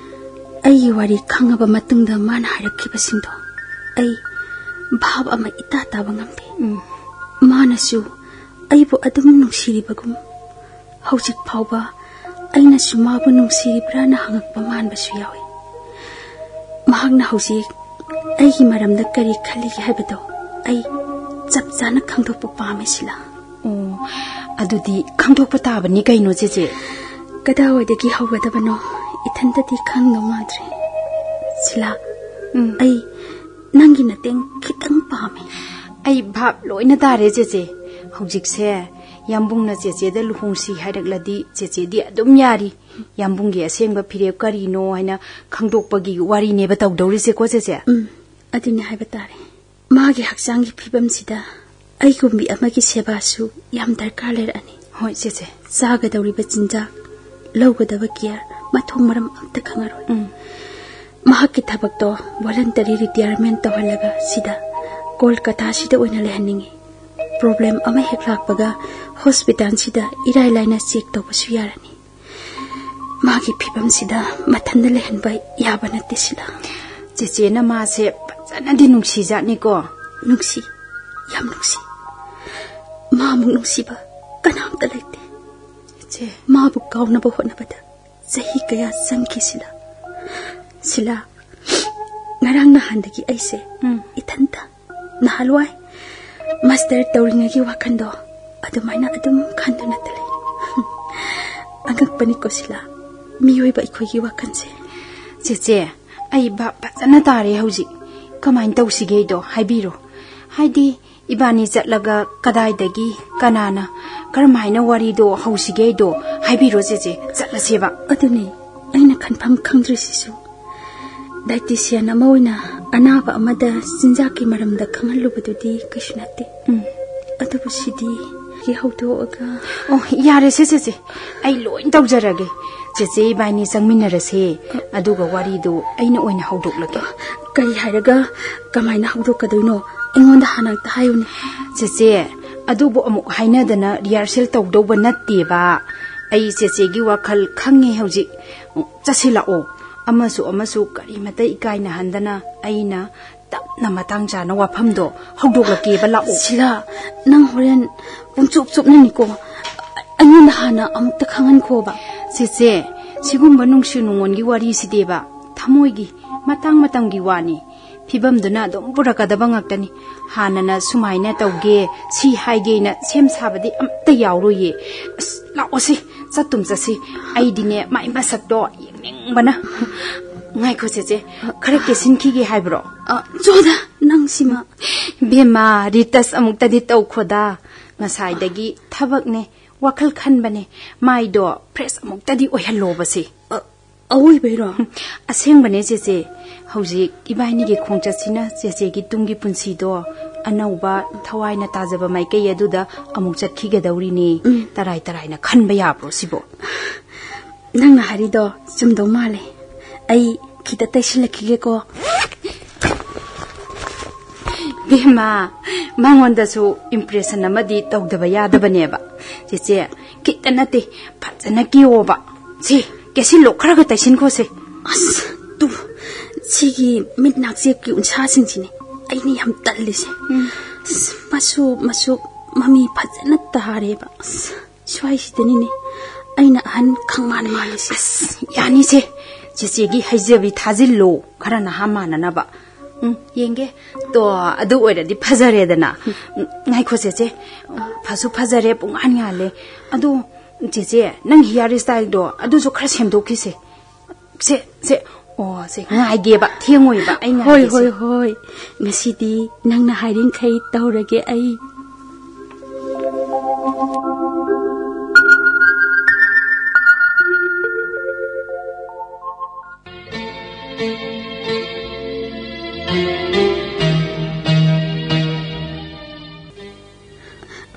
ꯑꯩꯒꯤ ꯋꯥꯔꯤ ꯈꯪꯉꯕ ꯃꯇꯨꯡꯗ ꯃꯥꯅ ꯍꯥꯏꯔꯛꯈꯤꯕꯁꯤꯡꯗꯣ ꯑꯩ ꯚꯥꯕ ꯑꯃ ꯏꯇꯥ ꯇꯥꯕ ꯉꯝꯗꯦ꯫ ꯎꯝ꯫ ꯃꯥꯅꯁꯨ ꯑꯩꯕꯨ ꯑꯗꯨꯝ ꯅꯨꯡꯁꯤꯔꯤꯕꯒꯨꯝ, ꯍꯧꯖꯤꯛ ꯐꯥꯎꯕ ꯑꯩꯅꯁꯨ ꯃꯥꯕꯨ ꯅꯨꯡꯁꯤꯔꯤꯕ꯭ꯔꯥꯅ ꯍꯪꯉꯛꯄ ꯃꯥꯟꯕꯁꯨ ꯌꯥꯎꯏ꯫ ꯃꯍꯥꯛꯅ ꯍꯧꯖꯤꯛ ꯑꯩꯒꯤ ꯃꯔꯝꯗ ꯀꯔꯤ ꯈꯜꯂꯤꯒꯦ ꯍꯥꯏꯕꯗꯣ ꯑꯩ ꯆꯞ ꯆꯥꯅ ꯈꯪꯗꯣꯛꯄ ꯄꯥꯝꯃꯦ, ꯁꯤꯂꯥ꯫ ꯑꯣ, ꯑꯗꯨꯗꯤ ꯈꯪꯗꯣꯛꯄ ꯇꯥꯕꯅꯤ ꯀꯩꯅꯣ, ꯆꯦꯆꯦ꯫ ꯀꯗꯥꯏꯋꯥꯏꯗꯒꯤ ꯍꯧꯒꯗꯕꯅꯣ ꯏꯊꯟꯇꯗꯤ ꯈꯪꯗꯧ ꯃꯥꯟꯗ꯭ꯔꯦ꯫ ꯁꯤꯂꯥ, ꯎꯝ꯫ ꯑꯩ ꯅꯪꯒꯤ ꯃꯇꯦꯡ ꯈꯤꯇꯪ ꯄꯥꯝꯃꯦ꯫ ꯑꯩ ꯚꯥꯞ ꯂꯣꯏꯅ ꯇꯥꯔꯦ, ꯆꯦꯆꯦ꯫ ꯍꯧꯖꯤꯛꯁꯦ ꯌꯥꯝꯕꯨꯡꯅ ꯆꯦꯆꯦꯗ ꯂꯨꯍꯣꯡꯁꯤ ꯍꯥꯏꯔꯛꯂꯗꯤ ꯆꯦꯆꯦꯗꯤ ꯑꯗꯨꯝ ꯌꯥꯔꯤ꯫ ꯌꯥꯝꯕꯨꯡꯒꯤ ꯑꯁꯦꯡꯕ ꯐꯤꯔꯦꯞ ꯀꯔꯤꯅꯣ ꯍꯥꯏꯅ ꯈꯪꯗꯣꯛꯄꯒꯤ ꯋꯥꯔꯤꯅꯦꯕ ꯇꯧꯗꯧꯔꯤꯁꯦꯀꯣ, ꯆꯦꯆꯦ? ꯎꯝ, ꯑꯗꯨꯅꯤ ꯍꯥꯏꯕ ꯇꯥꯔꯦ꯫ ꯃꯥꯒꯤ ꯍꯛꯆꯥꯡꯒꯤ ꯐꯤꯕꯝꯁꯤꯗ ꯑꯩꯒꯨꯝꯕꯤ ꯑꯃꯒꯤ ꯁꯦꯕꯥꯁꯨ ꯌꯥꯝ ꯗꯔꯀꯥꯔ ꯂꯩꯔꯛꯑꯅꯤ꯫ ꯍꯣꯏ, ꯆꯦꯆꯦ꯫ ꯆꯥꯒꯗꯧꯔꯤꯕ ꯆꯤꯟꯖꯥꯛ, ꯂꯧꯒꯗꯕ ꯀꯤꯌꯔ, ꯃꯊꯣꯡ ꯃꯔꯝ ꯑꯝꯇ ꯈꯪꯉꯔꯣꯏ꯫ ꯎꯝ꯫ ꯃꯍꯥꯛꯀꯤ ꯊꯕꯛꯇꯣ voluntary retirement ꯇꯧꯍꯜꯂꯒ ꯁꯤꯗ ꯀꯣꯜꯀꯇꯥꯁꯤꯗ ꯑꯣꯏꯅ ꯂꯩꯍꯟꯅꯤꯡꯉꯤ꯫ ꯄ꯭ꯔꯣꯕ꯭ꯂꯦꯝ ꯑꯃ ꯍꯦꯛ ꯂꯥꯛꯄꯒ ꯍꯣꯁꯄꯤꯇꯥꯜꯁꯤꯗ ꯏꯔꯥꯏ ꯂꯥꯏꯅ ꯆꯦꯛ ꯇꯧꯕꯁꯨ ꯌꯥꯔꯅꯤ꯫ ꯃꯥꯒꯤ ꯐꯤꯕꯝꯁꯤꯗ ꯃꯊꯟꯗ ꯂꯩꯍꯟꯕ ꯌꯥꯕ ꯅꯠꯇꯦ, ꯁꯤꯂꯥ꯫ ꯆꯦꯆꯦꯅ ꯃꯥꯁꯦ ꯐꯖꯅꯗꯤ ꯅꯨꯡꯁꯤꯖꯥꯠꯅꯤꯀꯣ꯫ ꯅꯨꯡꯁꯤ, ꯌꯥꯝ ꯅꯨꯡꯁꯤ꯫ ꯃꯥꯃꯨꯛ ꯅꯨꯡꯁꯤꯕ ꯀꯅꯥꯝꯇ ꯂꯩꯇꯦ꯫ ꯆꯦꯆꯦ꯫ ꯃꯥꯕꯨ ꯀꯥꯎꯅꯕ ꯍꯣꯠꯅꯕꯗ ꯆꯍꯤ ꯀꯌꯥ ꯆꯪꯈꯤ, ꯁꯤꯂꯥ꯫ ꯁꯤꯂꯥ, ꯉꯔꯥꯡ ꯅꯍꯥꯟꯗꯒꯤ ꯑꯩꯁꯦ ꯎꯝ꯫ ꯏꯊꯟꯇ ꯅꯍꯥꯟꯋꯥꯏ ꯃꯥꯁꯇꯔ ꯇꯧꯔꯤꯉꯩꯒꯤ ꯋꯥꯈꯜꯗꯣ ꯑꯗꯨꯃꯥꯏꯅ ꯑꯗꯨꯝ ꯈꯟꯗꯨꯅꯇ ꯂꯩ꯫ ꯑꯉꯛꯄꯅꯤꯀꯣ, ꯁꯤꯂꯥ, ꯃꯤꯑꯣꯏꯕ ꯑꯩꯈꯣꯏꯒꯤ ꯋꯥꯈꯜꯁꯦ꯫ ꯆꯦꯆꯦ, ꯑꯩ ꯚꯥꯞ ꯐꯖꯅ ꯇꯥꯔꯦ ꯍꯧꯖꯤꯛ꯫ ꯀꯃꯥꯏꯅ ꯇꯧꯁꯤꯒꯦꯗꯣ ꯍꯥꯏꯕꯤꯔꯣ꯫ ꯍꯥꯏꯗꯤ, ꯏꯕꯥꯅꯤ ꯆꯠꯂꯒ ꯀꯗꯥꯏꯗꯒꯤ, ꯀꯅꯥꯅ, ꯀꯔꯝꯍꯥꯏꯅ ꯋꯥꯔꯤꯗꯣ ꯍꯧꯁꯤꯒꯦꯗꯣ ꯍꯥꯏꯕꯤꯔꯣ, ꯆꯦꯆꯦ꯫ ꯆꯠꯂꯁꯦꯕ꯫ ꯑꯗꯨꯅꯦ ꯑꯩꯅ ꯈꯟꯐꯝ ꯈꯪꯗ꯭ꯔꯤꯁꯤꯁꯨ꯫ ꯗꯥꯏꯇꯤꯁꯤꯌꯥꯟ ꯑꯃ ꯑꯣꯏꯅ ꯑꯅꯥꯕ ꯑꯃꯗ ꯆꯤꯟꯖꯥꯛꯀꯤ ꯃꯔꯝꯗ ꯈꯪꯍꯜꯂꯨꯕꯗꯨꯗꯤ ꯀꯩꯁꯨ ꯅꯠꯇꯦ꯫ ꯎꯝ꯫ ꯑꯗꯨꯕꯨ ꯁꯤꯗꯤ ꯍꯧꯗꯣꯛꯑꯒ ꯑꯣ, ꯌꯥꯔꯦꯁꯦ, ꯆꯦꯆꯦ꯫ ꯑꯩ ꯂꯣꯏ ꯇꯧꯖꯔꯒꯦ꯫ ꯆꯦꯆꯦ ꯏꯕꯥꯅꯤ ꯆꯪꯃꯤꯟꯅꯔꯁꯦ꯫ ꯑꯗꯨꯒ ꯋꯥꯔꯤꯗꯣ ꯑꯩꯅ ꯑꯣꯏꯅ ꯍꯧꯗꯣꯛꯂꯒꯦ꯫ ꯀꯔꯤ ꯍꯥꯏꯔꯒ ꯀꯃꯥꯏꯅ ꯍꯧꯗꯣꯛꯀꯗꯣꯏꯅꯣ? ꯑꯩꯉꯣꯟꯗ ꯍꯥꯟꯅ ꯑꯝꯇ ꯍꯥꯏꯌꯨꯅꯦ꯫ ꯆꯦꯆꯦ, ꯑꯗꯨꯕꯨ ꯑꯃꯨꯛ ꯍꯥꯏꯅꯗꯅ ꯔꯤꯍꯥꯔꯁꯦꯜ ꯇꯧꯗꯧꯕ ꯅꯠꯇꯦꯕ꯫ ꯑꯩ ꯆꯦꯆꯦꯒꯤ ꯋꯥꯈꯜ ꯈꯪꯉꯦ ꯍꯧꯖꯤꯛ꯫ ꯆꯠꯁꯤ ꯂꯥꯛꯑꯣ꯫ ꯑꯃꯁꯨ ꯑꯃꯁꯨ ꯀꯔꯤꯃꯇ ꯏꯀꯥꯏꯅꯍꯟꯗꯅ ꯑꯩꯅ ꯇꯞꯅ ꯃꯇꯥꯡ ꯆꯥꯅ ꯋꯥꯐꯝꯗꯣ ꯍꯧꯗꯣꯛꯂꯛꯀꯦꯕ, ꯂꯥꯛꯑꯣ꯫ ꯁꯤꯂꯥ, ꯅꯪ ꯍꯣꯔꯦꯟ ꯄꯨꯡꯆꯨꯞ ꯆꯨꯞꯅꯅꯤꯀꯣ꯫ ꯑꯩꯉꯣꯟꯗ ꯍꯥꯟꯅ ꯑꯃꯨꯛꯇ ꯈꯪꯍꯟꯈꯣꯕ꯫ ꯆꯦꯆꯦ, ꯁꯤꯒꯨꯝꯕ ꯅꯨꯡꯁꯤ ꯅꯨꯡꯉꯣꯟꯒꯤ ꯋꯥꯔꯤꯁꯤꯗꯤꯕ ꯊꯃꯣꯏꯒꯤ ꯃꯇꯥꯡ ꯃꯇꯝꯒꯤ ꯋꯥꯅꯤ꯫ ꯐꯤꯕꯝꯗꯨꯅ ꯑꯗꯨꯝ ꯄꯨꯔꯛꯀꯗꯕ ꯉꯥꯛꯇꯅꯤ꯫ ꯍꯥꯟꯅꯅ ꯁꯨꯃꯥꯏꯅ ꯇꯧꯒꯦ, ꯁꯤ ꯍꯥꯏꯒꯦꯅ ꯁꯦꯝ ꯁꯥꯕꯗꯤ ꯑꯝꯇ ꯌꯥꯎꯔꯣꯏꯌꯦ꯫ ꯑꯁ, ꯂꯥꯛꯑꯣꯁꯤ, ꯆꯠꯇꯨꯝ ꯆꯠꯁꯤ꯫ ꯑꯩꯗꯤꯅꯦ, ꯃꯥꯏ ꯃꯁꯛꯇꯣ ꯌꯦꯡꯅꯤꯡꯕꯅ꯫ ꯉꯥꯏꯈꯣ ꯆꯦꯆꯦ, ꯈꯔ ꯀꯦꯁꯤꯟꯈꯤꯒꯦ ꯍꯥꯏꯕ꯭ꯔꯣ? ꯑ, ꯆꯣꯗ, ꯅꯪ ꯁꯤꯃ꯫ ꯕꯦꯝꯃ, ꯔꯤꯇꯁ ꯑꯃꯨꯛꯇꯗꯤ ꯇꯧꯈꯣꯗ꯫ ꯉꯁꯥꯏꯗꯒꯤ ꯊꯕꯛꯅꯦ, ꯋꯥꯈꯜ ꯈꯟꯕꯅꯦ, ꯃꯥꯏꯗꯣ ꯐ꯭ꯔꯦꯁ ꯑꯃꯨꯛꯇꯗꯤ ꯑꯣꯏꯍꯜꯂꯣꯕꯁꯦ꯫ ꯑ, ꯑꯋꯣꯏꯕꯩꯔꯣ? ꯑꯁꯦꯡꯕꯅꯦ ꯆꯦꯆꯦ, ꯍꯧꯖꯤꯛ ꯏꯕꯥꯏꯅꯤꯒꯤ ꯈꯣꯡꯆꯠꯁꯤꯅ ꯆꯦꯆꯦꯒꯤ ꯇꯨꯡꯒꯤ ꯄꯨꯟꯁꯤꯗꯣ ꯑꯅꯧꯕ ꯊꯋꯥꯏꯅ ꯇꯥꯖꯕ ꯃꯥꯏꯀꯩ ꯑꯗꯨꯗ ꯑꯃꯨꯛ ꯆꯠꯈꯤꯒꯗꯧꯔꯤꯅꯦ꯫ ꯎꯝ꯫ ꯇꯔꯥꯏ ꯇꯔꯥꯏꯅ ꯈꯟꯕ ꯌꯥꯕ꯭ꯔꯣ ꯁꯤꯕꯣ? ꯅꯪꯅ ꯍꯥꯏꯔꯤꯗꯣ ꯆꯨꯝꯗꯧ ꯃꯥꯜꯂꯦ꯫ ꯑꯩ ꯈꯤꯇ ꯇꯩꯁꯤꯜꯂꯛꯈꯤꯒꯦꯀꯣ꯫ ꯕꯦꯝꯃ, ꯃꯉꯣꯟꯗꯁꯨ ꯏꯝꯄ꯭ꯔꯦꯁꯟ ꯑꯃꯗꯤ ꯇꯧꯗꯕ ꯌꯥꯗꯕꯅꯦꯕ꯫ ꯆꯦꯆꯦ, ꯈꯤꯇ ꯅꯠꯇꯦ, ꯐꯖꯅ ꯀꯦꯌꯣꯕ꯫ ꯁꯤ, ꯀꯦꯁꯤꯜꯂꯣ, ꯈꯔꯒ ꯇꯩꯁꯤꯟꯈꯣꯁꯦ꯫ ꯑꯁ, ꯇꯨ, ꯁꯤꯒꯤ ꯃꯤꯠ ꯅꯥꯛꯆꯦꯞꯀꯤ ꯎꯟꯁꯥꯁꯤꯡꯁꯤꯅꯦ ꯑꯩꯅ ꯌꯥꯝ ꯇꯜꯂꯤꯁꯦ꯫ ꯎꯝ꯫ ꯑꯁ, ꯃꯆꯨ, ꯃꯆꯨ, ꯃꯃꯤ ꯐꯖꯅ ꯇꯥꯔꯦꯕ꯫ ꯑꯁ, ꯁ꯭ꯋꯥꯏꯁꯤꯗꯅꯤꯅꯦ ꯑꯩꯅ ꯑꯍꯟ ꯈꯪꯃꯥꯟ ꯃꯥꯜꯂꯤꯁꯦ꯫ ꯑꯁ, ꯌꯥꯅꯤꯁꯦ꯫ ꯆꯦꯆꯦꯒꯤ ꯍꯩꯖꯕꯤ ꯊꯥꯖꯤꯜꯂꯣ, ꯈꯔ ꯅꯍꯥ ꯃꯥꯟꯅꯅꯕ꯫ ꯎꯝ, ꯌꯦꯡꯒꯦ꯫ ꯇꯣ, ꯑꯗꯨ ꯑꯣꯏꯔꯗꯤ ꯐꯖꯔꯦꯗꯅ꯫ ꯎꯝ, ꯉꯥꯏꯈꯣ ꯆꯦꯆꯦ꯫ ꯐꯁꯨ ꯐꯖꯔꯦ, ꯄꯨꯡꯉꯥꯟ ꯉꯥꯜꯂꯦ꯫ ꯑꯗꯣ ꯆꯦꯆꯦ, ꯅꯪ ꯍꯤꯌꯥꯔ ꯁ꯭ꯇꯥꯏꯜꯗꯣ ꯑꯗꯨꯁꯨ ꯈꯔ ꯁꯦꯝꯗꯣꯛꯈꯤꯁꯦ꯫ ꯁꯦ, ꯁꯦ꯫ ꯑꯣ, ꯁꯦ, ꯉꯥꯏꯒꯦꯕ, ꯊꯦꯡꯉꯣꯏꯕ, ꯑꯩ ꯍꯣꯏ, ꯉꯥꯏꯒꯦꯁꯦ꯫ ꯍꯣꯏ, ꯍꯣꯏ꯫ ꯉꯁꯤꯗꯤ ꯅꯪꯅ ꯍꯥꯏꯔꯤꯡꯈꯩ ꯇꯧꯔꯒꯦ ꯑꯩ꯫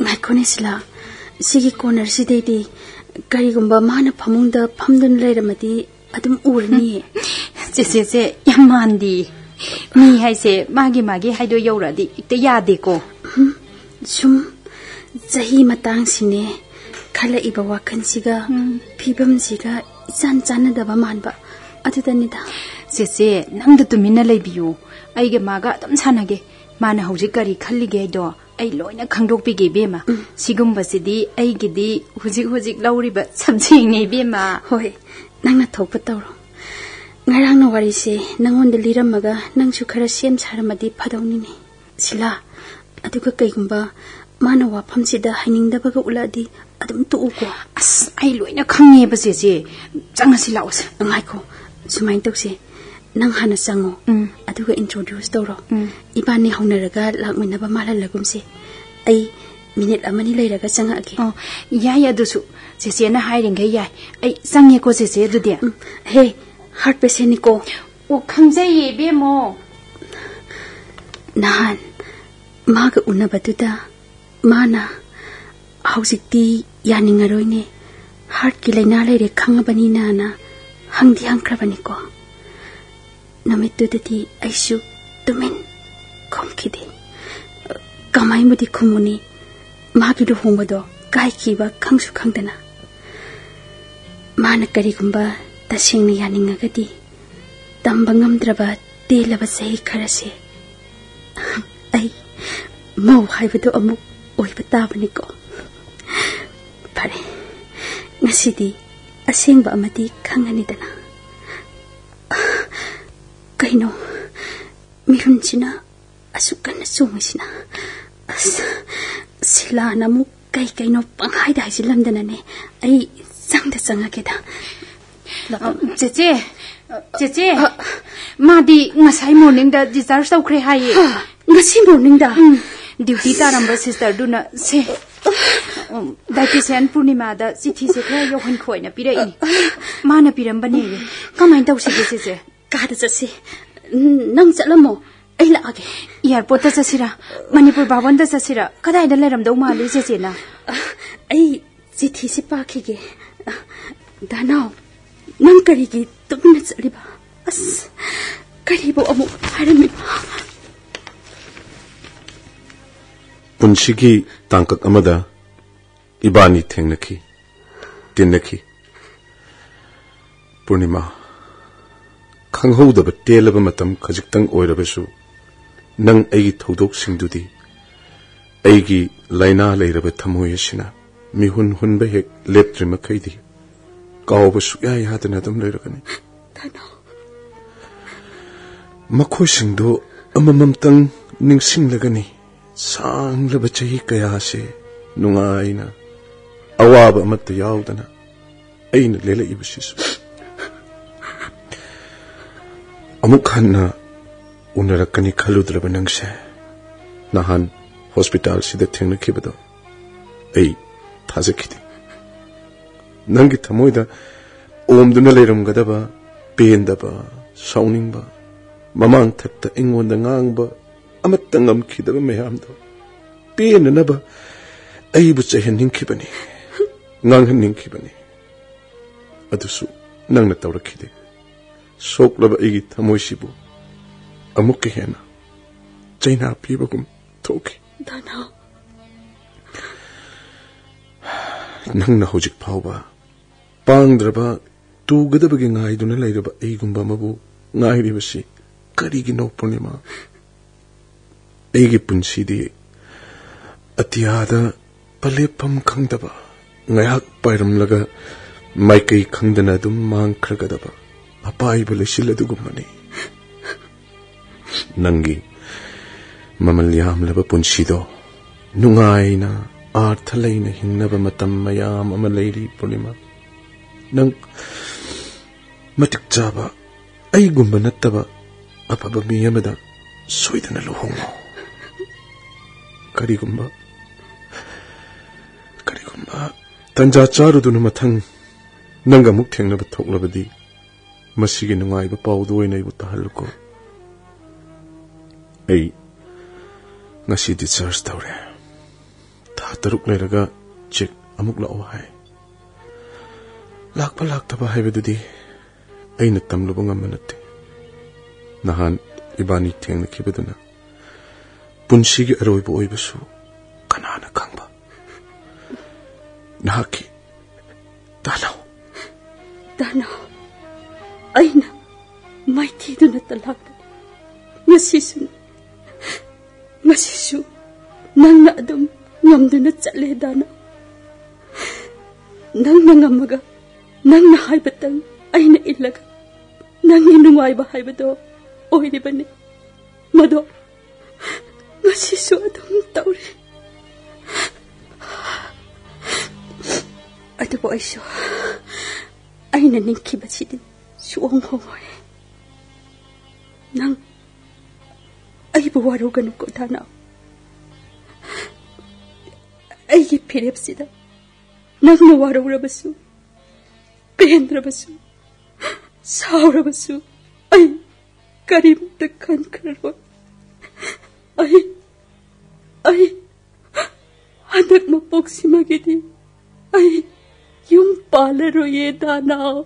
ꯉꯥꯏꯈꯣꯅꯦ ꯁꯤꯂꯥ, ꯁꯤꯒꯤ ꯀꯣꯅꯔꯁꯤꯗꯩꯗꯤ ꯀꯔꯤꯒꯨꯝꯕ ꯃꯥꯅ ꯐꯃꯨꯡꯗ ꯐꯝꯗꯨꯅ ꯂꯩꯔꯝꯃꯗꯤ ꯑꯗꯨꯝ ꯎꯔꯅꯤꯌꯦ꯫ ꯆꯦꯆꯦꯁꯦ ꯌꯥꯝ ꯃꯥꯟꯗꯤ꯫ ꯃꯤ ꯍꯥꯏꯁꯦ ꯃꯥꯒꯤ ꯃꯥꯒꯤ ꯍꯥꯏꯗꯣ ꯌꯧꯔꯛꯑꯗꯤ ꯍꯦꯛꯇ ꯌꯥꯗꯦꯀꯣ꯫ ꯎꯝ, ꯁꯨꯝ ꯆꯍꯤ ꯃꯇꯥꯡꯁꯤꯅꯦ, ꯈꯜꯂꯛꯏꯕ ꯋꯥꯈꯜꯁꯤꯒ ꯎꯝ꯫ ꯐꯤꯕꯝꯁꯤꯒ ꯏꯆꯥꯟ ꯆꯥꯟꯅꯗꯕ ꯃꯥꯟꯕ ꯑꯗꯨꯗꯅꯤꯗ꯫ ꯆꯦꯆꯦ, ꯅꯪꯗ ꯇꯨꯃꯤꯟꯅ ꯂꯩꯕꯤꯌꯨ꯫ ꯑꯩꯒ ꯃꯥꯒ ꯑꯗꯨꯝ ꯁꯥꯟꯅꯒꯦ꯫ ꯃꯥꯅ ꯍꯧꯖꯤꯛ ꯀꯔꯤ ꯈꯜꯂꯤꯒꯦ ꯍꯥꯏꯗꯣ ꯑꯩ ꯂꯣꯏꯅ ꯈꯪꯗꯣꯛꯄꯤꯒꯦ ꯏꯕꯦꯝꯃ꯫ ꯎꯝ꯫ ꯁꯤꯒꯨꯝꯕꯁꯤꯗꯤ ꯑꯩꯒꯤꯗꯤ ꯍꯧꯖꯤꯛ ꯍꯧꯖꯤꯛ ꯂꯧꯔꯤꯕ ꯁꯕꯖꯦꯛꯅꯦ ꯏꯕꯦꯝꯃ꯫ ꯍꯣꯏ, ꯅꯪꯅ ꯊꯣꯛꯄ ꯇꯧꯔꯣ꯫ ꯉꯔꯥꯡꯅ ꯋꯥꯔꯤꯁꯦ ꯅꯪꯉꯣꯟꯗ ꯂꯤꯔꯝꯃꯒ ꯅꯪꯁꯨ ꯈꯔ ꯁꯦꯝ ꯁꯥꯔꯝꯃꯗꯤ ꯐꯗꯧꯅꯤꯅꯦ꯫ ꯁꯤꯂꯥ, ꯑꯗꯨꯒ ꯀꯩꯒꯨꯝꯕ ꯃꯥꯅ ꯋꯥꯐꯝꯁꯤꯗ ꯍꯩꯅꯤꯡꯗꯕꯒ ꯎꯠꯂꯛꯑꯗꯤ ꯑꯗꯨꯝ ꯇꯣꯛꯎꯀꯣ꯫ ꯑꯁ, ꯑꯩ ꯂꯣꯏꯅ ꯈꯪꯉꯦꯕ ꯆꯦꯆꯦ꯫ ꯆꯪꯉꯁꯤ ꯂꯥꯛꯑꯣꯁꯦ꯫ ꯉꯥꯏꯈꯣ, ꯁꯨꯃꯥꯏꯅ ꯇꯧꯁꯦ꯫ ꯅꯪ ꯍꯥꯟꯅ ꯆꯪꯉꯣ꯫ ꯎꯝ꯫ ꯑꯗꯨꯒ ꯏꯟꯇ꯭ꯔꯣꯗ꯭ꯌꯨꯁ ꯇꯧꯔꯣ꯫ ꯎꯝ꯫ ꯏꯕꯥꯅꯤ ꯍꯧꯅꯔꯒ ꯂꯥꯛꯃꯤꯟꯅꯕ ꯃꯥꯜꯍꯜꯂꯒꯨꯝꯁꯦ꯫ ꯑꯩ ꯃꯤꯅꯤꯠ ꯑꯃꯅꯤ ꯂꯩꯔꯒ ꯆꯪꯉꯛꯑꯒꯦ꯫ ꯑꯣ, ꯌꯥꯏ, ꯑꯗꯨꯁꯨ ꯆꯦꯆꯦꯅ ꯍꯥꯏꯔꯤꯈꯩ ꯌꯥꯏ꯫ ꯑꯩ ꯆꯪꯉꯦꯀꯣ ꯆꯦꯆꯦ, ꯑꯗꯨꯗꯤ꯫ ꯎꯝ, ꯍꯦ, heart patientꯅꯤꯀꯣ꯫ ꯑꯣ, ꯈꯪꯖꯩꯌꯦ ꯏꯕꯦꯝꯃꯣ꯫ ꯅꯍꯥꯟ ꯃꯥꯒ ꯎꯅꯕꯗꯨꯗ ꯃꯥꯅ, "ꯍꯧꯖꯤꯛꯇꯤ ꯌꯥꯅꯤꯡꯉꯔꯣꯏꯅꯦ, heartꯀꯤ ꯂꯥꯏꯅꯥ ꯂꯩꯔꯦ ꯈꯪꯉꯕꯅꯤꯅ"ꯅ ꯍꯪꯗꯤ ꯍꯪꯈ꯭ꯔꯕꯅꯤꯀꯣ꯫ ꯅꯨꯃꯤꯠꯇꯨꯗꯗꯤ ꯑꯩꯁꯨ ꯇꯨꯃꯤꯟ ꯈꯨꯝꯈꯤꯗꯦ꯫ ꯀꯃꯥꯏꯕꯨꯗꯤ ꯈꯨꯝꯃꯨꯅꯤ? ꯃꯥꯒꯤ ꯂꯨꯍꯣꯡꯕꯗꯣ ꯀꯥꯏꯈꯤꯕ ꯈꯪꯁꯨ ꯈꯪꯗꯅ꯫ ꯃꯥꯅ ꯀꯔꯤꯒꯨꯝꯕ ꯇꯁꯦꯡꯅ ꯌꯥꯅꯤꯡꯉꯒꯗꯤ, ꯇꯝꯕ ꯉꯝꯗ꯭ꯔꯕ ꯇꯦꯜꯂꯕ ꯆꯍꯤ ꯈꯔꯁꯦ ꯑꯩ ꯃꯧ ꯍꯥꯏꯕꯗꯣ ꯑꯃꯨꯛ ꯑꯣꯏꯕ ꯇꯥꯕꯅꯤꯀꯣ꯫ ꯐꯔꯦ, ꯉꯁꯤꯗꯤ ꯑꯁꯦꯡꯕ ꯑꯃꯗꯤ ꯈꯪꯉꯅꯤꯗꯅ꯫ ꯀꯩꯅꯣ, ꯃꯤꯍꯨꯟꯁꯤꯅ ꯑꯁꯨꯛ ꯀꯟꯅ ꯆꯣꯡꯉꯤꯁꯤꯅ? ꯑꯁ, ꯁꯤꯂꯥꯅ ꯑꯃꯨꯛ ꯀꯩ ꯀꯩꯅꯣ ꯄꯪꯍꯥꯏꯗ ꯍꯥꯏꯖꯤꯜꯂꯝꯗꯅꯅꯦ, ꯑꯩ ꯆꯪꯗ ꯆꯪꯉꯒꯦꯗ꯫ ꯑ, ꯆꯦꯆꯦ, ꯆꯦꯆꯦ, ꯑ, ꯃꯥꯗꯤ ꯉꯁꯥꯏ morningꯗ discharge ꯇꯧꯈ꯭ꯔꯦ ꯍꯥꯏꯌꯦ꯫ ꯍꯥ, ꯉꯁꯤ morningꯗ? ꯎꯝ, duty ꯇꯥꯔꯝꯕ sisterꯗꯨꯅ ꯁꯦ, ꯎꯝ, dietitian ꯄꯨꯔꯅꯤꯃꯥꯗ ꯆꯤꯊꯤꯁꯦ ꯈꯔ ꯌꯧꯍꯟꯈꯣꯅ ꯄꯤꯔꯛꯏꯅꯦ꯫ ꯃꯥꯅ ꯄꯤꯔꯝꯕꯅꯦ꯫ ꯀꯃꯥꯏꯅ ꯇꯧꯁꯤꯒꯦ ꯆꯦꯆꯦ? ꯀꯥꯗ ꯆꯠꯁꯤ꯫ ꯎꯝ, ꯅꯪ ꯆꯠꯂꯝꯃꯣ, ꯑꯩ ꯂꯥꯛꯑꯒꯦ꯫ Airportꯇ ꯆꯠꯁꯤꯔꯥ? ꯃꯅꯤꯄꯨꯔ ꯚꯥꯕꯟꯗ ꯆꯠꯁꯤꯔꯥ? ꯀꯗꯥꯏꯗ ꯂꯩꯔꯝꯗꯧ ꯃꯥꯜꯂꯤ ꯆꯦꯆꯦꯅ? ꯑ, ꯑꯩ ꯆꯤꯊꯤꯁꯤ ꯄꯥꯈꯤꯒꯦ꯫ ꯑ, ꯗꯥꯅꯥꯎ, ꯅꯪ ꯀꯔꯤꯒꯤ ꯇꯨꯃꯤꯟꯅ ꯆꯠꯂꯤꯕ? ꯑꯁ, ꯀꯔꯤꯕꯨ ꯑꯃꯨꯛ ꯍꯥꯏꯔꯝꯃꯤꯕ? ꯄꯨꯟꯁꯤꯒꯤ ꯇꯥꯡꯀꯛ ꯑꯃꯗ ꯏꯕꯥꯅꯤ ꯊꯦꯡꯅꯈꯤ, ꯇꯤꯟꯅꯈꯤ꯫ ꯄꯨꯔꯅꯤꯃꯥ, ꯈꯪꯍꯧꯗꯕ ꯇꯦꯜꯂꯕ ꯃꯇꯝ ꯈꯖꯤꯛꯇꯪ ꯑꯣꯏꯔꯕꯁꯨ, ꯅꯪ ꯑꯩꯒꯤ ꯊꯧꯗꯣꯛꯁꯤꯡꯗꯨꯗꯤ, ꯑꯩꯒꯤ ꯂꯥꯏꯅꯥ ꯂꯩꯔꯕ ꯊꯃꯣꯏ ꯑꯁꯤꯅ ꯃꯤꯍꯨꯟ ꯍꯨꯟꯕ ꯍꯦꯛ ꯂꯦꯞꯇ꯭ꯔꯤ ꯃꯈꯩꯗꯤ, ꯀꯥꯎꯕ ꯁꯨꯛꯌꯥ ꯌꯥꯗꯅ ꯑꯗꯨꯝ ꯂꯩꯔꯒꯅꯤ꯫ ꯊꯥꯏꯅ꯫ ꯃꯈꯣꯏꯁꯤꯡꯗꯨ ꯑꯃꯃꯝꯇꯪ ꯅꯤꯡꯁꯤꯡꯂꯒꯅꯤ ꯁꯥꯡꯂꯕ ꯆꯍꯤ ꯀꯌꯥꯁꯦ ꯅꯨꯡꯉꯥꯏꯅ, ꯑꯋꯥꯕ ꯑꯃꯠꯇ ꯌꯥꯎꯗꯅ ꯑꯩꯅ ꯂꯦꯜꯂꯛꯏꯕꯁꯤꯁꯨ꯫ ꯑꯃꯨꯛ ꯍꯟꯅ ꯎꯅꯔꯛꯀꯅꯤ ꯈꯜꯂꯨꯗ꯭ꯔꯕ ꯅꯪꯁꯦ, ꯅꯍꯥꯟ hospitalꯁꯤꯗ ꯊꯦꯡꯅꯈꯤꯕꯗꯣ꯫ ꯑꯩ ꯊꯥꯖꯈꯤꯗꯦ꯫ ꯅꯪꯒꯤ ꯊꯃꯣꯏꯗ ꯑꯣꯝꯗꯨꯅ ꯂꯩꯔꯝꯒꯗꯕ ꯄꯦꯟꯗꯕ, ꯁꯥꯎꯅꯤꯡꯕ, ꯃꯃꯥꯡ ꯊꯛꯇ ꯑꯩꯉꯣꯟꯗ ꯉꯥꯡꯕ ꯑꯃꯠꯇ ꯉꯝꯈꯤꯗꯕ ꯃꯌꯥꯝꯗꯣ ꯄꯦꯟꯅꯅꯕ ꯑꯩꯕꯨ ꯆꯩꯍꯟꯅꯤꯡꯈꯤꯕꯅꯤ, ꯉꯥꯡꯍꯟꯅꯤꯡꯈꯤꯕꯅꯤ꯫ ꯑꯗꯨꯁꯨ ꯅꯪꯅ ꯇꯧꯔꯛꯈꯤꯗꯦ꯫ ꯁꯣꯛꯂꯕ ꯑꯩꯒꯤ ꯊꯃꯣꯏꯁꯤꯕꯨ ꯑꯃꯨꯛꯀ ꯍꯦꯟꯅ ꯆꯩꯅꯥ ꯄꯤꯕꯒꯨꯝ ꯊꯣꯛꯈꯤ꯫ ꯗꯥꯅꯥꯎ꯫ ꯅꯪꯅ ꯍꯧꯖꯤꯛ ꯐꯥꯎꯕ ꯄꯥꯡꯗ꯭ꯔꯕ, ꯇꯨꯒꯗꯕꯒꯤ ꯉꯥꯏꯗꯨꯅ ꯂꯩꯔꯕ ꯑꯩꯒꯨꯝꯕ ꯑꯃꯕꯨ ꯉꯥꯏꯔꯤꯕꯁꯤ ꯀꯔꯤꯒꯤꯅꯣ, ꯄꯨꯔꯅꯤꯃꯥ? ꯑꯩꯒꯤ ꯄꯨꯟꯁꯤꯗꯤ ꯑꯇꯤꯌꯥꯗ ꯄꯂꯦꯞꯐꯝ ꯈꯪꯗꯕ, ꯉꯥꯏꯍꯥꯛ ꯄꯥꯏꯔꯝꯂꯒ ꯃꯥꯏꯀꯩ ꯈꯪꯗꯅ ꯑꯗꯨꯝ ꯃꯥꯡꯈ꯭ꯔꯒꯗꯕ ꯑꯄꯥꯏꯕ ꯂꯩꯆꯤꯜ ꯑꯗꯨꯒꯨꯝꯕꯅꯤ꯫ ꯅꯪꯒꯤ ꯃꯃꯜ ꯌꯥꯝꯂꯕ ꯄꯨꯟꯁꯤꯗꯣ ꯅꯨꯡꯉꯥꯏꯅ, ꯑꯥꯔꯊ ꯂꯩꯅ ꯍꯤꯡꯅꯕ ꯃꯇꯝ ꯃꯌꯥꯝ ꯑꯃ ꯂꯩꯔꯤ, ꯄꯨꯔꯅꯤꯃꯥ꯫ ꯅꯪ ꯃꯇꯤꯛ ꯆꯥꯕ, ꯑꯩꯒꯨꯝꯕ ꯅꯠꯇꯕ ꯑꯐꯕ ꯃꯤ ꯑꯃꯗ ꯁꯣꯏꯗꯅ ꯂꯨꯍꯣꯡꯉꯣ꯫ ꯀꯔꯤꯒꯨꯝꯕ, ꯀꯔꯤꯒꯨꯝꯕ ꯇꯟꯖꯥ ꯆꯥꯔꯨꯗꯨꯅ ꯃꯊꯪ ꯅꯪꯒ ꯑꯃꯨꯛ ꯊꯦꯡꯅꯕ ꯊꯣꯛꯂꯕꯗꯤ, ꯃꯁꯤꯒꯤ ꯅꯨꯡꯉꯥꯏꯕ ꯄꯥꯎꯗꯨ ꯑꯣꯏꯅ ꯑꯩꯕꯨ ꯇꯥꯍꯜꯂꯨꯀꯣ꯫ ꯑꯩ ꯉꯁꯤ discharge ꯇꯧꯔꯦ꯫ ꯊꯥ ꯇꯔꯨꯛ ꯂꯩꯔꯒ cheque ꯑꯃꯨꯛ ꯂꯥꯛꯑꯣ ꯍꯥꯏ꯫ ꯂꯥꯛꯄ ꯂꯥꯛꯇꯕ ꯍꯥꯏꯕꯗꯨꯗꯤ ꯑꯩꯅ ꯇꯝꯂꯨꯕ ꯉꯝꯕ ꯅꯠꯇꯦ꯫ ꯅꯍꯥꯟ ꯏꯕꯥꯅꯤ ꯊꯦꯡꯅꯈꯤꯕꯗꯨꯅ ꯄꯨꯟꯁꯤꯒꯤ ꯑꯔꯣꯏꯕ ꯑꯣꯏꯕꯁꯨ ꯀꯅꯥꯅ ꯈꯪꯕ? ꯅꯍꯥꯛꯀꯤ ꯗꯥꯅꯥꯎ꯫ ꯗꯥꯅꯥꯎ, ꯑꯩꯅ ꯃꯥꯏꯊꯤꯗꯨꯅ ꯇꯂꯥꯛꯄꯅꯤ꯫ ꯉꯁꯤꯁꯨ, ꯉꯁꯤꯁꯨ ꯅꯪꯅ ꯑꯗꯨꯝ ꯉꯝꯗꯨꯅ ꯆꯠꯂꯦ, ꯗꯥꯅꯥꯎ꯫ ꯅꯪꯅ ꯉꯝꯃꯒ, ꯅꯪꯅ ꯍꯥꯏꯕꯇꯪ ꯑꯩꯅ ꯏꯜꯂꯒ, ꯅꯪꯒꯤ ꯅꯨꯡꯉꯥꯏꯕ ꯍꯥꯏꯕꯗꯣ ꯑꯣꯏꯔꯤꯕꯅꯤ꯫ ꯃꯗꯣ ꯉꯁꯤꯁꯨ ꯑꯗꯨꯝ ꯇꯧꯔꯤ꯫ ꯑꯗꯨꯕꯨ ꯑꯩꯁꯨ, ꯑꯩꯅ ꯅꯤꯡꯈꯤꯕꯁꯤꯗꯤ ꯁꯨꯡꯍꯣꯡ ꯍꯣꯡꯉꯣꯏ꯫ ꯅꯪ ꯑꯩꯕꯨ ꯋꯥꯔꯧꯒꯅꯨꯀꯣ, ꯗꯥꯅꯥꯎ꯫ ꯑꯩꯒꯤ ꯐꯤꯔꯦꯞꯁꯤꯗ ꯅꯪꯅ ꯋꯥꯔꯧꯔꯕꯁꯨ, ꯄꯦꯟꯗ꯭ꯔꯕꯁꯨ, ꯁꯥꯎꯔꯕꯁꯨ ꯑꯩ ꯀꯔꯤꯝꯇ ꯈꯟꯈ꯭ꯔꯔꯣꯏ꯫ ꯑꯩ ꯑꯩ ꯍꯟꯗꯛ ꯃꯄꯣꯛꯁꯤꯃꯒꯤꯗꯤ ꯑꯩ ꯌꯨꯝ ꯄꯥꯜꯂꯔꯣꯏꯌꯦ ꯗꯥꯅꯥꯎ꯫